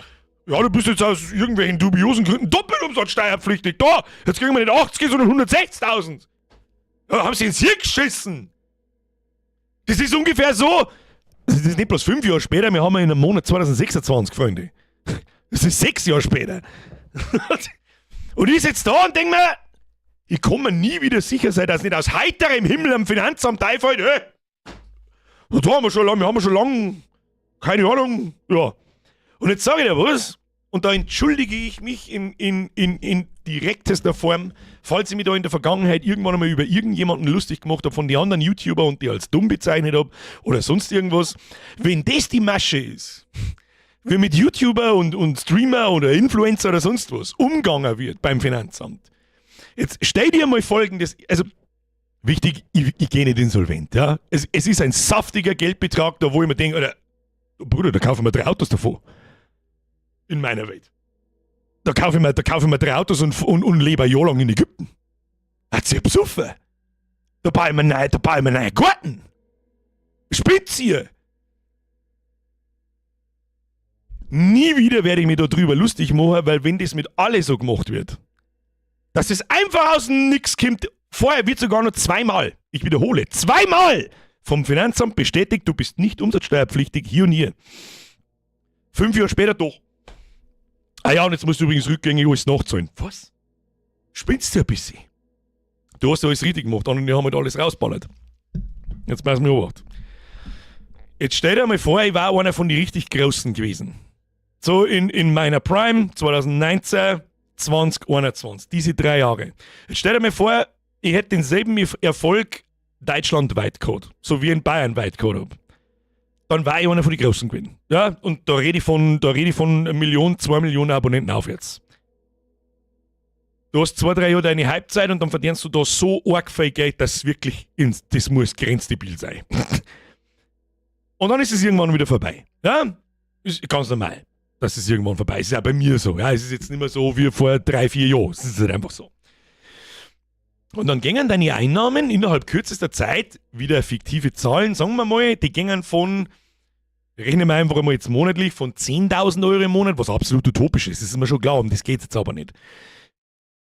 ja, du bist jetzt aus irgendwelchen dubiosen Gründen doppelt umsatzsteuerpflichtig. Da, jetzt kriegen wir nicht 80, sondern 160.000. Ja, haben sie ins Hirn geschissen. Das ist ungefähr so, das ist nicht bloß 5 Jahre später, wir haben ja in einem Monat 2026, Freunde. Das ist 6 Jahre später. Und ich sitze da und denk mir, ich kann mir nie wieder sicher sein, dass nicht aus heiterem Himmel am Finanzamt einfällt, hey, und da haben wir schon lange, wir haben schon lange, keine Ahnung, ja. Und jetzt sag ich dir was, und da entschuldige ich mich in direktester Form, falls ich mich da in der Vergangenheit irgendwann einmal über irgendjemanden lustig gemacht hab von den anderen YouTuber und die als dumm bezeichnet hab oder sonst irgendwas. Wenn das die Masche ist, wie mit YouTuber und Streamer oder Influencer oder sonst was umgegangen wird beim Finanzamt. Jetzt stell dir mal Folgendes, also wichtig, ich geh nicht insolvent, ja. Es ist ein saftiger Geldbetrag, da wo ich mir denk, Alter, Bruder, da kaufen wir 3 Autos davon. In meiner Welt. Da kaufe ich mir, da kaufe ich mir 3 Autos und lebe ein Jahr lang in Ägypten. Hat sie besoffen. Da baue ich mir neue, da baue ich mir neue Garten. Spinnt's ihr? Nie wieder werde ich mich da drüber lustig machen, weil wenn das mit alle so gemacht wird, dass es einfach aus dem Nix kommt, vorher wird sogar noch zweimal, ich wiederhole, zweimal vom Finanzamt bestätigt, du bist nicht umsatzsteuerpflichtig hier und hier. 5 Jahre später doch. Ah ja, und jetzt musst du übrigens rückgängig alles nachzahlen. Was? Spinnst du ein bisschen? Du hast ja alles richtig gemacht, und die haben halt alles rausballert. Jetzt pass mir Obacht. Jetzt stell dir mal vor, ich war einer von den richtig Großen gewesen. So in meiner Prime, 2019, 2021, diese 3 Jahre. Jetzt stell dir mal vor, ich hätte denselben Erfolg deutschlandweit gehabt, so wie in Bayern weit gehabt hab. Dann war ich einer von den Großen gewesen. Ja, und da rede ich von, da rede ich von 1 Million, 2 Millionen Abonnenten aufwärts. Du hast 2, 3 Jahre deine Halbzeit und dann verdienst du da so arg viel Geld, dass es wirklich, ins, das muss grenzdebil sein. Und dann ist es irgendwann wieder vorbei. Ja, ist ganz normal, dass es irgendwann vorbei ist. Ist ja bei mir so. Ja, es ist jetzt nicht mehr so wie vor 3, 4 Jahren. Es ist halt einfach so. Und dann gingen deine Einnahmen innerhalb kürzester Zeit, wieder fiktive Zahlen, sagen wir mal, die gingen von, rechnen wir einfach mal jetzt monatlich, von 10.000 Euro im Monat, was absolut utopisch ist, das ist mir schon klar, um das geht's jetzt aber nicht.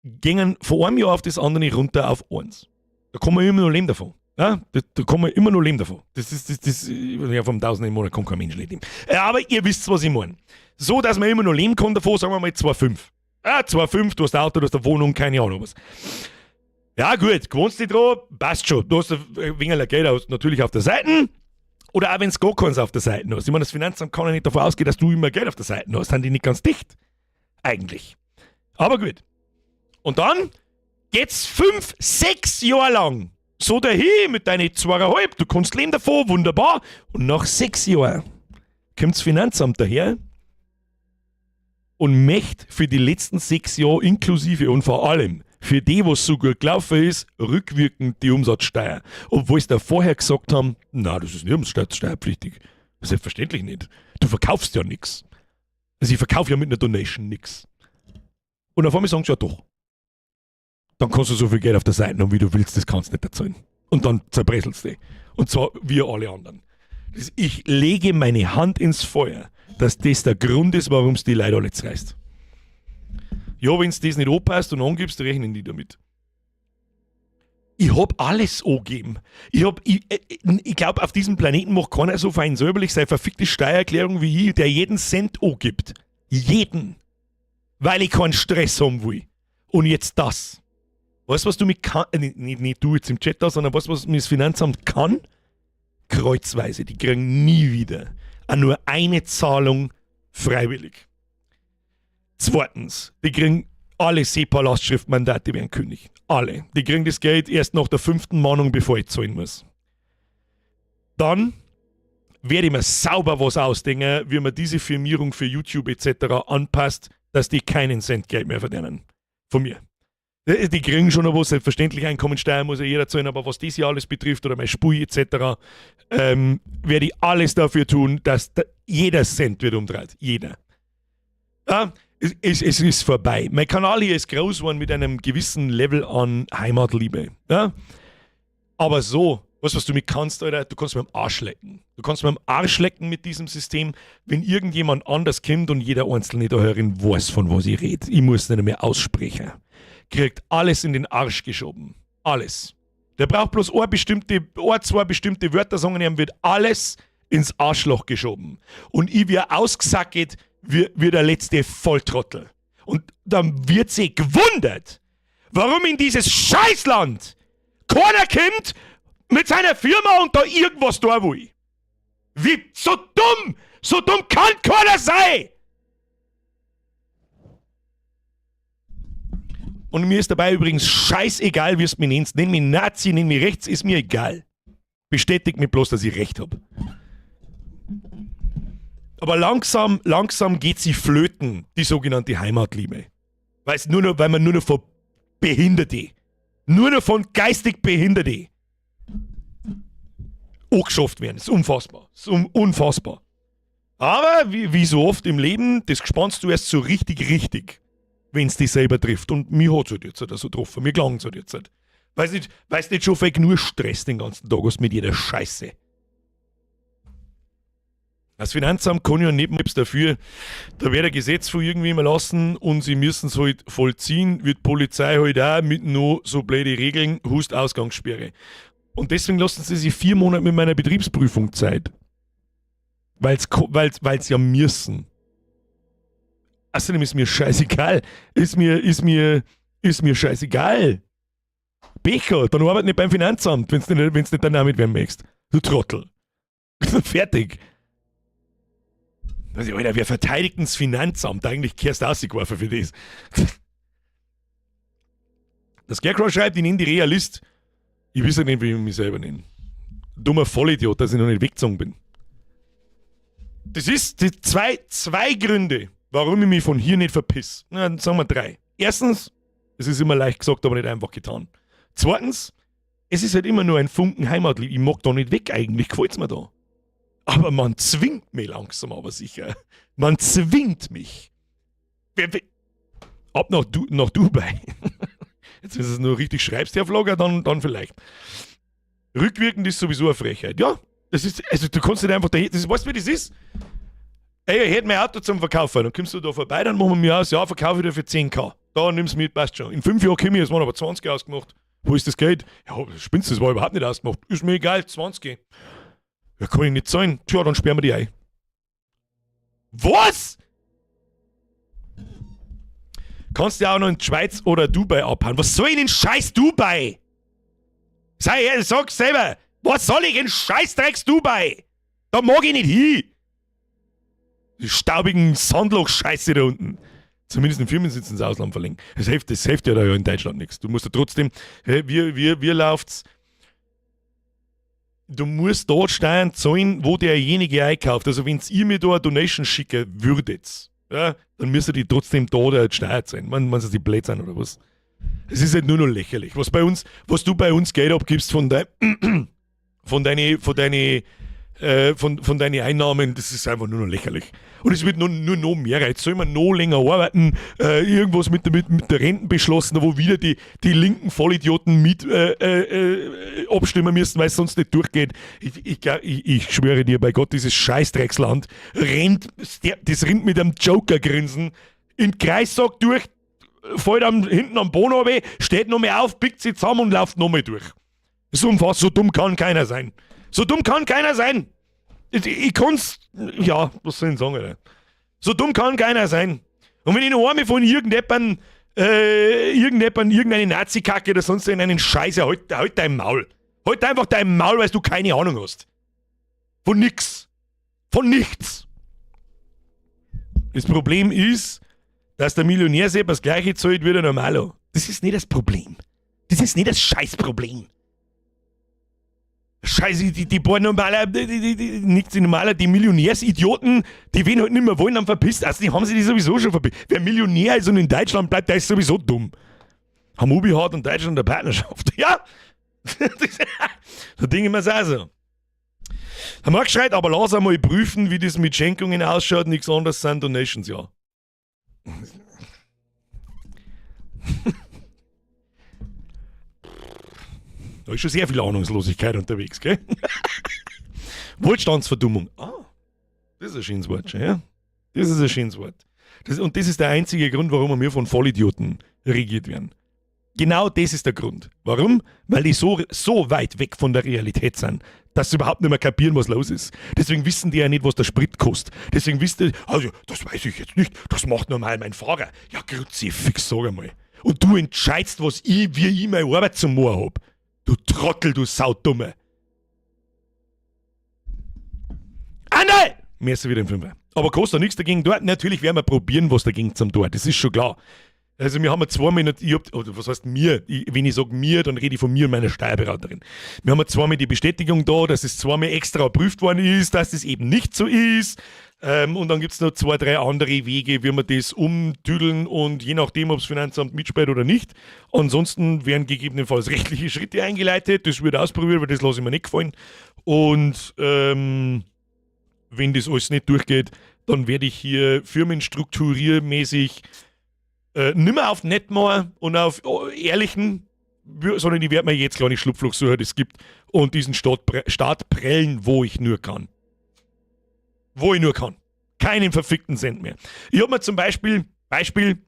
Gingen von einem Jahr auf das andere runter auf 1. Da kann man immer noch leben davon. Ja, da kann man immer noch leben davon. Das ist, das, das, ja, vom 1.000 im Monat kann kein Mensch leben. Ja, aber ihr wisst, was ich meine. So, dass man immer noch leben kann davon, sagen wir mal 2,5. Ja, 2,5, du hast ein Auto, du hast eine Wohnung, keine Ahnung was. Ja gut, gewohnst dich dran, passt schon. Du hast ein wenig Geld aus, natürlich auf der Seite. Oder auch wenn's gar keins auf der Seite hast. Ich meine, das Finanzamt kann ja nicht davon ausgehen, dass du immer Geld auf der Seite hast. Sind die nicht ganz dicht? Eigentlich. Aber gut. Und dann geht's 5, 6 Jahre lang so dahin mit deinen zweieinhalb. Du kannst leben davon, wunderbar. Und nach 6 Jahren kommt das Finanzamt daher und möchte für die letzten 6 Jahre inklusive und vor allem für die, was so gut gelaufen ist, rückwirkend die Umsatzsteuer. Obwohl sie da vorher gesagt haben, na, das ist nicht umsatzsteuerpflichtig. Selbstverständlich nicht. Du verkaufst ja nix. Also ich verkaufe ja mit einer Donation nix. Und auf einmal sagen sie ja doch. Dann kannst du so viel Geld auf der Seite haben, wie du willst, das kannst du nicht erzahlen. Und dann zerbreselst du dich. Und zwar wie alle anderen. Ich lege meine Hand ins Feuer, dass das der Grund ist, warum es die Leute alle zerreißt. Ja, wenn's das nicht anpasst und angibst, rechnen die damit. Ich hab alles angegeben. Ich glaub, auf diesem Planeten macht keiner so fein säuberlich seine verfickte Steuererklärung wie ich, der jeden Cent angibt. Jeden. Weil ich keinen Stress haben will. Und jetzt das. Weißt du, was du mit kann, nicht du jetzt im Chat da, sondern weißt du, was mir das Finanzamt kann? Kreuzweise. Die kriegen nie wieder auch nur eine Zahlung freiwillig. Zweitens, die kriegen alle SEPA-Lastschriftmandate werden kündigt. Alle. Die kriegen das Geld erst nach der 5. Mahnung, bevor ich zahlen muss. Dann werde ich mir sauber was ausdenken, wie man diese Firmierung für YouTube et cetera anpasst, dass die keinen Cent Geld mehr verdienen. Von mir. Die kriegen schon noch was, selbstverständlich Einkommensteuer muss ja jeder zahlen, aber was das hier alles betrifft oder mein Spui et cetera, werde ich alles dafür tun, dass da jeder Cent wird umdreht. Jeder. Ja, es ist vorbei. Mein Kanal hier ist groß geworden mit einem gewissen Level an Heimatliebe. Ja? Aber so, weißt du, was du mit kannst, Alter? Du kannst mit dem Arsch lecken. Du kannst mit dem Arsch lecken mit diesem System, wenn irgendjemand anders kommt und jeder Einzelne da herin weiß, von was ich red. Ich muss nicht mehr aussprechen. Kriegt alles in den Arsch geschoben. Alles. Der braucht bloß ein, zwei bestimmte Wörter sagen, ihm wird alles ins Arschloch geschoben. Und ich werde ausgesackt wie der letzte Volltrottel. Und dann wird sie gewundert, warum in dieses Scheißland keiner kommt mit seiner Firma und da irgendwas da will. Wie so dumm! So dumm kann keiner sein! Und mir ist dabei übrigens scheißegal, wie es mich nennst. Nenn mich Nazi, nenn mich rechts, ist mir egal. Bestätigt mir bloß, dass ich recht hab. Aber langsam, langsam geht sie flöten, die sogenannte Heimatliebe. Weil's nur noch, weil man nur noch von Behinderte, nur noch von geistig Behinderte angeschafft werden. Das ist unfassbar. Das ist unfassbar. Aber wie so oft im Leben, das spannst du erst so richtig, richtig, wenn's dich selber trifft. Und mich hat's halt jetzt halt so getroffen. Mir klang's halt jetzt halt. Weiß nicht, weiß nicht schon viel nur Stress den ganzen Tag hast mit jeder Scheiße. Das Finanzamt kann ja nicht mehr dafür. Da wird ein Gesetz von irgendwem erlassen und sie müssen es halt vollziehen, wird Polizei halt auch mit nur so blöde Regeln, Hust Ausgangssperre. Und deswegen lassen sie sich 4 Monate mit meiner Betriebsprüfung Zeit. Weil's ja müssen. Außerdem ist mir scheißegal. Ist mir scheißegal. Becher, dann arbeit nicht beim Finanzamt, wenn's nicht dann damit werden möchtest. Du Trottel. Fertig. Also, Alter, wer verteidigt denn das Finanzamt? Eigentlich kehrst du rausgeworfen für das. Das Scarecrow schreibt, ich nenne die Realist. Ich weiß ja nicht, wie ich mich selber nenne. Dummer Vollidiot, dass ich noch nicht weggezogen bin. Das ist die zwei Gründe, warum ich mich von hier nicht verpiss. Na, dann sagen wir 3. Erstens, es ist immer leicht gesagt, aber nicht einfach getan. Zweitens, es ist halt immer nur ein Funken Heimatliebe. Ich mag da nicht weg eigentlich, gefällt's mir da. Aber man zwingt mich langsam, aber sicher. Man zwingt mich. Ab nach Dubai. Jetzt, wenn du es nur richtig schreibst, Herr Vlogger, dann vielleicht. Rückwirkend ist sowieso eine Frechheit. Ja, das ist, also du kannst nicht einfach dahin, das, weißt du, wie das ist? Ey, ich hätte mein Auto zum Verkaufen. Dann kommst du da vorbei, dann machen wir mir aus, ja, verkaufe ich dir für 10.000. Da nimm's mit, passt schon. In 5 Jahren komme ich, es waren aber 20 ausgemacht. Wo ist das Geld? Ja, spinnst du, das war überhaupt nicht ausgemacht. Ist mir egal, 20. Ja, kann ich nicht zahlen. Tja, dann sperren wir die ein. Was? Kannst du ja auch noch in die Schweiz oder Dubai abhauen. Was soll ich denn in scheiß Dubai? Sei, sag selber, was soll ich in Scheißdrecks Dubai? Da mag ich nicht hin. Die staubigen Sandloch-Scheiße da unten. Zumindest den Firmensitz ins Ausland verlegen. Das hilft ja da ja in Deutschland nichts. Du musst ja trotzdem, wie läuft's? Du musst dort Steuern zahlen, wo derjenige einkauft. Also wenn ihr mir da eine Donation schicken würdet, ja, dann müsst ihr die trotzdem da die Steuer zahlen. Man sie blöd sind oder was. Es ist halt nur noch lächerlich. Was du bei uns Geld abgibst von deinen Einnahmen, das ist einfach nur noch lächerlich. Und es wird nur noch mehr. Jetzt soll man noch länger arbeiten, irgendwas mit der Renten beschlossen, wo wieder die linken Vollidioten mit abstimmen müssen, weil es sonst nicht durchgeht. Ich schwöre dir, bei Gott, dieses Scheißdrecksland rennt, das rennt mit einem Joker-Grinsen in den Kreissack durch, fällt hinten am Boden runter, steht noch mehr auf, pickt sie zusammen und läuft noch mehr durch. Das ist unfassbar, so dumm kann keiner sein. So dumm kann keiner sein. Ich kann's, ja, was soll ich denn sagen, Alter? So dumm kann keiner sein. Und wenn ich noch einmal von irgendjemandem, irgendeine Nazi-Kacke oder sonst irgendeinen Scheiße, halt dein Maul. Halt einfach dein Maul, weil du keine Ahnung hast. Von nix. Von nichts. Das Problem ist, dass der Millionär selber das Gleiche zahlt wie der Normalo. Das ist nicht das Problem. Das ist nicht das Scheißproblem. Scheiße, die paar normaler, nicht die normaler, die Millionärsidioten, die wen halt nicht mehr wollen, dann verpisst. Also die haben sich die sowieso schon verpisst. Wer Millionär ist und in Deutschland bleibt, der ist sowieso dumm. Hamubi hat und Deutschland eine Partnerschaft. Ja! Da denke ich mir's auch so. Der Marc schreit, aber lass einmal prüfen, wie das mit Schenkungen ausschaut. Nichts anderes sind Donations, ja. Da ist schon sehr viel Ahnungslosigkeit unterwegs, gell? Wohlstandsverdummung. Ah, das ist ein schönes Wort schon, ja? Das ist ein schönes Wort. Und das ist der einzige Grund, warum wir von Vollidioten regiert werden. Genau das ist der Grund. Warum? Weil die so weit weg von der Realität sind, dass sie überhaupt nicht mehr kapieren, was los ist. Deswegen wissen die ja nicht, was der Sprit kostet. Deswegen wissen die, also, das weiß ich jetzt nicht, das macht normal mein Fahrer. Ja, Kruzifix, sag einmal. Und du entscheidest, wie ich meine Arbeit zum Moor hab. Du Trottel, du Saudumme. Anderl! Mir ist wieder im Fünfer. Aber kostet nichts dagegen dort. Natürlich werden wir probieren, was dagegen zum Tor. Das ist schon klar. Also wir haben ja zweimal, oder was heißt mir? Wenn ich sage mir, dann rede ich von mir und meiner Steuerberaterin. Wir haben ja zweimal die Bestätigung da, dass es zweimal extra geprüft worden ist, dass das eben nicht so ist. Und dann gibt es noch 2, 3 andere Wege, wie wir das umtüdeln und je nachdem, ob das Finanzamt mitspielt oder nicht. Ansonsten werden gegebenenfalls rechtliche Schritte eingeleitet. Das wird ausprobiert, weil das lasse ich mir nicht gefallen. Und wenn das alles nicht durchgeht, dann werde ich hier firmenstrukturiermäßig nimmer auf Netmore und auf ehrlichen sondern ich werde mir jetzt kleine Schlupfloch suchen, das es gibt, und diesen Staat prellen, wo ich nur kann. Wo ich nur kann. Keinen verfickten Cent mehr. Ich hab mir zum Beispiel, Beispiel,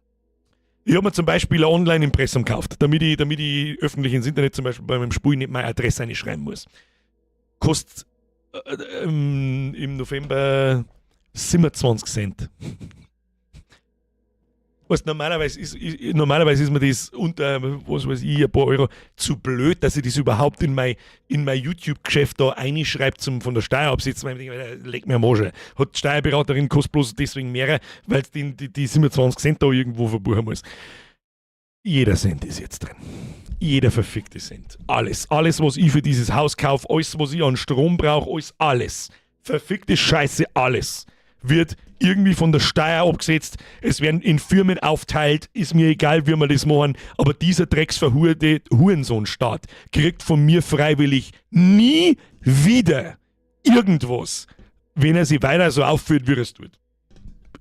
ich hab mir zum Beispiel ein Online-Impressum gekauft, damit ich öffentlich ins Internet zum Beispiel bei meinem Spiel nicht meine Adresse reinschreiben muss. Kostet im November 27 Cent. Weißt, normalerweise ist mir das unter, was weiß ich, ein paar Euro zu blöd, dass ich das überhaupt in mein YouTube-Geschäft da einschreibe zum von der Steuer absetzen, weil ich denke, leck mir am Arsch. Hat die Steuerberaterin kostet bloß deswegen mehr, weil die 27 Cent da irgendwo verbuchen muss. Jeder Cent ist jetzt drin. Jeder verfickte Cent. Alles. Alles, was ich für dieses Haus kaufe, alles, was ich an Strom brauche, alles, alles. Verfickte Scheiße, alles wird irgendwie von der Steuer abgesetzt. Es werden in Firmen aufteilt, ist mir egal, wie wir das machen, aber dieser drecksverhurte Hurensohnstaat kriegt von mir freiwillig nie wieder irgendwas, wenn er sich weiter so aufführt, wie er es tut.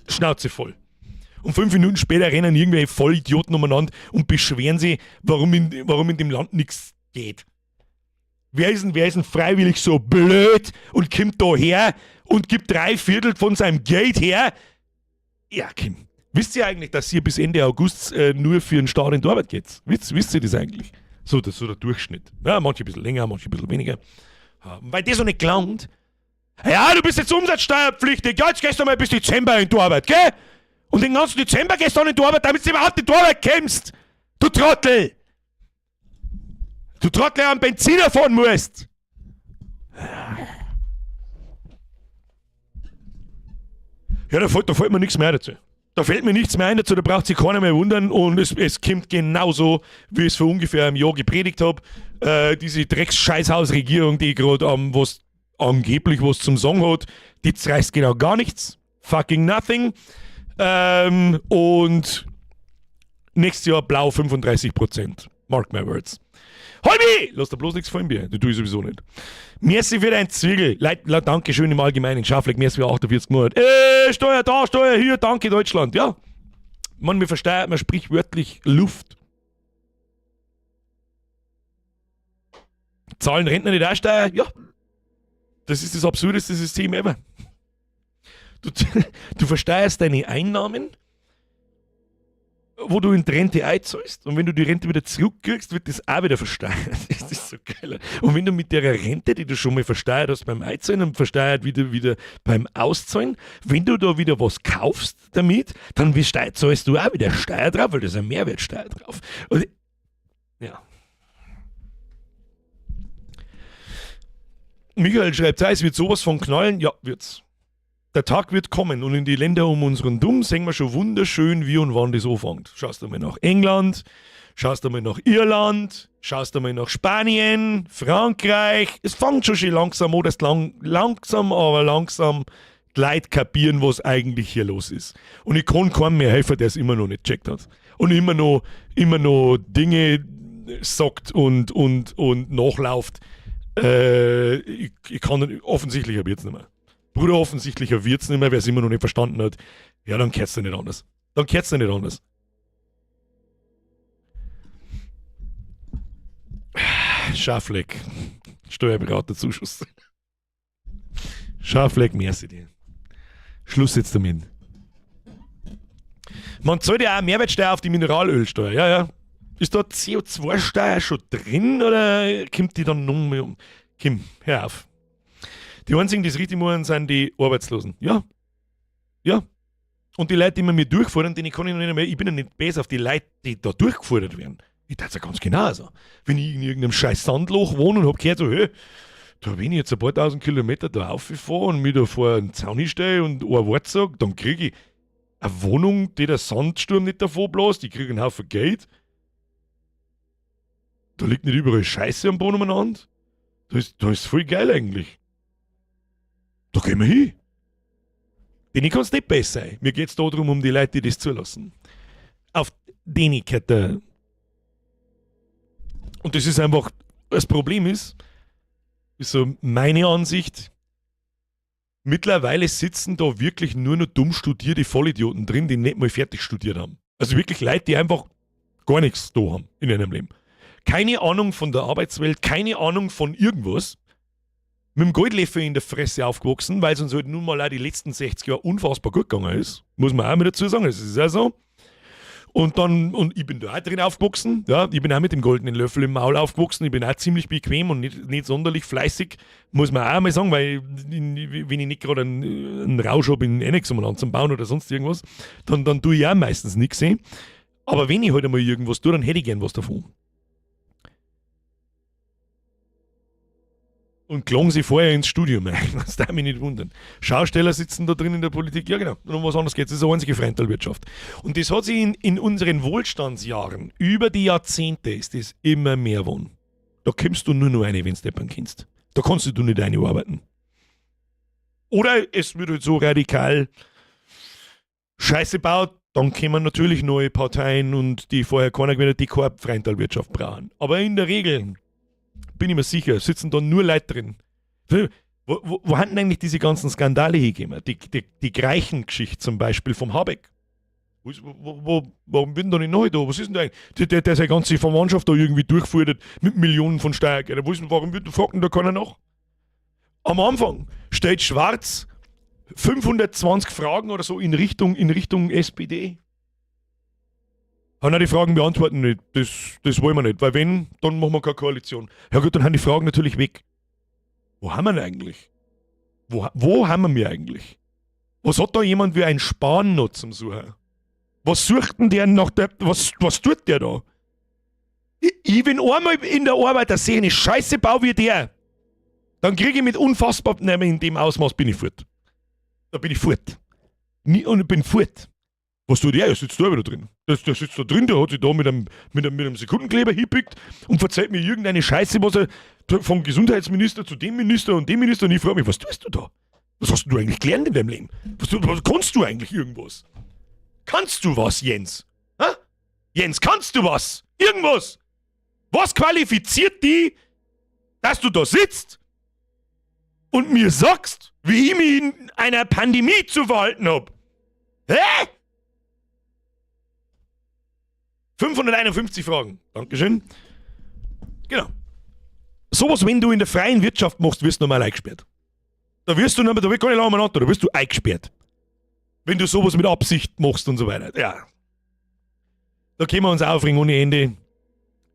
Schnauze voll. Und 5 Minuten später rennen irgendwelche Vollidioten umeinander und beschweren sich, warum in dem Land nichts geht. Wer ist denn freiwillig so blöd und kommt da her und gibt drei Viertel von seinem Geld her? Ja, Kim. Wisst ihr eigentlich, dass ihr bis Ende August nur für den Staat in die Arbeit geht? Wisst ihr das eigentlich? So, das ist so der Durchschnitt. Ja, manche ein bisschen länger, manche ein bisschen weniger. Ja, weil das so nicht gelangt. Ja, du bist jetzt umsatzsteuerpflichtig. Ja, jetzt gehst du mal bis Dezember in die Arbeit, gell? Und den ganzen Dezember gehst du dann in die Arbeit, damit du überhaupt in die Arbeit kommst. Du Trottel! Du Trottel, der am Benziner fahren musst! Ja, da fällt mir nichts mehr dazu. Da fällt mir nichts mehr ein dazu, da braucht sich keiner mehr wundern und es kommt genauso, wie ich es vor ungefähr einem Jahr gepredigt habe. Diese Drecks-Scheißhausregierung, die gerade was angeblich was zum Sagen hat, die zerreißt genau gar nichts. Fucking nothing. Und nächstes Jahr blau 35%. Mark my words. Holmi! Lass dir bloß nichts fallen, Bier. Das tue ich sowieso nicht. Merci für dein Zwiegel. Leid, Dankeschön im Allgemeinen. Schafleck, merci für 48 Monate. Steuer da, Steuer hier, danke Deutschland. Ja. Man, mir versteuert man sprichwörtlich Luft. Zahlen Rentner nicht auch Steuer? Ja. Das ist das absurdeste System ever. Du versteuerst deine Einnahmen, wo du in die Rente einzahlst, und wenn du die Rente wieder zurückkriegst, wird das auch wieder versteuert. Das ist so geil. Und wenn du mit der Rente, die du schon mal versteuert hast beim Einzahlen und versteuert wieder beim Auszahlen, wenn du da wieder was kaufst damit, dann zahlst du auch wieder Steuer drauf, weil da ist eine Mehrwertsteuer drauf. Und, ja. Michael schreibt, es wird sowas von knallen. Ja, wird's. Der Tag wird kommen und in die Länder um unseren Dumm sehen wir schon wunderschön, wie und wann das anfängt. Schaust du mal nach England, schaust du mal nach Irland, schaust du mal nach Spanien, Frankreich. Es fängt schon schön langsam an, dass langsam, aber langsam die Leute kapieren, was eigentlich hier los ist. Und ich kann keinem mehr helfen, der es immer noch nicht checkt hat. Und immer noch Dinge sagt und nachlauft. Ich kann offensichtlicher wird's nicht mehr. Bruder, offensichtlicher wird's nicht mehr, wer es immer noch nicht verstanden hat. Ja, dann kehrt's ja nicht anders. Dann kehrt's ja nicht anders. Schafleck. Steuerberaterzuschuss. Schafleck, merci dir. Schluss jetzt damit. Man zahlt ja auch Mehrwertsteuer auf die Mineralölsteuer. Ja. Ist da CO2-Steuer schon drin oder kommt die dann noch mal um? Kim, hör auf. Die einzigen, die es richtig machen, sind die Arbeitslosen. Ja. Ja. Und die Leute, die mir durchfordern, denen kann ich noch nicht mehr, ich bin ja nicht besser auf die Leute, die da durchgefordert werden. Ich tat ja ganz genauso. Wenn ich in irgendeinem scheiß Sandloch wohne und hab gehört so, hey, da wenn ich jetzt ein paar tausend Kilometer da auffahre und mich da vor einen Zaun stelle und ein Wort sage, dann kriege ich eine Wohnung, die der Sandsturm nicht davon bläst, ich kriege einen Haufen Geld. Da liegt nicht überall Scheiße am Boden umeinander. Da ist voll geil eigentlich. Da gehen wir hin. Denen kann es nicht besser sein. Mir geht es darum, um die Leute, die das zulassen. Auf denen gehört der. Und das ist einfach, das Problem ist so meine Ansicht, mittlerweile sitzen da wirklich nur noch dumm studierte Vollidioten drin, die nicht mal fertig studiert haben. Also wirklich Leute, die einfach gar nichts da haben in ihrem Leben. Keine Ahnung von der Arbeitswelt, keine Ahnung von irgendwas. Mit dem Goldlöffel in der Fresse aufgewachsen, weil es uns halt nun mal auch die letzten 60 Jahre unfassbar gut gegangen ist. Muss man auch mit dazu sagen, das ist ja so. Und dann, und ich bin da auch drin aufgewachsen, ja, ich bin auch mit dem goldenen Löffel im Maul aufgewachsen, ich bin auch ziemlich bequem und nicht sonderlich fleißig, muss man auch mal sagen, weil wenn ich nicht gerade einen Rausch habe, in Annex umeinander zum Bauen oder sonst irgendwas, dann tue ich auch meistens nichts. Aber wenn ich halt einmal irgendwas tue, dann hätte ich gern was davon. Und klang sie vorher ins Studium ein. Das darf mich nicht wundern. Schausteller sitzen da drin in der Politik. Ja, genau. Und um was anderes geht's. Das ist eine einzige Fremdwirtschaft. Und das hat sich in unseren Wohlstandsjahren, über die Jahrzehnte, ist das immer mehr geworden. Da kommst du nur noch eine, wenn's deppern kannst. Da kannst du nicht eine arbeiten. Oder es wird halt so radikal Scheiße gebaut, dann kommen natürlich neue Parteien und die vorher keiner gewählt hat, die keine Freitalwirtschaft brauchen. Aber in der Regel, bin ich mir sicher, sitzen da nur Leute drin. Wo haben denn eigentlich diese ganzen Skandale hingekommen? Die Graichen-Geschichte zum Beispiel vom Habeck. Warum bin da nicht neu da? Was ist denn da eigentlich? Der seine ganze Verwandtschaft da irgendwie durchgeführt hat mit Millionen von Steuergeldern. Warum wird, fragt denn da keiner nach? Am Anfang stellt Schwarz 520 Fragen oder so in Richtung SPD. Haben auch die Fragen beantworten nicht. Das wollen wir nicht. Weil wenn, dann machen wir keine Koalition. Ja gut, dann haben die Fragen natürlich weg. Wo haben wir denn eigentlich? Wo haben wir mich eigentlich? Was hat da jemand wie ein Spahn noch zum Suchen? Was sucht denn der nach der, was, was tut der da? Ich bin einmal in der Arbeit, da sehe ich eine Scheiße bau wie der. Dann kriege ich mit unfassbar, nein, in dem Ausmaß bin ich fort. Da bin ich fort. Nie, und ich bin fort. Was tut der? Der sitzt da wieder drin. Der sitzt da drin, der hat sich da mit einem Sekundenkleber hingepickt und verzeiht mir irgendeine Scheiße, was er vom Gesundheitsminister zu dem Minister und dem Minister, und ich frage mich, was tust du da? Was hast du eigentlich gelernt in deinem Leben? Was kannst du eigentlich irgendwas? Kannst du was, Jens? Ha? Jens, kannst du was? Irgendwas? Was qualifiziert die, dass du da sitzt und mir sagst, wie ich mich in einer Pandemie zu verhalten hab? Hä? 551 Fragen. Dankeschön. Genau. Sowas, wenn du in der freien Wirtschaft machst, wirst du normal eingesperrt. Da wirst du nicht mehr, da wird gar nicht lange umeinander, da wirst du eingesperrt. Wenn du sowas mit Absicht machst und so weiter. Ja. Da können wir uns aufregen ohne Ende.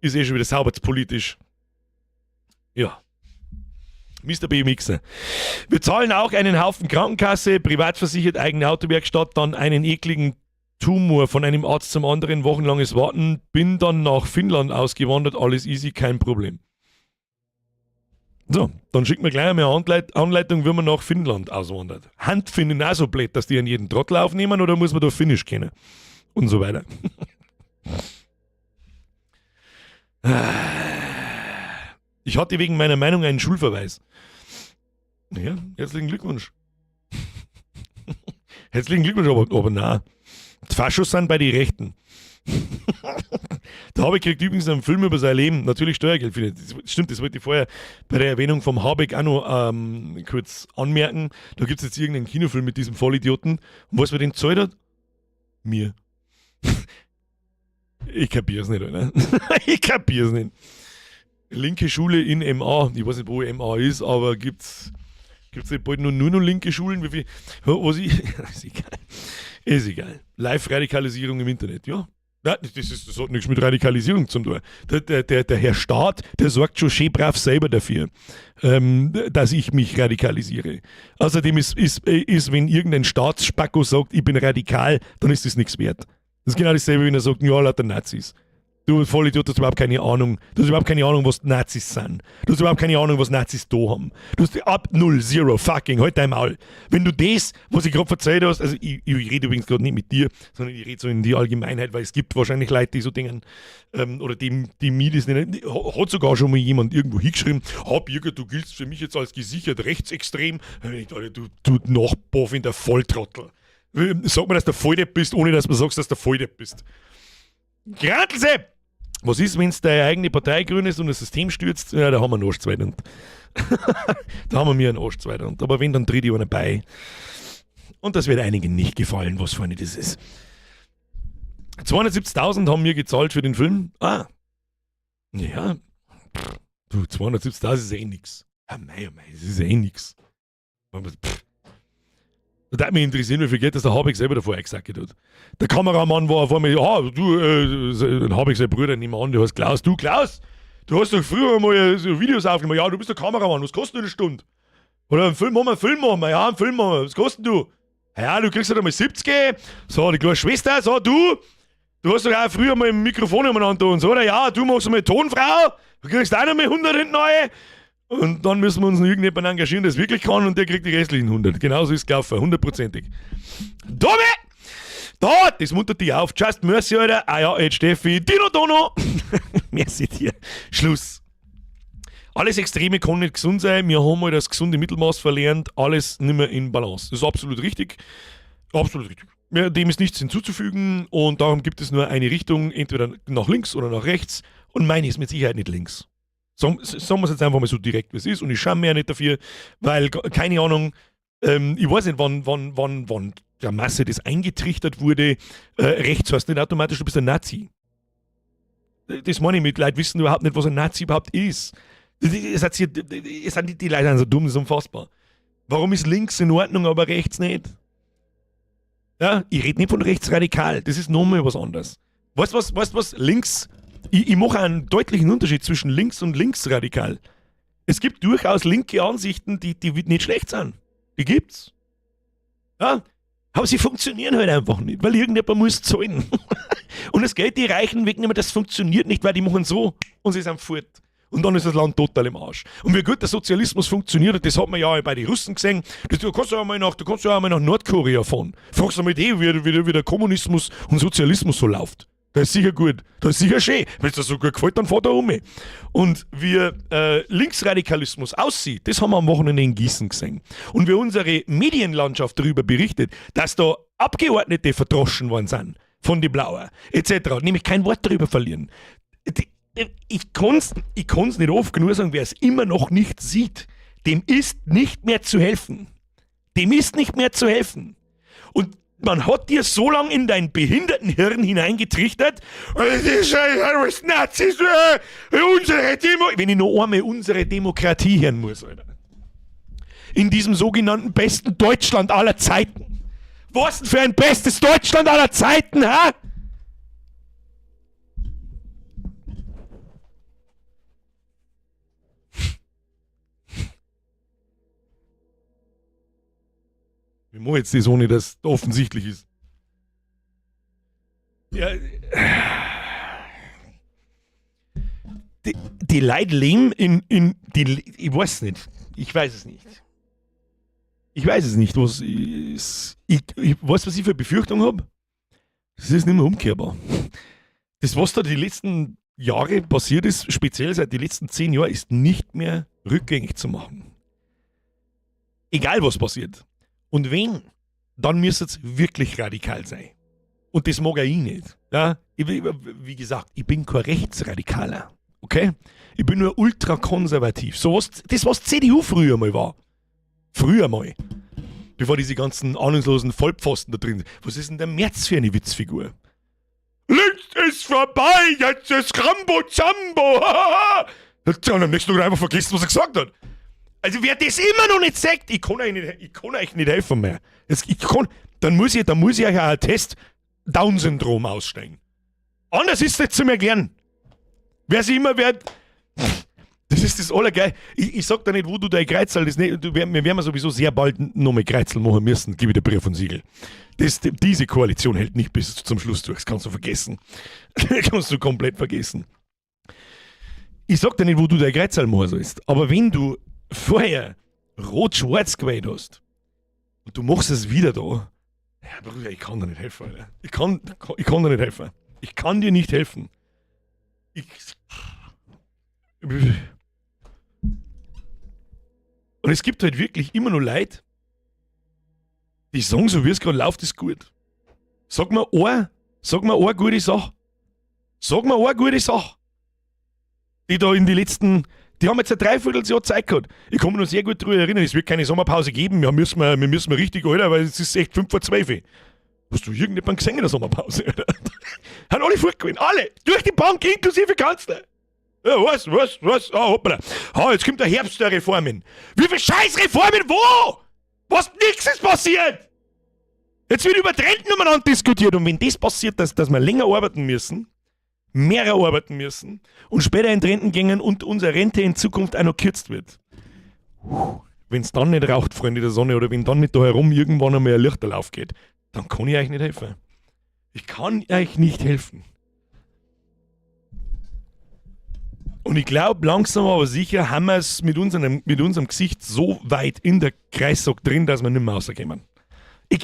Ist eh schon wieder sauber politisch. Ja. Mister BMXer. Wir zahlen auch einen Haufen Krankenkasse, privatversichert, eigene Autowerkstatt, dann einen ekligen Tumor von einem Arzt zum anderen, wochenlanges Warten, bin dann nach Finnland ausgewandert, alles easy, kein Problem. So, dann schickt mir gleich einmal eine Anleitung, wie man nach Finnland auswandert. Handfinnen auch so blöd, dass die an jeden Trottel aufnehmen, oder muss man da Finnisch kennen? Und so weiter. Ich hatte wegen meiner Meinung einen Schulverweis. Ja, herzlichen Glückwunsch. Herzlichen Glückwunsch, aber nein. Die Faschos sind bei den Rechten. Der Habeck kriegt übrigens einen Film über sein Leben, natürlich Steuergeld findet. Das stimmt, das wollte ich vorher bei der Erwähnung vom Habeck auch noch kurz anmerken. Da gibt's jetzt irgendeinen Kinofilm mit diesem Vollidioten. Und was wir den gezahlt hat? Mir. Ich kapier's nicht, oder? Ich kapier's nicht. Linke Schule in MA. Ich weiß nicht, wo MA ist, aber gibt's nicht bald nur noch linke Schulen? Wie viel? Was ich, ist egal. Ist egal. Live-Radikalisierung im Internet, ja. Nein, das hat nichts mit Radikalisierung zu tun. Der Herr Staat, der sorgt schon schön brav selber dafür, dass ich mich radikalisiere. Außerdem ist, wenn irgendein Staatsspacko sagt, ich bin radikal, dann ist das nichts wert. Das ist genau dasselbe, wenn er sagt, ja, lauter Nazis. Du Vollidiot, du hast überhaupt keine Ahnung. Du hast überhaupt keine Ahnung, was Nazis sind. Du hast überhaupt keine Ahnung, was Nazis da haben. Du hast ab null, zero, fucking, halt dein Maul. Wenn du das, was ich grad verzeiht hast, also ich rede übrigens grad nicht mit dir, sondern ich rede so in die Allgemeinheit, weil es gibt wahrscheinlich Leute, die so denken, oder die mir das nicht, hat sogar schon mal jemand irgendwo hingeschrieben, ha, Birger, du giltst für mich jetzt als gesichert rechtsextrem. Ich dachte, du Nachbar in der Volltrottel. Sag mir, dass du Volldepp bist, ohne dass du sagst, dass du Volldepp bist. Grantelsepp! Was ist, wenn's deine eigene Partei grün ist und das System stürzt? Ja, da haben wir einen Arsch zweiter. Da haben wir mir einen Arsch zweiter. Aber wenn, dann tritt ich einer bei. Und das wird einigen nicht gefallen, was für eine das ist. 270.000 haben mir gezahlt für den Film. Ah. Ja, du, 270.000 ist eh nix. Ja, mei, oh mei, das ist eh nix. Pff. Da würde mich interessieren, wie viel Geld das der Habeck selber davor eingesackt hat. Der Kameramann war vor mir, ja, du, den Habeck sein Bruder, nehmen wir an, der heißt Klaus. Du, Klaus, du hast doch früher mal so Videos aufgenommen. Ja, du bist der Kameramann, was kostet denn eine Stunde? Oder einen Film machen wir, einen Film machen wir, ja, einen Film machen wir. Was kostet denn du? Ja, du kriegst halt einmal 70. So, die kleine Schwester, so, du, du hast doch auch früher mal ein Mikrofon umeinander und so, oder? Ja, du machst einmal Tonfrau, du kriegst auch noch mal 100 hinten rein. Und dann müssen wir uns noch irgendjemanden engagieren, der es wirklich kann, und der kriegt die restlichen 100. Genauso ist es gelaufen, hundertprozentig. Dome! Da, das muntert dich auf. Just mercy, Alter. Ah ja, jetzt Steffi. Dino Dono. Merci dir. Schluss. Alles Extreme kann nicht gesund sein. Wir haben halt das gesunde Mittelmaß verlernt. Alles nicht mehr in Balance. Das ist absolut richtig. Absolut richtig. Ja, dem ist nichts hinzuzufügen und darum gibt es nur eine Richtung, entweder nach links oder nach rechts. Und meine ist mit Sicherheit nicht links. Sagen wir es jetzt einfach mal so direkt, wie es ist. Und ich schäme mich ja nicht dafür, weil, keine Ahnung, ich weiß nicht, wann der Masse das eingetrichtert wurde. Rechts heißt nicht automatisch, du bist ein Nazi. Das meine ich mit, Leute wissen überhaupt nicht, was ein Nazi überhaupt ist. Es hat sich, es sind die, die Leute sind so dumm, das ist unfassbar. Warum ist links in Ordnung, aber rechts nicht? Ja, ich rede nicht von rechtsradikal, das ist nochmal was anderes. Weißt du was, weißt du was, links, ich mache einen deutlichen Unterschied zwischen links und linksradikal. Es gibt durchaus linke Ansichten, die nicht schlecht sind. Die gibt's. Ja, aber sie funktionieren halt einfach nicht, weil irgendjemand muss zahlen. Und das Geld, die Reichen wegnehmen, das funktioniert nicht, weil die machen so und sie sind fort. Und dann ist das Land total im Arsch. Und wie gut der Sozialismus funktioniert hat, das hat man ja auch bei den Russen gesehen. Das, du kannst ja auch mal nach, du kannst ja auch mal nach Nordkorea fahren. Fragst du mal die, wie der Kommunismus und Sozialismus so läuft. Das ist sicher gut. Das ist sicher schön. Wenn es dir so gut gefällt, dann fahr da um. Und wie Linksradikalismus aussieht, das haben wir am Wochenende in Gießen gesehen. Und wie unsere Medienlandschaft darüber berichtet, dass da Abgeordnete verdroschen worden sind von den Blauen, et cetera. Nämlich kein Wort darüber verlieren. Ich kann's nicht oft genug sagen, wer es immer noch nicht sieht, dem ist nicht mehr zu helfen. Dem ist nicht mehr zu helfen. Und man hat dir so lange in dein Behindertenhirn hineingetrichtert, das ist alles Nazis, unsere Demo-, wenn ich noch einmal unsere Demokratie hören muss, Alter. In diesem sogenannten besten Deutschland aller Zeiten. Was denn für ein bestes Deutschland aller Zeiten, hä? Wir machen jetzt das, ohne dass es offensichtlich ist. Ja. Die Leute leben in die, ich weiß nicht. Ich weiß es nicht. Ich weiß es nicht, was ist. Ich weiß, was ich für eine Befürchtung hab. Das ist nicht mehr umkehrbar. Das, was da die letzten Jahre passiert ist, speziell seit den letzten 10 Jahren, ist nicht mehr rückgängig zu machen. Egal, was passiert. Und wenn, dann müsste es wirklich radikal sein. Und das mag auch ich nicht. Ja? Wie gesagt, ich bin kein Rechtsradikaler. Okay? Ich bin nur ultrakonservativ. So was, das, was CDU früher mal war. Früher mal. Bevor diese ganzen ahnungslosen Vollpfosten da drin sind. Was ist denn der Merz für eine Witzfigur? Links ist vorbei, jetzt ist Rambo Zambo. Hat er am nächsten Tag einfach vergessen, was er gesagt hat. Also wer das immer noch nicht sagt, ich kann euch nicht helfen mehr. Das, ich kann, dann muss ich, dann muss ich euch auch einen Test Down-Syndrom ausstellen. Anders ist es nicht zu erklären. Wer sich immer wer, das ist das Allergeil. Ich sag da nicht, wo du dein Kreuzl, das nicht, du, wir werden sowieso sehr bald nochmal Kreuzl machen müssen, gebe ich dir Brief und Siegel. Diese Koalition hält nicht bis zum Schluss durch, das kannst du vergessen. Das kannst du komplett vergessen. Ich sag dir nicht, wo du dein Kreuzl machen sollst, aber wenn du vorher rot-schwarz gewählt hast und du machst es wieder da, ja, Bruder, ich kann dir nicht helfen, Alter. Ich kann dir nicht helfen. Ich kann dir nicht helfen. Ich, und es gibt halt wirklich immer noch Leute, die sagen, so wie es gerade läuft, ist gut. Sag mir eine gute Sache. Sag mir eine gute Sache. Die da in die letzten, die haben jetzt ein Dreivierteljahr Zeit gehabt. Ich kann mich noch sehr gut daran erinnern, es wird keine Sommerpause geben. Ja, wir müssen richtig, Alter, weil es ist echt fünf vor zwölf. Hast du irgendjemanden gesehen in der Sommerpause? Alter? Haben alle fortgegangen, alle! Durch die Bank, inklusive Kanzler! Ja, was, was, was? Ah, hoppala. Ah, jetzt kommt der Herbst der Reformen. Wie viele Scheißreformen? Wo? Was? Nix ist passiert! Jetzt wird über Renten umeinander diskutiert. Und wenn das passiert, dass wir länger arbeiten müssen, mehr arbeiten müssen und später in die Renten gehen und unsere Rente in Zukunft auch noch gekürzt wird. Wenn es dann nicht raucht, Freunde der Sonne, oder wenn dann nicht da herum irgendwann einmal ein Lichterlauf geht, dann kann ich euch nicht helfen. Ich kann euch nicht helfen. Und ich glaub, langsam aber sicher haben wir's mit unserem Gesicht so weit in der Kreissack drin, dass wir nicht mehr rauskommen.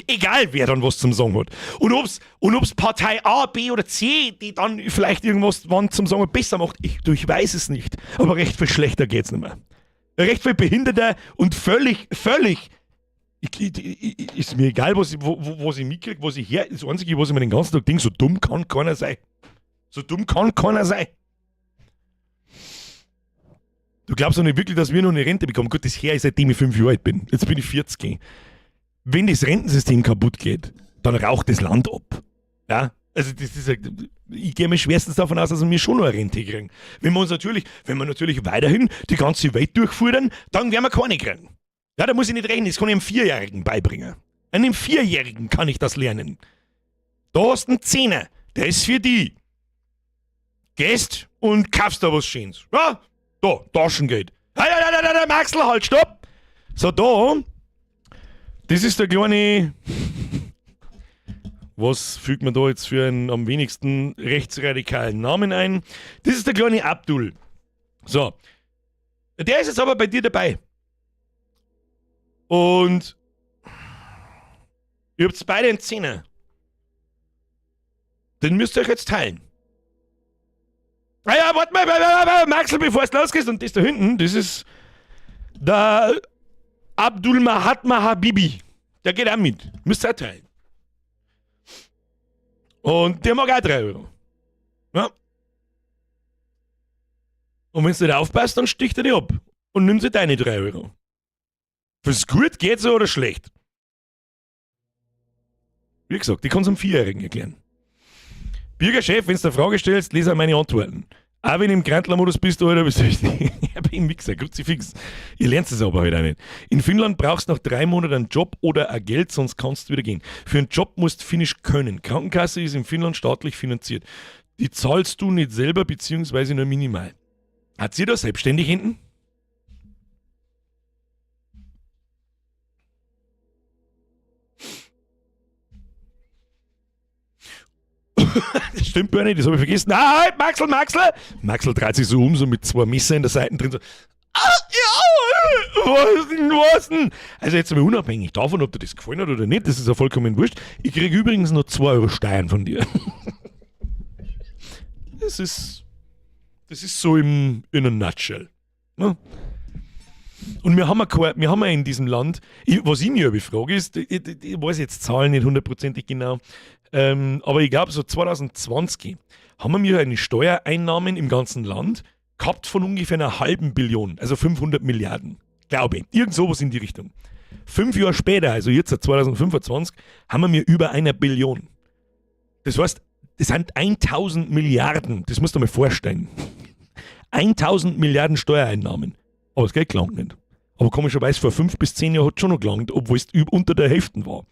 Egal, wer dann was zum Sagen hat. Und ob's Partei A, B oder C, die dann vielleicht irgendwas wann zum Sagen hat, besser macht, ich weiß es nicht. Aber recht viel schlechter geht's nicht mehr. Recht viel behinderter und völlig, völlig. Ist mir egal, was ich mitkrieg, was ich her. Das Einzige, was ich mir den ganzen Tag denke, so dumm kann keiner sein. So dumm kann keiner sein. Du glaubst doch nicht wirklich, dass wir noch eine Rente bekommen. Gut, das her ist, seitdem ich 5 Jahre alt bin. Jetzt bin ich 40. Wenn das Rentensystem kaputt geht, dann raucht das Land ab. Ja? Also das ist ja, ich gehe mir schwerstens davon aus, dass wir schon noch eine Rente kriegen. Wenn wir uns natürlich, wenn wir natürlich weiterhin die ganze Welt durchfuhren, dann werden wir keine kriegen. Ja, da muss ich nicht rechnen, das kann ich einem 4-Jährigen beibringen. Einem 4-Jährigen kann ich das lernen. Da hast du einen 10er, der ist für die. Gehst und kaufst da was Schönes. Ja, da, Taschengeld. Nein, nein, nein, nein, nein, Maxl, halt, stopp! So, da, das ist der kleine... Was fügt man da jetzt für einen am wenigsten rechtsradikalen Namen ein? Das ist der kleine Abdul. So. Der ist jetzt aber bei dir dabei. Und ihr habt beide einen Zehner. Den müsst ihr euch jetzt teilen. Ah ja, warte mal, warte, warte, warte, Maxl, bevor es losgeht. Und das da hinten, das ist der Abdul Mahatma Habibi. Der geht auch mit. Müsst ihr auch teilen. Und der mag auch 3 Euro. Ja. Und wenn du nicht aufpasst, dann sticht er dich ab. Und nimmt sich deine 3 Euro. Fürs gut geht so oder schlecht? Wie gesagt, ich kann's einem 4-Jährigen erklären. Bürgerchef, wenn's du eine Frage stellst, lese auch meine Antworten. Auch wenn du im Grantler-Modus bist, Alter, bist du richtig. Ich bin Mixer, Kruzifix. Ihr lernt es aber halt auch nicht. In Finnland brauchst du nach 3 Monaten einen Job oder ein Geld, sonst kannst du wieder gehen. Für einen Job musst du Finnisch können. Krankenkasse ist in Finnland staatlich finanziert. Die zahlst du nicht selber, beziehungsweise nur minimal. Hat sie da selbstständig hinten? Das stimmt gar nicht, das hab ich vergessen. Ah, halt, Maxl, Maxl! Maxl dreht sich so um, so mit 2 Messer in der Seite drin, so. Ah, ja, was denn, was denn? Also jetzt mal unabhängig davon, ob dir das gefallen hat oder nicht, das ist ja vollkommen wurscht. Ich krieg übrigens noch 2 Euro Steuern von dir. Das ist so in a nutshell. Ne? Und wir haben ja kein, wir haben ja in diesem Land, ich, was ich mir frage ist, ich weiß jetzt Zahlen nicht hundertprozentig genau, aber ich glaub, so 2020 haben wir eine Steuereinnahmen im ganzen Land gehabt von ungefähr einer halben Billion, also 500 Milliarden, glaube ich. Irgend sowas in die Richtung. 5 Jahre später, also jetzt 2025, haben wir über 1 Billion. Das heißt, das sind 1000 Milliarden, das musst du dir mal vorstellen. 1000 Milliarden Steuereinnahmen. Aber das Geld gelangt nicht. Aber komischerweise vor 5 bis 10 Jahren hat es schon noch gelangt, obwohl es unter der Hälfte war.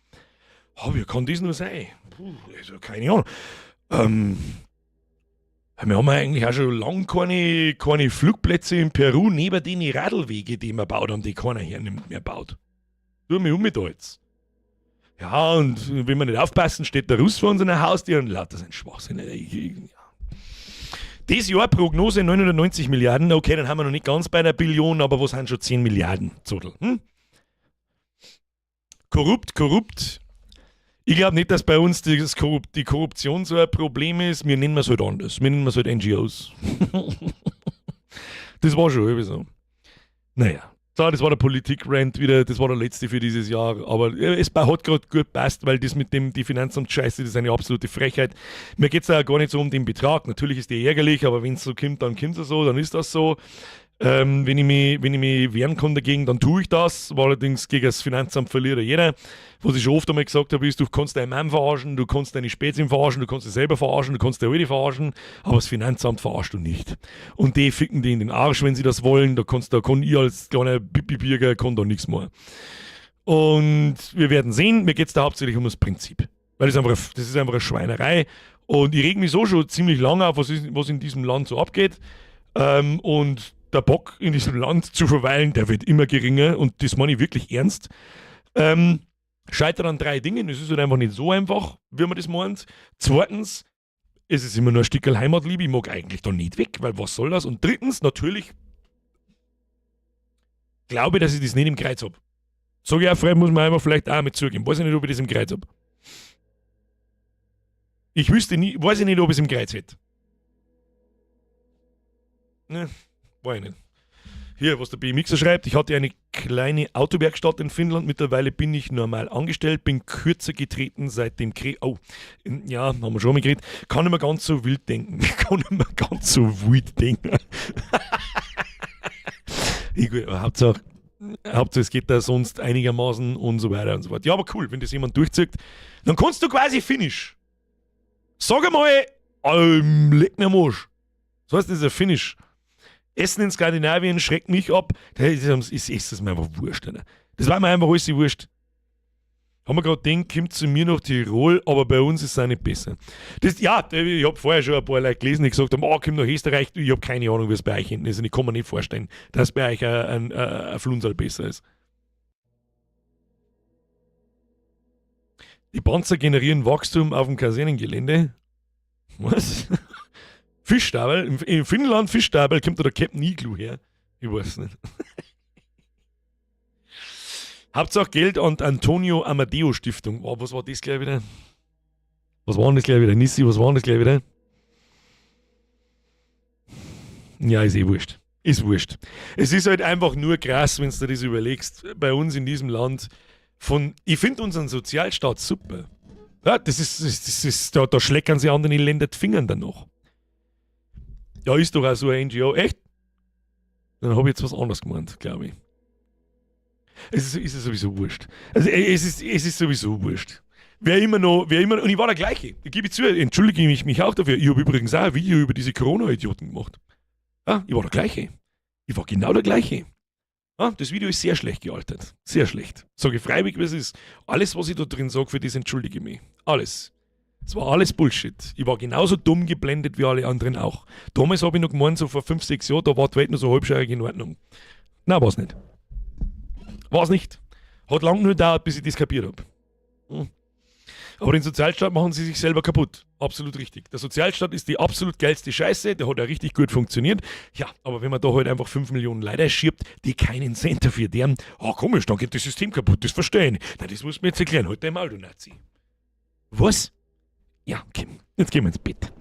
Oh, wie kann das nur sein? Puh, also keine Ahnung. Wir haben ja eigentlich auch schon lange keine Flugplätze in Peru neben den Radlwege, die wir gebaut haben, die keiner hernimmt mehr baut. Tu mich um mit da jetzt. Ja, und wenn wir nicht aufpassen, steht der Russ vor unserer Haustür und lauter sein Schwachsinn. Das Jahr Prognose 990 Milliarden, okay, dann haben wir noch nicht ganz bei einer Billion, aber was sind schon 10 Milliarden, Zodel? Korrupt, korrupt. Ich glaub nicht, dass bei uns die Korruption so ein Problem ist. Wir nennen es halt anders. Wir nennen es halt N G Os. Das war schon irgendwie so. Naja. So, das war der Politik-Rant wieder, das war der letzte für dieses Jahr, aber es hat grad gut gepasst, weil das mit dem, die Finanzamt-Scheiße, das ist eine absolute Frechheit. Mir geht's ja gar nicht so um den Betrag, natürlich ist der ärgerlich, aber wenn's so kommt, dann kommt's ja so, dann ist das so. Wenn ich mich wehren kann dagegen, dann tue ich das. War allerdings gegen das Finanzamt verliert jeder. Was ich schon oft einmal gesagt habe, ist, du kannst deinen Mann verarschen, du kannst deine Spezien verarschen, du kannst dich selber verarschen, du kannst deine Alte verarschen, aber das Finanzamt verarschst du nicht. Und die ficken die in den Arsch, wenn sie das wollen. Da kann ich als kleiner Pipi-Bürger kann da nichts mehr. Und wir werden sehen, mir geht es da hauptsächlich um das Prinzip. Weil das ist einfach eine Schweinerei. Und ich reg mich so schon ziemlich lange auf, was in diesem Land so abgeht. Und der Bock, in diesem Land zu verweilen, der wird immer geringer. Und das meine ich wirklich ernst. Scheitert an drei Dingen. Es ist halt einfach nicht so einfach, wie man das meint. Zweitens, es ist immer nur ein Stück Heimatliebe. Ich mag eigentlich da nicht weg, weil was soll das? Und drittens, natürlich glaube ich, dass ich das nicht im Kreuz habe. Sag ich auch frei, muss man einfach vielleicht auch mit zugeben. Weiß ich nicht, ob ich das im Kreuz habe. Ich wüsste nie, weiß ich nicht, ob ich es im Kreuz hätte. Ne, weiß ich nicht. Hier, was der BMXer schreibt: Ich hatte eine kleine Autowerkstatt in Finnland, mittlerweile bin ich normal angestellt, bin kürzer getreten seit dem Krieg. Oh, ja, haben wir schon mal geredet. Kann nicht mehr ganz so wild denken. Kann nicht mehr ganz so wild denken. Ich, Hauptsache, es geht da sonst einigermaßen und so weiter und so fort. Ja, aber cool, wenn das jemand durchzieht, dann kannst du quasi Finnisch. Sag einmal, leck mir am Arsch. So heißt das ja Finnisch. Essen in Skandinavien schreckt mich ab. Das ist mir einfach wurscht, Alter. Das war mir einfach alles wurscht. Haben wir gerade gedacht, kommt zu mir nach Tirol, aber bei uns ist es auch nicht besser. Das, ja, ich habe vorher schon ein paar Leute gelesen, die gesagt haben, oh, komm nach Österreich. Ich habe keine Ahnung, wie es bei euch hinten ist und ich kann mir nicht vorstellen, dass bei euch ein Flunserl besser ist. Die Panzer generieren Wachstum auf dem Kasernengelände. Was? Fischstabel? In Finnland Fischstabel, kommt da der Captain Iglo her? Ich weiß nicht. Hauptsache Geld und Antonio Amadeo Stiftung. Oh, was war das gleich wieder? Was war denn das gleich wieder? Nissi, was war denn das gleich wieder? Ja, ist eh wurscht. Ist wurscht. Es ist halt einfach nur krass, wenn du dir das überlegst. Bei uns in diesem Land von. Ich finde unseren Sozialstaat super. Ja, das ist, da schleckern sie andere Länder die Finger danach. Ja, ist doch auch so ein NGO. Echt? Dann habe ich jetzt was anderes gemeint, glaube ich. Es ist sowieso wurscht. Also es ist sowieso wurscht. Wer immer, und ich war der gleiche. Ich gebe zu, entschuldige ich mich auch dafür. Ich habe übrigens auch ein Video über diese Corona-Idioten gemacht. Ja, ich war der gleiche. Ich war genau der gleiche. Ja, das Video ist sehr schlecht gealtert. Sehr schlecht. Sage ich freiwillig, wie es ist. Alles, was ich da drin sage, für das entschuldige ich mich. Alles. Es war alles Bullshit. Ich war genauso dumm geblendet wie alle anderen auch. Damals habe ich noch gemeint, so vor 5, 6 Jahren, da war die Welt noch so halbscheirig in Ordnung. Na, war's nicht. War's nicht. Hat lang nur gedauert, bis ich das kapiert habe. Aber den Sozialstaat machen sie sich selber kaputt. Absolut richtig. Der Sozialstaat ist die absolut geilste Scheiße, der hat ja richtig gut funktioniert. Ja, aber wenn man da halt einfach 5 Millionen Leute schiebt, die keinen Cent dafür deren, ah, komisch, dann geht das System kaputt, das verstehe ich. Na, das muss mir jetzt erklären. Halt dein Maul, du Nazi. Was? Ja, okay. Jetzt gehen wir ins Bett.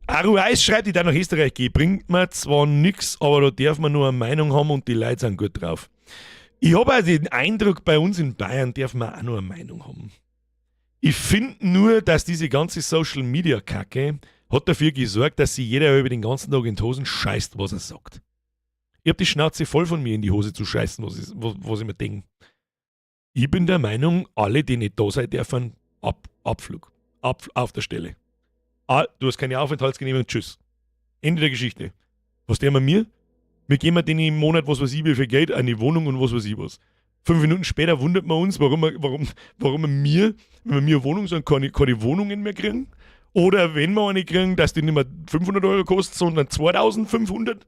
Aru Eis schreibt, ich da nach Österreich gehe, bringt mir zwar nix, aber da darf man nur eine Meinung haben und die Leute sind gut drauf. Ich habe also den Eindruck, bei uns in Bayern darf man auch nur eine Meinung haben. Ich finde nur, dass diese ganze Social Media Kacke hat dafür gesorgt, dass sich jeder über den ganzen Tag in die Hosen scheißt, was er sagt. Ich habe die Schnauze voll von mir in die Hose zu scheißen, was ich mir denke. Ich bin der Meinung, alle, die nicht da sein dürfen, Abflug. Auf der Stelle. Ah, du hast keine Aufenthaltsgenehmigung, tschüss. Ende der Geschichte. Was der mir? Wir geben denen im Monat, was weiß ich, wie viel Geld, eine Wohnung und was weiß ich was. 5 Minuten später wundert man uns, warum wir, wenn wir mir eine Wohnung sagen, keine Wohnungen mehr kriegen. Oder wenn wir eine kriegen, dass die nicht mehr 500 € kostet, sondern 2500.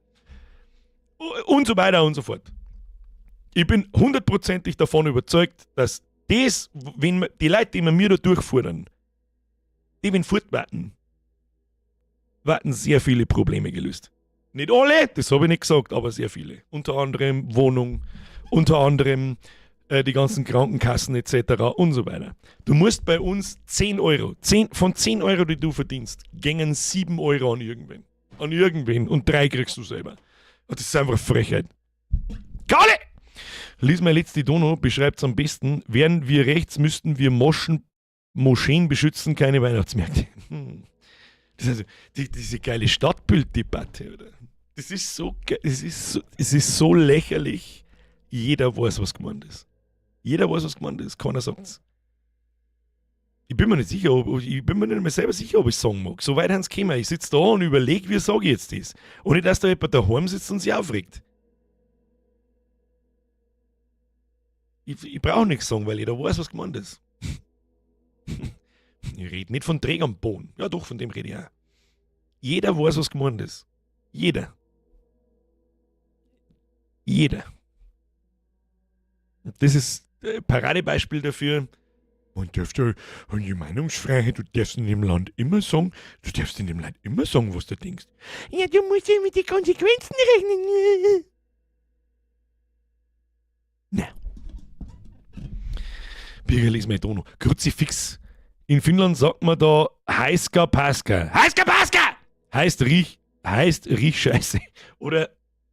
Und so weiter und so fort. Ich bin hundertprozentig davon überzeugt, dass das, wenn wir, die Leute, die wir mir da durchfuhren, die, wenn fortwarten, werden sehr viele Probleme gelöst. Nicht alle, das habe ich nicht gesagt, aber sehr viele. Unter anderem Wohnung, unter anderem die ganzen Krankenkassen etc. und so weiter. Du musst bei uns 10 Euro, 10, von 10 Euro, die du verdienst, gängen 7 Euro an irgendwen. An irgendwen und 3 kriegst du selber. Und das ist einfach Frechheit. Kalle! Lies mal letzte Dono, beschreibt es am besten. Wären wir rechts, müssten wir Moscheen beschützen, keine Weihnachtsmärkte. Das ist also diese geile Stadtbilddebatte, oder? Das ist so, es ist so lächerlich. Jeder weiß, was gemeint ist. Jeder weiß, was gemeint ist. Keiner sagt's. Ich bin mir nicht sicher, ob, ich bin mir nicht mehr selber sicher, ob ich sagen mag. So weit haben's gekommen. Ich sitze da und überlege, wie sage ich jetzt das. Und nicht, dass da jemand daheim sitzt und sich aufregt. Ich brauche nichts sagen, weil jeder weiß, was gemeint ist. Ich rede nicht von Träg am Boden. Ja doch, von dem rede ich auch. Jeder weiß, was gemeint ist. Jeder. Jeder. Und das ist ein Paradebeispiel dafür. Man dürfte und die Meinungsfreiheit, du darfst in dem Land immer sagen, du darfst in dem Land immer sagen, was du denkst. Ja, du musst ja mit den Konsequenzen rechnen. Na. Birger, lies mal da noch. Kruzifix. In Finnland sagt man da Heiska Paska. Heiska Paska! Heißt riech Scheiße. Oder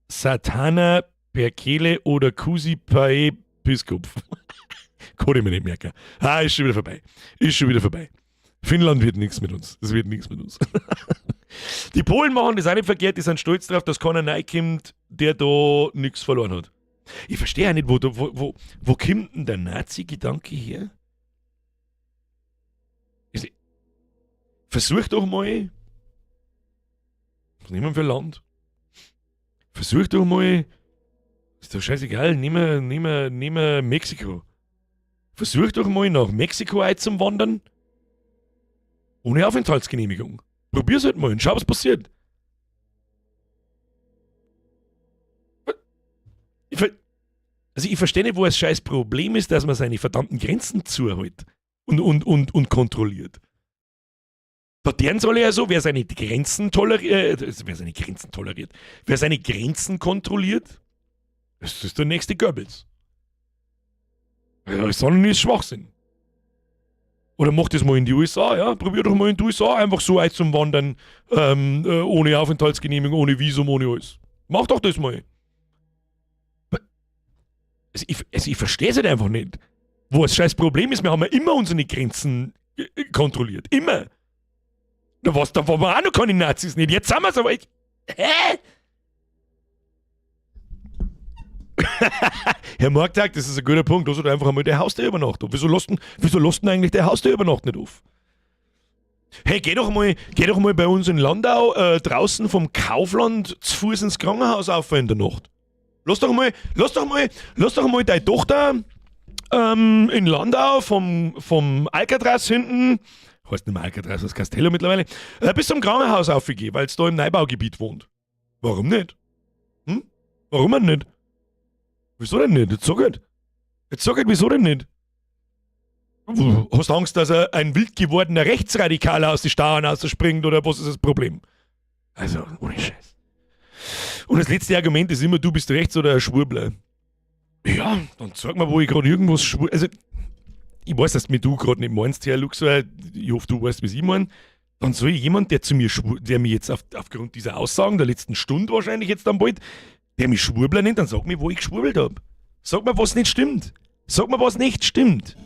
Satana Perkele oder Kusi Pae Piskopf. Kann ich mir nicht merken. Ah, ist schon wieder vorbei. Ist schon wieder vorbei. Finnland wird nichts mit uns. Das wird nichts mit uns. Die Polen machen das auch nicht verkehrt. Die sind stolz drauf, dass keiner reinkommt, der da nichts verloren hat. Ich verstehe auch nicht, wo kommt denn der Nazi-Gedanke her? Versuch doch mal, was nehmen wir für Land? Versuch doch mal, ist doch scheißegal, nehmen wir Mexiko. Versuch doch mal nach Mexiko einzuwandern, ohne Aufenthaltsgenehmigung. Probier's halt mal und schau, was passiert. Ich verstehe nicht, wo das scheiß Problem ist, dass man seine verdammten Grenzen zuhält und kontrolliert. Da deren soll ja so, wer seine Grenzen toleriert, wer seine Grenzen toleriert, wer seine Grenzen kontrolliert, das ist der nächste Goebbels. Ja, sondern ist Schwachsinn. Oder mach das mal in die USA, ja? Probier doch mal in die USA einfach so einzuwandern, ohne Aufenthaltsgenehmigung, ohne Visum, ohne alles. Mach doch das mal. Also ich verstehe es halt einfach nicht. Wo das scheiß Problem ist, wir haben ja immer unsere Grenzen kontrolliert. Immer. Da waren wir auch noch keine Nazis nicht. Jetzt sind wir's aber. Hä? Herr Marktag, das ist ein guter Punkt. Lass doch einfach einmal der Haustür über Nacht auf. Wieso lässt denn eigentlich der Haustür über Nacht nicht auf? Hey, geh doch mal bei uns in Landau draußen vom Kaufland zu Fuß ins Krankenhaus auf in der Nacht. Lass doch mal deine Tochter in Landau vom Alcatraz hinten, heißt nicht mehr Alcatraz, das Castello mittlerweile, bis zum Krankenhaus aufgehen, weil es da im Neubaugebiet wohnt. Warum nicht? Hm? Warum denn nicht? Wieso denn nicht? Jetzt sag halt. Jetzt sag halt, wieso denn nicht? Hast du Angst, dass er ein wild gewordener Rechtsradikaler aus den Stauern rausspringt oder was ist das Problem? Also, ohne Scheiß. Und das letzte Argument ist immer, du bist rechts oder ein Schwurbler. Ja, dann sag mal, wo ich gerade irgendwas schwur... Also, ich weiß, dass du gerade nicht meinst, Herr Luxor, ich hoffe, du weißt, was ich meine. Dann soll jemand, der zu mir der mir jetzt aufgrund dieser Aussagen der letzten Stunde wahrscheinlich jetzt dann bald, der mich Schwurbler nennt, dann sag mir, wo ich geschwurbelt hab. Sag mir, was nicht stimmt. Sag mir, was nicht stimmt.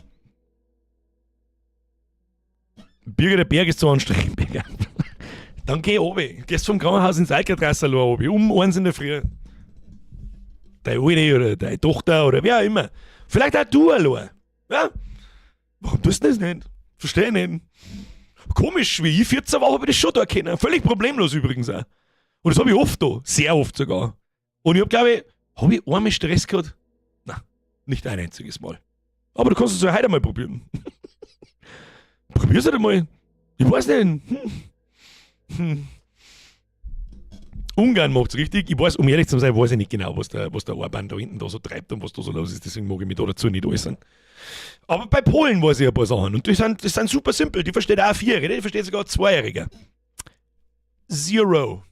Birger, der Berg ist zu anstrengend, Birger. Dann geh runter. Gehst vom Krankenhaus ins Alcatraz allein runter. Um 1 in der Früh. Deine Alte oder deine Tochter oder wer auch immer. Vielleicht auch du allein. Ja? Warum tust du das nicht? Verstehe ich nicht. Komisch, wie ich 14 war, habe ich das schon da können. Völlig problemlos übrigens auch. Und das habe ich oft da. Sehr oft sogar. Und ich habe, glaube ich, habe ich einmal Stress gehabt? Nein, nicht ein einziges Mal. Aber du kannst es ja heute mal probieren. Probier's halt einmal. Ich weiß nicht. Ungarn macht's richtig. Ich weiß, um ehrlich zu sein, weiß ich nicht genau, was der Orban da hinten da so treibt und was da so los ist. Deswegen mag ich mich da dazu nicht äußern. Aber bei Polen weiß ich ein paar Sachen. Und die sind super simpel. Die versteht auch ein Vierjähriger, die versteht sogar ein Zweijähriger. Zero.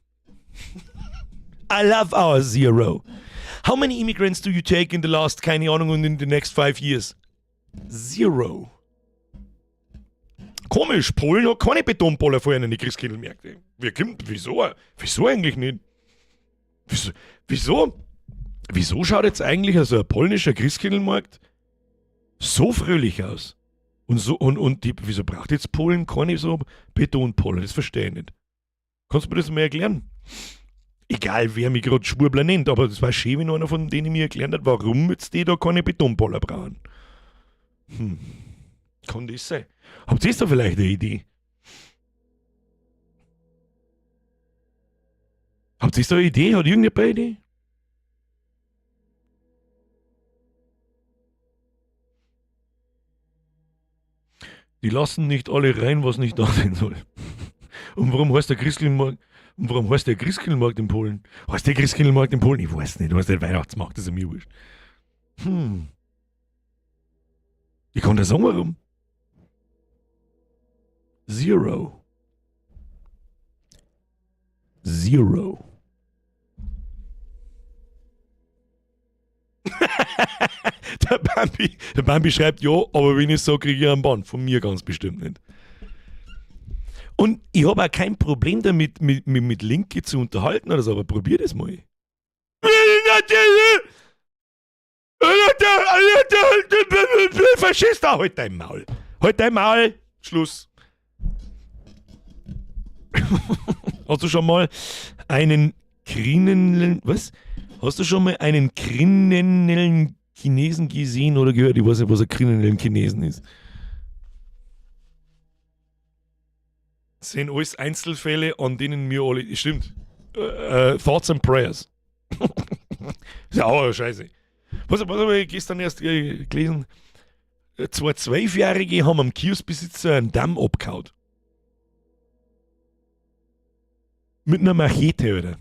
I love our zero. How many immigrants do you take in the last, keine Ahnung, und in the next 5 years? Zero. Komisch, Polen hat keine Betonboller vorher in die Christkindlmärkte. Wer kommt? Wieso? Wieso eigentlich nicht? Wieso? Wieso schaut jetzt eigentlich so ein polnischer Christkindlmarkt so fröhlich aus? Und so, und die, wieso braucht jetzt Polen keine so Betonpoller? Das verstehe ich nicht. Kannst du mir das mal erklären? Egal, wer mich gerade Schwurbler nennt, aber das war schön, wenn einer von denen mir erklärt hat, warum jetzt die da keine Betonboller brauchen. Kann das sein? Habt ihr da vielleicht eine Idee? Habt ihr da eine Idee? Hat irgendjemand eine Idee? Die lassen nicht alle rein, was nicht da sein soll. Und warum heißt der Christkindlmarkt, und warum heißt der Christkindlmarkt in Polen? Heißt der Christkindlmarkt in Polen? Ich weiß nicht, heißt der Weihnachtsmarkt, das ist mir wurscht. Ich kann dir sagen, warum. Zero. Zero. Der Bambi schreibt, ja, aber wenn ich so, kriege ich einen Bann. Von mir ganz bestimmt nicht. Und ich habe auch kein Problem damit, mit Linke zu unterhalten oder so, aber probier das mal. Faschist, halt dein Maul. Halt dein Maul. Schluss. Hast du schon mal einen kriminellen, was? Hast du schon mal einen kriminellen Chinesen gesehen oder gehört? Ich weiß nicht, was ein kriminellen Chinesen ist. Das sind alles Einzelfälle, an denen wir alle. Stimmt. Thoughts and Prayers. Ist ja auch eine Scheiße. Was habe ich gestern erst gelesen? Zwei 12-Jährige haben am Kioskbesitzer einen Damm abgehauen. Mit einer Machete, oder?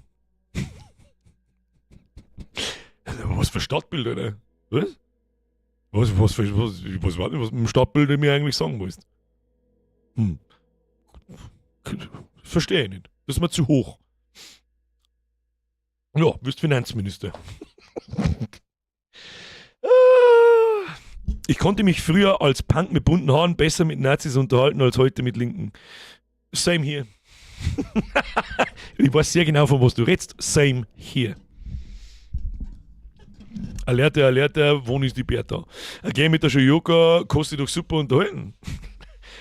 Was für Stadtbild, oder? Was? Was war denn, was mit dem Stadtbild du mir eigentlich sagen willst? Verstehe ich nicht. Das ist mir zu hoch. Ja, wirst Finanzminister. Ich konnte mich früher als Punk mit bunten Haaren besser mit Nazis unterhalten als heute mit Linken. Same here. Ich weiß sehr genau, von was du redest. Same here. Alerte, Alerte, wo ist die Bertha? Okay, mit der Schujoka kannst du dich doch super unterhalten.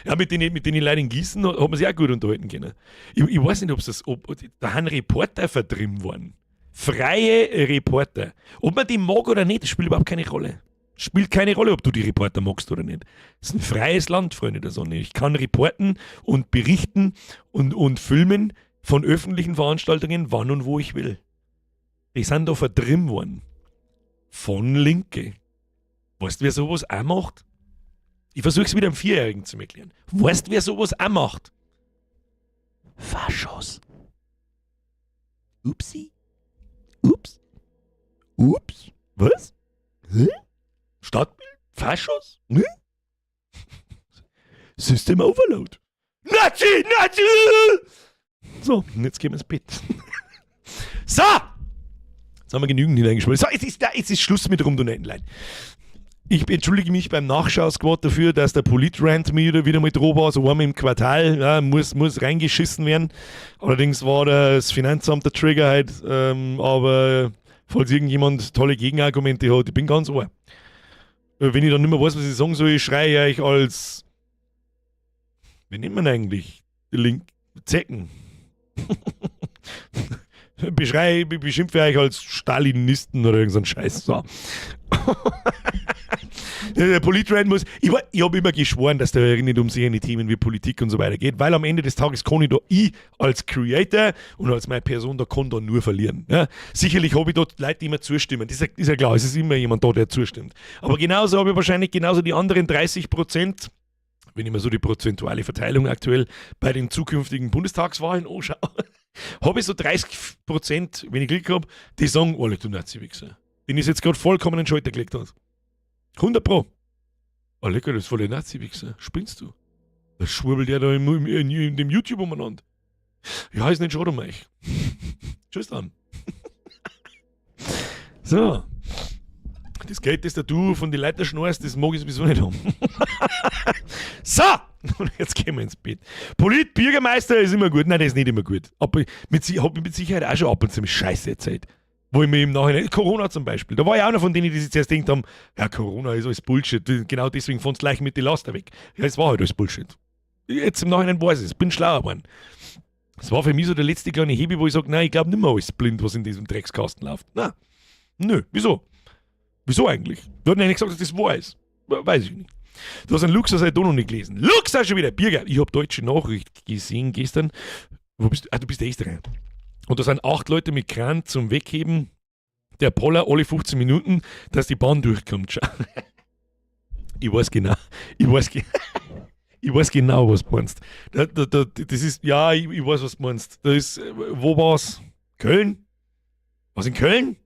Ja, mit den Leuten in Gießen hat man sich auch gut unterhalten können. Ich weiß nicht, ob da haben Reporter vertrieben worden. Freie Reporter. Ob man die mag oder nicht, das spielt überhaupt keine Rolle. Spielt keine Rolle, ob du die Reporter magst oder nicht. Es ist ein freies Land, Freunde der Sonne. Ich kann reporten und berichten und filmen von öffentlichen Veranstaltungen, wann und wo ich will. Die sind da vertrieben worden. Von Linke. Weißt du, wer sowas auch macht? Ich versuche es wieder einem Vierjährigen zu erklären. Weißt du, wer sowas auch macht? Faschos. Upsi. Ups. Ups. Was? Hä? Stadtbild? Faschos? Hm? System Overload. Nazi! Nazi! So, und jetzt gehen wir ins Bett. So! Jetzt haben wir genügend hineingeschmissen. So, jetzt ist Schluss mit Rumdonaten, Leute. Ich entschuldige mich beim Nachschau-Squad dafür, dass der Polit-Rant mir wieder mal droh war, so einmal im Quartal, ja, muss reingeschissen werden. Allerdings war das Finanzamt der Trigger halt, aber falls irgendjemand tolle Gegenargumente hat, ich bin ganz ohr. Wenn ich dann nicht mehr weiß, was ich sagen soll, ich schreie euch als, wie nennt man eigentlich? Die Link Zecken. Beschimpfe euch als Stalinisten oder irgend so ein Scheiß. So. Der Politrand muss. Ich habe immer geschworen, dass der nicht um sich in die Themen wie Politik und so weiter geht, weil am Ende des Tages kann ich da, ich als Creator und als meine Person, da kann da nur verlieren. Ja? Sicherlich habe ich dort Leute, die immer zustimmen. Das ist ja klar, es ist immer jemand da, der zustimmt. Aber genauso habe ich wahrscheinlich genauso die anderen 30%, wenn ich mir so die prozentuale Verteilung aktuell bei den zukünftigen Bundestagswahlen anschaue, habe ich so 30%, wenn ich Glück habe, die sagen, oh, du Nazi-Wichser. Den ist jetzt gerade vollkommen in den Schalter gelegt hat. 100 Pro. Oh, lecker, das ist voll der Nazi-Wichser. Spinnst du? Das schwurbelt ja da in dem YouTube umeinander. Ja, ist nicht schade um euch. Tschüss dann. So. Das Geld, das du von den Leuten schnorst, das mag ich sowieso nicht haben. So! Und jetzt gehen wir ins Bett. Polit-Bürgermeister ist immer gut. Nein, das ist nicht immer gut. Aber ich habe mit Sicherheit auch schon ab und zu Scheiße erzählt. Wo ich mir im Nachhinein, Corona zum Beispiel, da war ja auch einer von denen, die sich zuerst gedacht haben, ja, Corona ist alles Bullshit, genau deswegen fahren sie gleich mit den Laster weg. Ja, es war halt alles Bullshit. Jetzt im Nachhinein weiß ich es, bin schlauer geworden. Das war für mich so der letzte kleine Hebel, wo ich sage, nein, ich glaube nicht mehr alles blind, was in diesem Dreckskasten läuft. Nein. Nö, wieso? Wieso eigentlich? Wir hatten eigentlich gesagt, dass das wahr ist. Weiß ich nicht. Du hast einen Luxus halt auch noch nicht gelesen. Luxus schon wieder! Birger, ich habe deutsche Nachricht gesehen gestern. Wo bist du? Ah, du bist der Österreicher. Und da sind 8 Leute mit Kran zum Wegheben der Poller alle 15 Minuten, dass die Bahn durchkommt. Schau. Ich weiß genau. Ich weiß, ich weiß genau, was du meinst. Da, da, da, das ist, ja, ich, ich weiß, was du meinst. Da ist, wo war's? Köln? Was in Köln?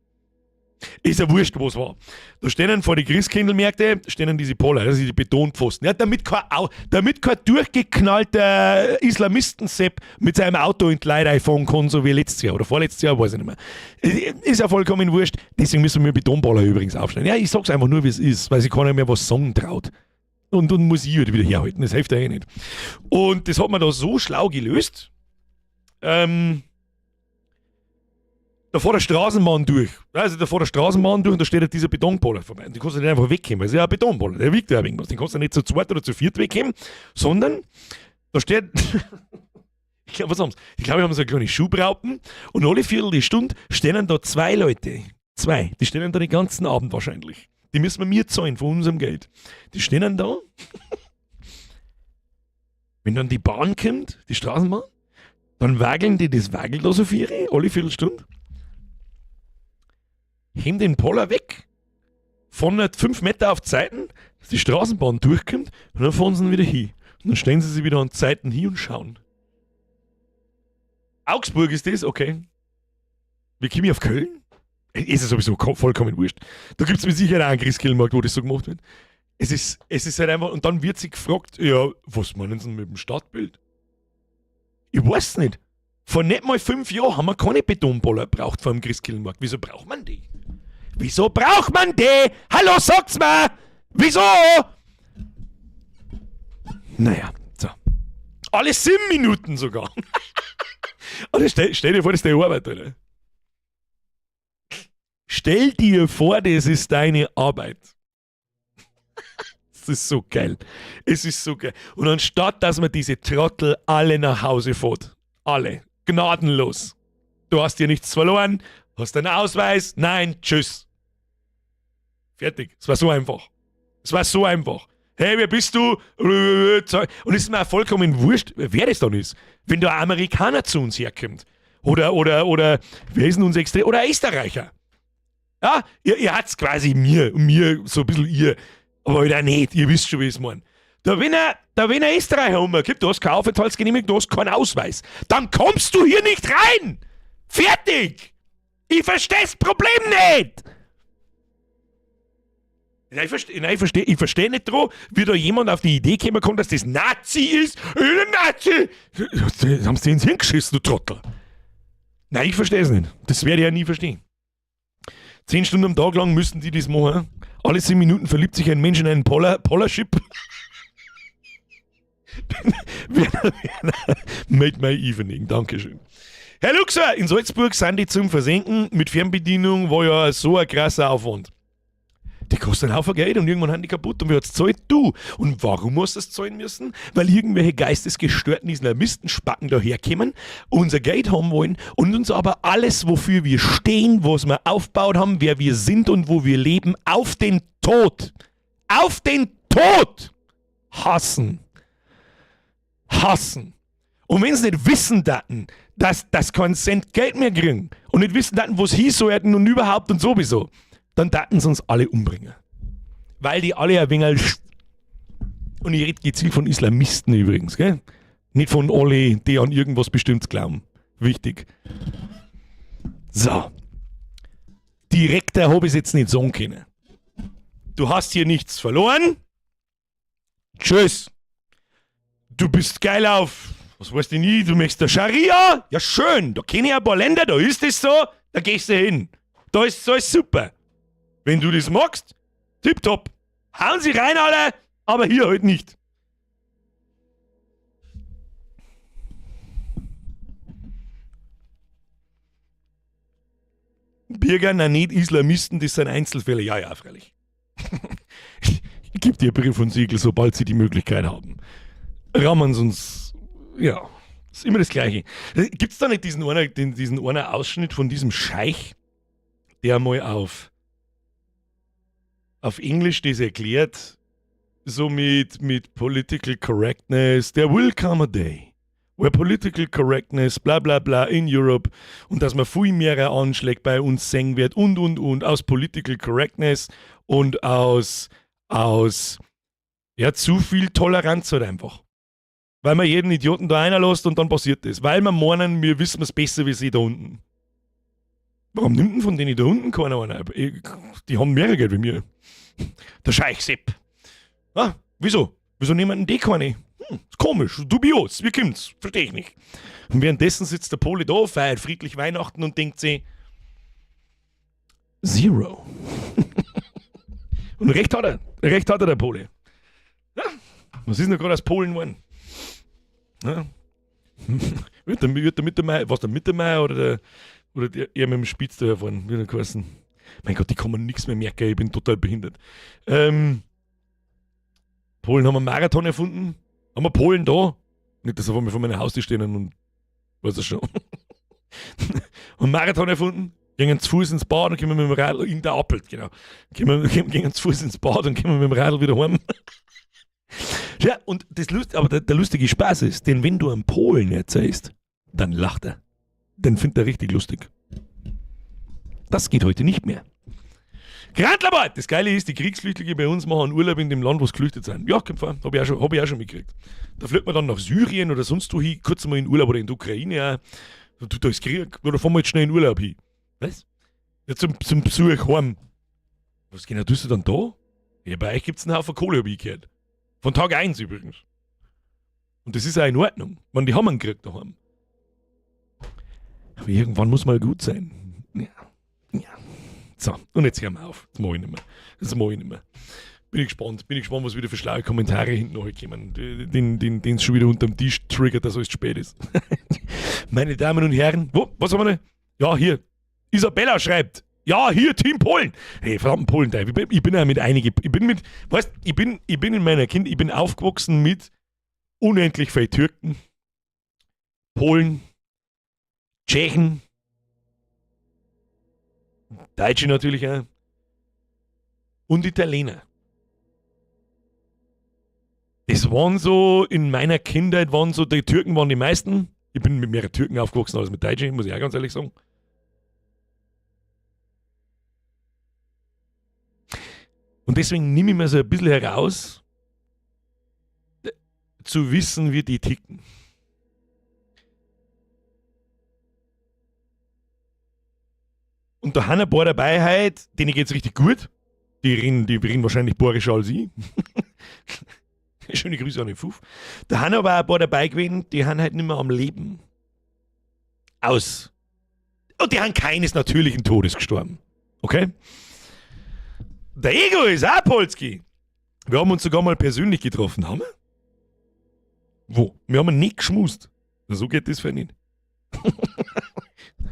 Ist ja wurscht, wo es war. Da stehen vor die Christkindlmärkte, stehen diese Poller, das sind die Betonpfosten. Ja, damit kein damit kein durchgeknallter Islamistensepp mit seinem Auto in die Leute einfahren kann, so wie letztes Jahr oder vorletztes Jahr, weiß ich nicht mehr. Ist ja vollkommen wurscht. Deswegen müssen wir Betonpoller übrigens aufstellen. Ja, ich sag's einfach nur, wie es ist, weil sich keiner mehr was sagen traut. Und dann muss ich halt wieder herhalten, das hilft ja eh nicht. Und das hat man da so schlau gelöst. Da fährt der Straßenbahn durch. Also da fährt der Straßenbahn durch und da steht halt dieser Betonpoller vorbei. Und den kannst du nicht einfach wegheben, weil es ist ja ein Betonpoller, der wiegt ja irgendwas. Den kannst du nicht zu zweit oder zu viert wegheben, sondern da steht, ich glaub, was haben sie? Ich glaube, wir haben so eine kleine Schubraupen und alle Viertelstunde stehen da 2 Leute. 2. Die stehen da den ganzen Abend wahrscheinlich. Die müssen wir mir zahlen von unserem Geld. Die stehen da. Wenn dann die Bahn kommt, die Straßenbahn, dann wageln die das Wagel da so vier, alle Viertelstunde. Heben den Poller weg, von 5 Meter auf die Seiten, dass die Straßenbahn durchkommt und dann fahren sie ihn wieder hin. Und dann stellen sie sich wieder an die Seiten hin und schauen. Augsburg ist das, okay. Wir kommen hier auf Köln? Ist ja sowieso vollkommen wurscht. Da gibt's mit Sicherheit auch einen Christkindlmarkt, wo das so gemacht wird. Es ist halt einfach, und dann wird sich gefragt, ja, was meinen sie denn mit dem Stadtbild? Ich weiß nicht. Vor nicht mal 5 Jahren haben wir keine Betonboller gebraucht vor dem Christkindlmarkt. Wieso braucht man die? Wieso braucht man die? Hallo, sag's mir! Wieso? Naja, so. Alle 7 Minuten sogar. Oder stell dir vor, das ist deine Arbeit, oder? Stell dir vor, das ist deine Arbeit. Das ist so geil. Es ist so geil. Und anstatt, dass man diese Trottel alle nach Hause fährt, alle, gnadenlos. Du hast hier nichts verloren, hast deinen Ausweis, nein, tschüss. Fertig. Es war so einfach. Es war so einfach. Hey, wer bist du? Und es ist mir auch vollkommen wurscht, wer das dann ist. Wenn da ein Amerikaner zu uns herkommt. Oder wer ist denn uns extrem? Oder ein Österreicher. Ja, ihr habt's quasi mir, und mir so ein bisschen ihr. Aber halt auch nicht, ihr wisst schon, wie ich's mein. Da wenn ein Österreicher umkommt, du hast keine Aufenthaltsgenehmigung, du hast keinen Ausweis. Dann kommst du hier nicht rein! Fertig! Ich versteh das Problem nicht! Nein, ich versteh nicht dran, wie da jemand auf die Idee kommen kann, dass das Nazi ist. Ich bin ein Nazi! Das haben sie ins Hirn geschissen, du Trottel. Nein, ich versteh's nicht. Das werde ich ja nie verstehen. 10 Stunden am Tag lang müssen die das machen. Alle 7 Minuten verliebt sich ein Mensch in einen Pollership. Werner, made my evening. Dankeschön. Herr Luxor, in Salzburg sind die zum Versenken. Mit Fernbedienung war ja so ein krasser Aufwand. Die kosten einen Haufen Geld und irgendwann haben die kaputt und wer hat's zahlt? Du. Und warum musst du das zahlen müssen? Weil irgendwelche geistesgestörten Islamistenspacken daherkommen, unser Geld haben wollen und uns aber alles, wofür wir stehen, was wir aufgebaut haben, wer wir sind und wo wir leben, auf den Tod, auf den Tod hassen. Hassen. Und wenn sie nicht wissen daten, dass das keinen Cent Geld mehr kriegen und nicht wissen daten, wo's hin sollten und überhaupt und sowieso, dann daten sie uns alle umbringen. Weil die alle ein wenig und ich rede gezielt von Islamisten übrigens, gell? Nicht von alle, die an irgendwas Bestimmtes glauben. Wichtig. So. Direkter hab ich's jetzt nicht sagen können. Du hast hier nichts verloren. Tschüss. Du bist geil auf, was weißt du nie, du möchtest der Scharia? Ja schön, da kenn ich ein paar Länder, da ist es so, da gehst du hin. Da ist alles super. Wenn du das magst, tipptopp. Hauen sie rein alle, aber hier halt nicht. Bürger, na nicht Islamisten, das sind Einzelfälle. Ja, ja, freilich. Ich geb dir Brief und Siegel, sobald sie die Möglichkeit haben. Rammen sie uns, ja, Ist immer das Gleiche. Gibt es da nicht diesen einen, diesen einen Ausschnitt von diesem Scheich, der mal auf Englisch das erklärt, so mit Political Correctness, there will come a day where political correctness, bla bla bla, in Europe und dass man viel mehr Anschläge bei uns sehen wird und aus Political Correctness und aus ja, zu viel Toleranz halt einfach. Weil man jeden Idioten da reinlässt und dann passiert das. Weil wir meinen, wir wissen es besser wie sie da unten. Warum nimmt denn von denen da unten keiner einen? Die haben mehr Geld wie mir. Der Scheich Sepp. Ah, wieso? Wieso nehmen denn die keine? Ist komisch, dubios, wie kommt's? Verstehe ich nicht. Und währenddessen sitzt der Pole da, feiert friedlich Weihnachten und denkt sich, Zero. Und recht hat er. Recht hat er, der Pole. Ja, was ist denn gerade aus Polen geworden? Ja. Wird der Mittermeier, was der Mittermeier oder der er mit dem Spitz da herfahren, wie der geheißen? Mein Gott, die kann man nichts mehr merken, ich bin total behindert. Polen haben einen Marathon erfunden. Haben wir Polen da? Nicht, dass auf einmal vor meiner Haustür stehen und weiß das schon. Haben Marathon erfunden, gingen zu Fuß ins Bad und kommen mit dem Radl in der Appelt, genau. Gingen zu Fuß ins Bad und kommen mit dem Radl wieder heim. Ja, und das Lust, aber der lustige Spaß ist, denn wenn du einem Polen erzählst, dann lacht er. Den findet er richtig lustig. Das geht heute nicht mehr. Grantlerbad! Das Geile ist, die Kriegsflüchtlinge bei uns machen Urlaub in dem Land, wo sie geflüchtet sind. Ja, kommt vor. Hab ich auch schon mitgekriegt. Da fliegt man dann nach Syrien oder sonst wo hin, kurz mal in Urlaub oder in die Ukraine auch. Da ist Krieg. Oder fahren wir jetzt schnell in Urlaub hin. Was? Ja, zum Besuch heim. Was genau tust du dann da? Ja, bei euch gibt es einen Haufen Kohle, hab ich gehört. Von Tag 1 übrigens. Und das ist auch in Ordnung. Man, die haben einen Krieg daheim. Aber irgendwann muss mal gut sein. Ja. Ja. So, und jetzt hören wir auf. Das mach ich nicht mehr. Das mach ich nicht mehr. Bin ich gespannt, was wieder für schlaue Kommentare hinten nachkommen. Den es schon wieder unterm Tisch triggert, dass alles spät ist. Meine Damen und Herren, wo? Was haben wir denn? Ja, hier. Isabella schreibt. Ja, hier, Team Polen. Hey, verdammten Polen, ich bin ja mit einigen. Ich bin mit, weißt, ich bin in meiner Kind, ich bin aufgewachsen mit unendlich vielen Türken, Polen, Tschechen, Deutsche natürlich auch und Italiener. Das waren so, in meiner Kindheit waren so, die Türken waren die meisten. Ich bin mit mehreren Türken aufgewachsen als mit Deutschen, muss ich auch ganz ehrlich sagen. Und deswegen nehme ich mir so ein bisschen heraus, zu wissen, wie die ticken. Und da haben ein paar dabei heute, denen geht's richtig gut. Die reden wahrscheinlich bayerischer als ich. Schöne Grüße an den Fuff. Da haben aber auch ein paar dabei gewesen, die haben halt nicht mehr am Leben. Aus. Und die haben keines natürlichen Todes gestorben. Okay? Der Ego ist auch Polski. Wir haben uns sogar mal persönlich getroffen, haben wir? Wo? Wir haben nicht geschmust. So geht das für nicht.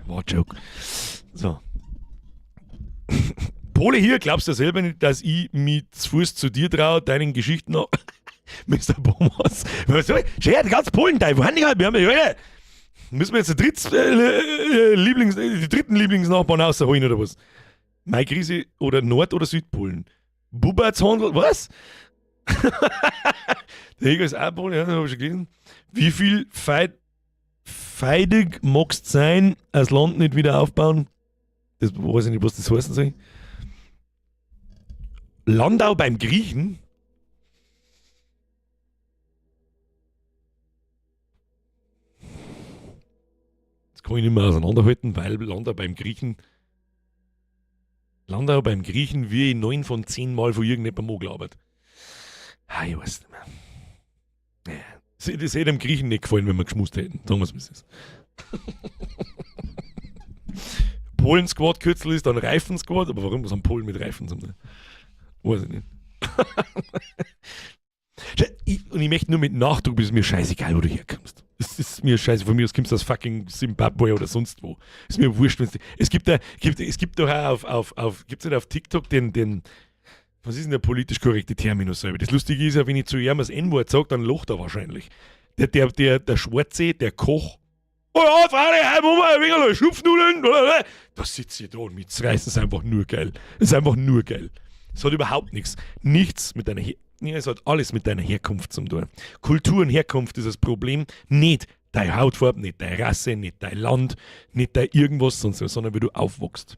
War ein Joke. So. Pole hier, glaubst du selber nicht, dass ich mich zu Fuß zu dir traue, deinen Geschichten noch? Mr. Bomas. Schau, ganz Polen da. Wo haben die halt? Wir haben ja, müssen wir jetzt die, dritten Lieblingsnachbarn rausholen oder was? Meine Krise oder Nord- oder Südpolen? Bubertshandel, was? Der Jäger ist auch Pole, ja, das habe ich schon gelesen. Wie viel feidig magst sein, als Land nicht wieder aufbauen? Das weiß ich nicht, was das heißen soll. Landau beim Griechen? Das kann ich nicht mehr auseinanderhalten, weil Landau beim Griechen wie ich 9 von 10 Mal von irgendjemandem angelabert. Ah, ich weiß nicht mehr. Ja. Das hätte dem Griechen nicht gefallen, wenn wir geschmust hätten. Sagen wir es, wie es ist. Polen-Squad Kürzel ist dann Reifen-Squad, aber warum was haben Polen mit Reifen zum? Weiß ich nicht. Und ich möchte nur mit Nachdruck, ist mir scheißegal, wo du herkommst. Es ist mir scheiße, von mir aus kommst du aus fucking Zimbabwe oder sonst wo. Ist mir wurscht, wenn's, es gibt doch auch gibt's nicht auf TikTok den, was ist denn der politisch korrekte Terminus selber? Das Lustige ist ja, wenn ich zu ihm das N-Wort sage, dann lacht er wahrscheinlich. Der Schwarze, der Koch. Oh ja, Freunde, heim um ein wenig Schupfnudeln. Da sitze ich da und mitreißen, ist einfach nur geil. Ist einfach nur geil. Es hat überhaupt nichts. Nichts mit deiner ja, es hat alles mit deiner Herkunft zu tun. Kultur und Herkunft ist das Problem. Nicht deine Hautfarbe, nicht deine Rasse, nicht dein Land, nicht dein irgendwas, sonst, sondern wie du aufwachst.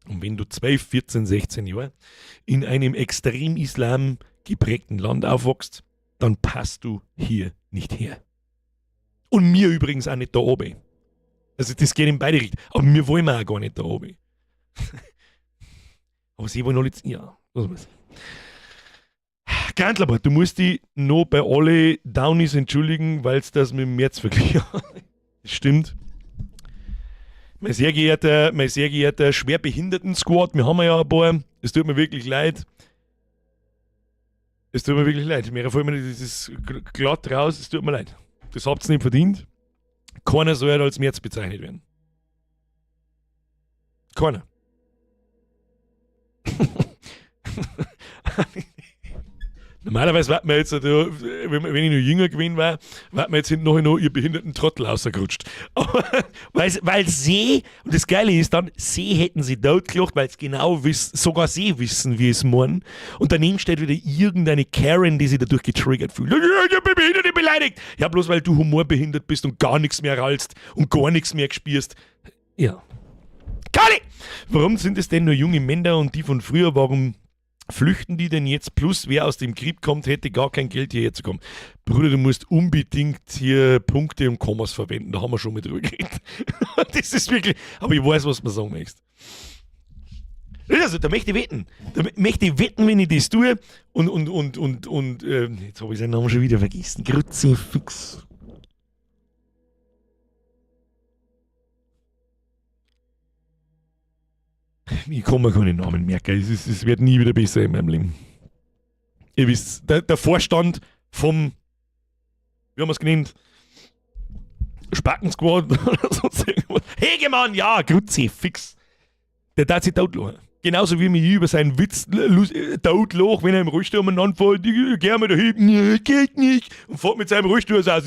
Und wenn du 12, 14, 16 Jahre in einem extrem Islam geprägten Land aufwachst, dann passt du hier nicht her. Und mir übrigens auch nicht da oben. Also das geht in beide Richtungen. Aber mir wollen wir auch gar nicht da oben. Aber sie wollen alle... Ja, was weiß ich. Gantlerbart, du musst dich noch bei alle Downies entschuldigen, weil's das mit dem März verglichen hat. Das stimmt. Mein sehr geehrter Schwerbehinderten-Squad, wir haben ja ein paar. Es tut mir wirklich leid. Es tut mir wirklich leid. Mir fällt mir das ist glatt raus, es tut mir leid. Das habt ihr nicht verdient. Keiner soll als März bezeichnet werden. Keiner. Normalerweise wird man jetzt, wenn ich noch jünger gewesen war, wird man jetzt hinten noch ihr behinderten Trottel rausgerutscht. Aber weil sie, und das Geile ist dann, sie hätten sie totgelacht, weil sie genau wissen, sogar sie wissen, wie es meinen. Und daneben steht wieder irgendeine Karen, die sich dadurch getriggert fühlt. Ich bin behindert, ich beleidigt. Ja, bloß weil du humorbehindert bist und gar nichts mehr rallst und gar nichts mehr gespürst. Ja. Kali! Warum sind es denn nur junge Männer und die von früher, warum flüchten die denn jetzt? Plus, wer aus dem Krieg kommt, hätte gar kein Geld hierher zu kommen. Bruder, du musst unbedingt hier Punkte und Kommas verwenden. Da haben wir schon mal drüber geredet. Das ist wirklich... Aber ich weiß, was du mir sagen möchtest. Also, da möchte ich wetten. Da möchte ich wetten, wenn ich das tue. Und jetzt habe ich seinen Namen schon wieder vergessen. Kruzifix. Ich kann mir keine Namen merken. Es wird nie wieder besser in meinem Leben. Ihr wisst, der Vorstand vom, wie haben wir es genannt? Spacken-Squad oder sonst irgendwas. Hegemann, ja, Kruzifix. Der darf sich totlachen. Genauso wie mich über seinen Witz totlachen, wenn er im Rollstuhl umeinander fährt, ich geh mal da hinten, nee, geht nicht. Und fährt mit seinem Rollstuhl so aus.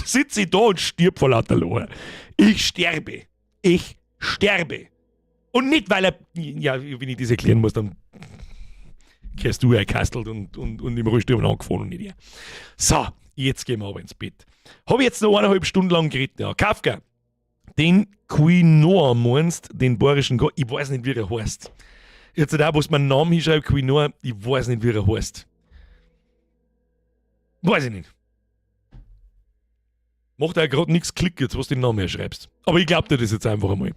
Sitze ich da und stirb vor lauter Lachen. Ich sterbe. Ich sterbe. Und nicht, weil er, ja, wenn ich das erklären muss, dann kehrst du eingekastelt und im Rollstuhl angefahren und nicht er. So, jetzt gehen wir aber ins Bett. Habe ich jetzt noch 1,5 Stunden lang geredet. Ja, Kafka, den Quinoa meinst, den bayerischen Gott, ich weiß nicht, wie er heißt. Jetzt da, wo es meinen Namen hinschreibt, Quinoa, ich weiß nicht, wie er heißt. Weiß ich nicht. Macht auch gerade nichts Klick jetzt, was du den Namen herschreibst. Aber ich glaub dir das jetzt einfach einmal.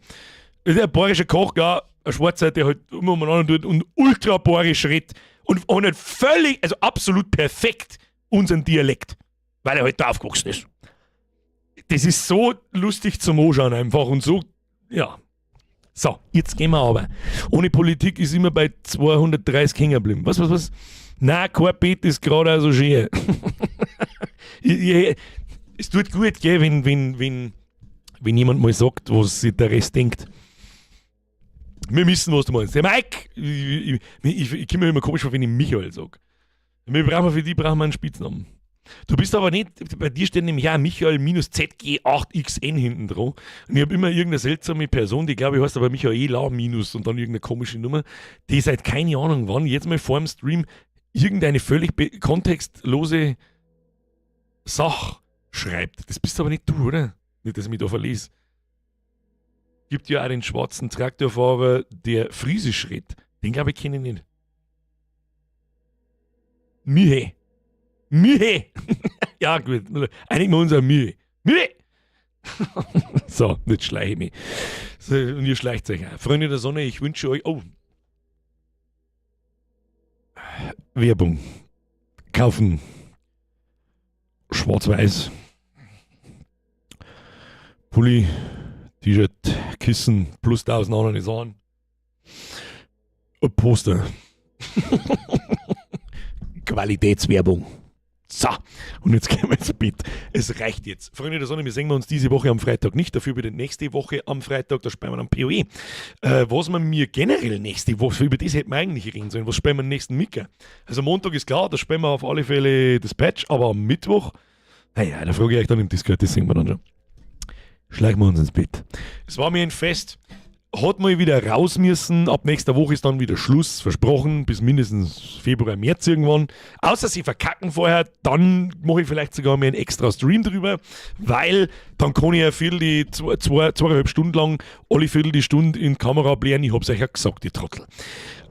Das ist ein bayerischer Koch, ja, ein Schwarzer, der halt immer umeinander tut und ultra bayerisch redet und halt völlig, also absolut perfekt unseren Dialekt, weil er halt da aufgewachsen ist. Das ist so lustig zum Anschauen einfach und so, ja. So, jetzt gehen wir aber. Ohne Politik ist immer bei 230 hängen geblieben. Was? Nein, kein Bett ist gerade auch so schön. Es tut gut, gell, wenn jemand mal sagt, was sich der Rest denkt. Wir wissen, was du meinst. Der Mike, ich komme mir immer komisch vor, wenn ich Michael sage. Für die brauchen wir einen Spitznamen. Du bist aber nicht, bei dir steht nämlich auch Michael minus ZG8XN hinten dran. Und ich habe immer irgendeine seltsame Person, die glaube ich heißt aber Michaela minus und dann irgendeine komische Nummer, die seit keine Ahnung wann, jetzt mal vor dem Stream, irgendeine völlig kontextlose Sache schreibt. Das bist aber nicht du, oder? Nicht, dass ich mich da verlese. Gibt ja auch den schwarzen Traktorfahrer, der Friesisch redet. Den glaube ich kenne ich nicht. Mühe. Mühe. Ja, gut. Einigen wir uns auf Mühe. Mühe. So, jetzt schleiche ich mich. So, und ihr schleicht euch auch. Freunde der Sonne, ich wünsche euch. Oh. Werbung. Kaufen. Schwarz-Weiß. Pulli, T-Shirt, Kissen, plus 1000 andere Sachen. Und Poster. Qualitätswerbung. So, und jetzt gehen wir ins Bett. Es reicht jetzt. Freunde der Sonne, wir sehen uns diese Woche am Freitag nicht. Dafür wieder nächste Woche am Freitag, da spielen wir dann PoE. Was man mir generell nächste Woche, über das hätten wir eigentlich reden sollen, was spielen wir nächsten Micker? Also Montag ist klar, da spielen wir auf alle Fälle das Patch, aber am Mittwoch, Naja, da frage ich euch dann im Discord, das sehen wir dann schon. Schleichen wir uns ins Bett. Es war mir ein Fest. Hat mal wieder raus müssen. Ab nächster Woche ist dann wieder Schluss, versprochen, bis mindestens Februar, März irgendwann. Außer sie verkacken vorher, dann mache ich vielleicht sogar mal einen extra Stream drüber, weil dann kann ich ja Viertel die, zwei, zwei, 2,5 Stunden lang alle Viertel die Stunde in die Kamera blären. Ich hab's euch ja gesagt, die Trottel.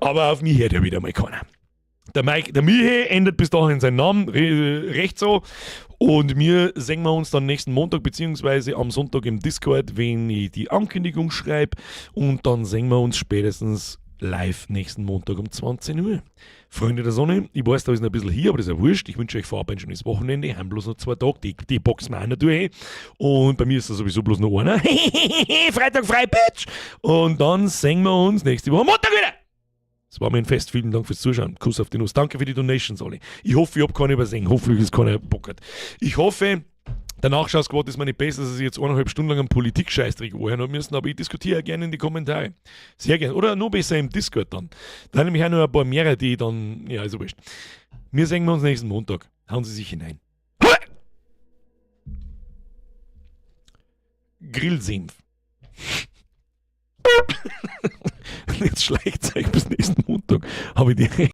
Aber auf mich hört ja wieder mal keiner. Der Mike, der Michi ändert bis dahin seinen Namen, recht so. Und wir sehen wir uns dann nächsten Montag beziehungsweise am Sonntag im Discord, wenn ich die Ankündigung schreibe. Und dann sehen wir uns spätestens live nächsten Montag um 20 Uhr. Freunde der Sonne, ich weiß, da ist noch ein bisschen hier, aber das ist ja wurscht. Ich wünsche euch vorab ein schönes Wochenende. Haben bloß noch 2 Tage, die boxen wir auch noch durch. Und bei mir ist das sowieso bloß noch einer. Freitag frei, Bitch! Und dann sehen wir uns nächste Woche Montag wieder. Es war mir ein Fest. Vielen Dank fürs Zuschauen. Kuss auf die Nuss. Danke für die Donations, alle. Ich hoffe, ich hab keine übersehen. Hoffentlich ist keiner bockert. Ich hoffe, der Nachschausquote ist mir nicht besser, dass ich jetzt 1,5 Stunden lang einen Politik-Scheißdreck anhören hab müssen, aber ich diskutiere ja gerne in die Kommentare. Sehr gerne. Oder noch besser im Discord dann. Da haben nämlich auch noch ein paar mehrere, die dann, ja, ist ja wurscht. Wir sehen uns nächsten Montag. Hauen Sie sich hinein. Grillsenf. Jetzt schleicht euch bis nächsten Montag. Habe ich die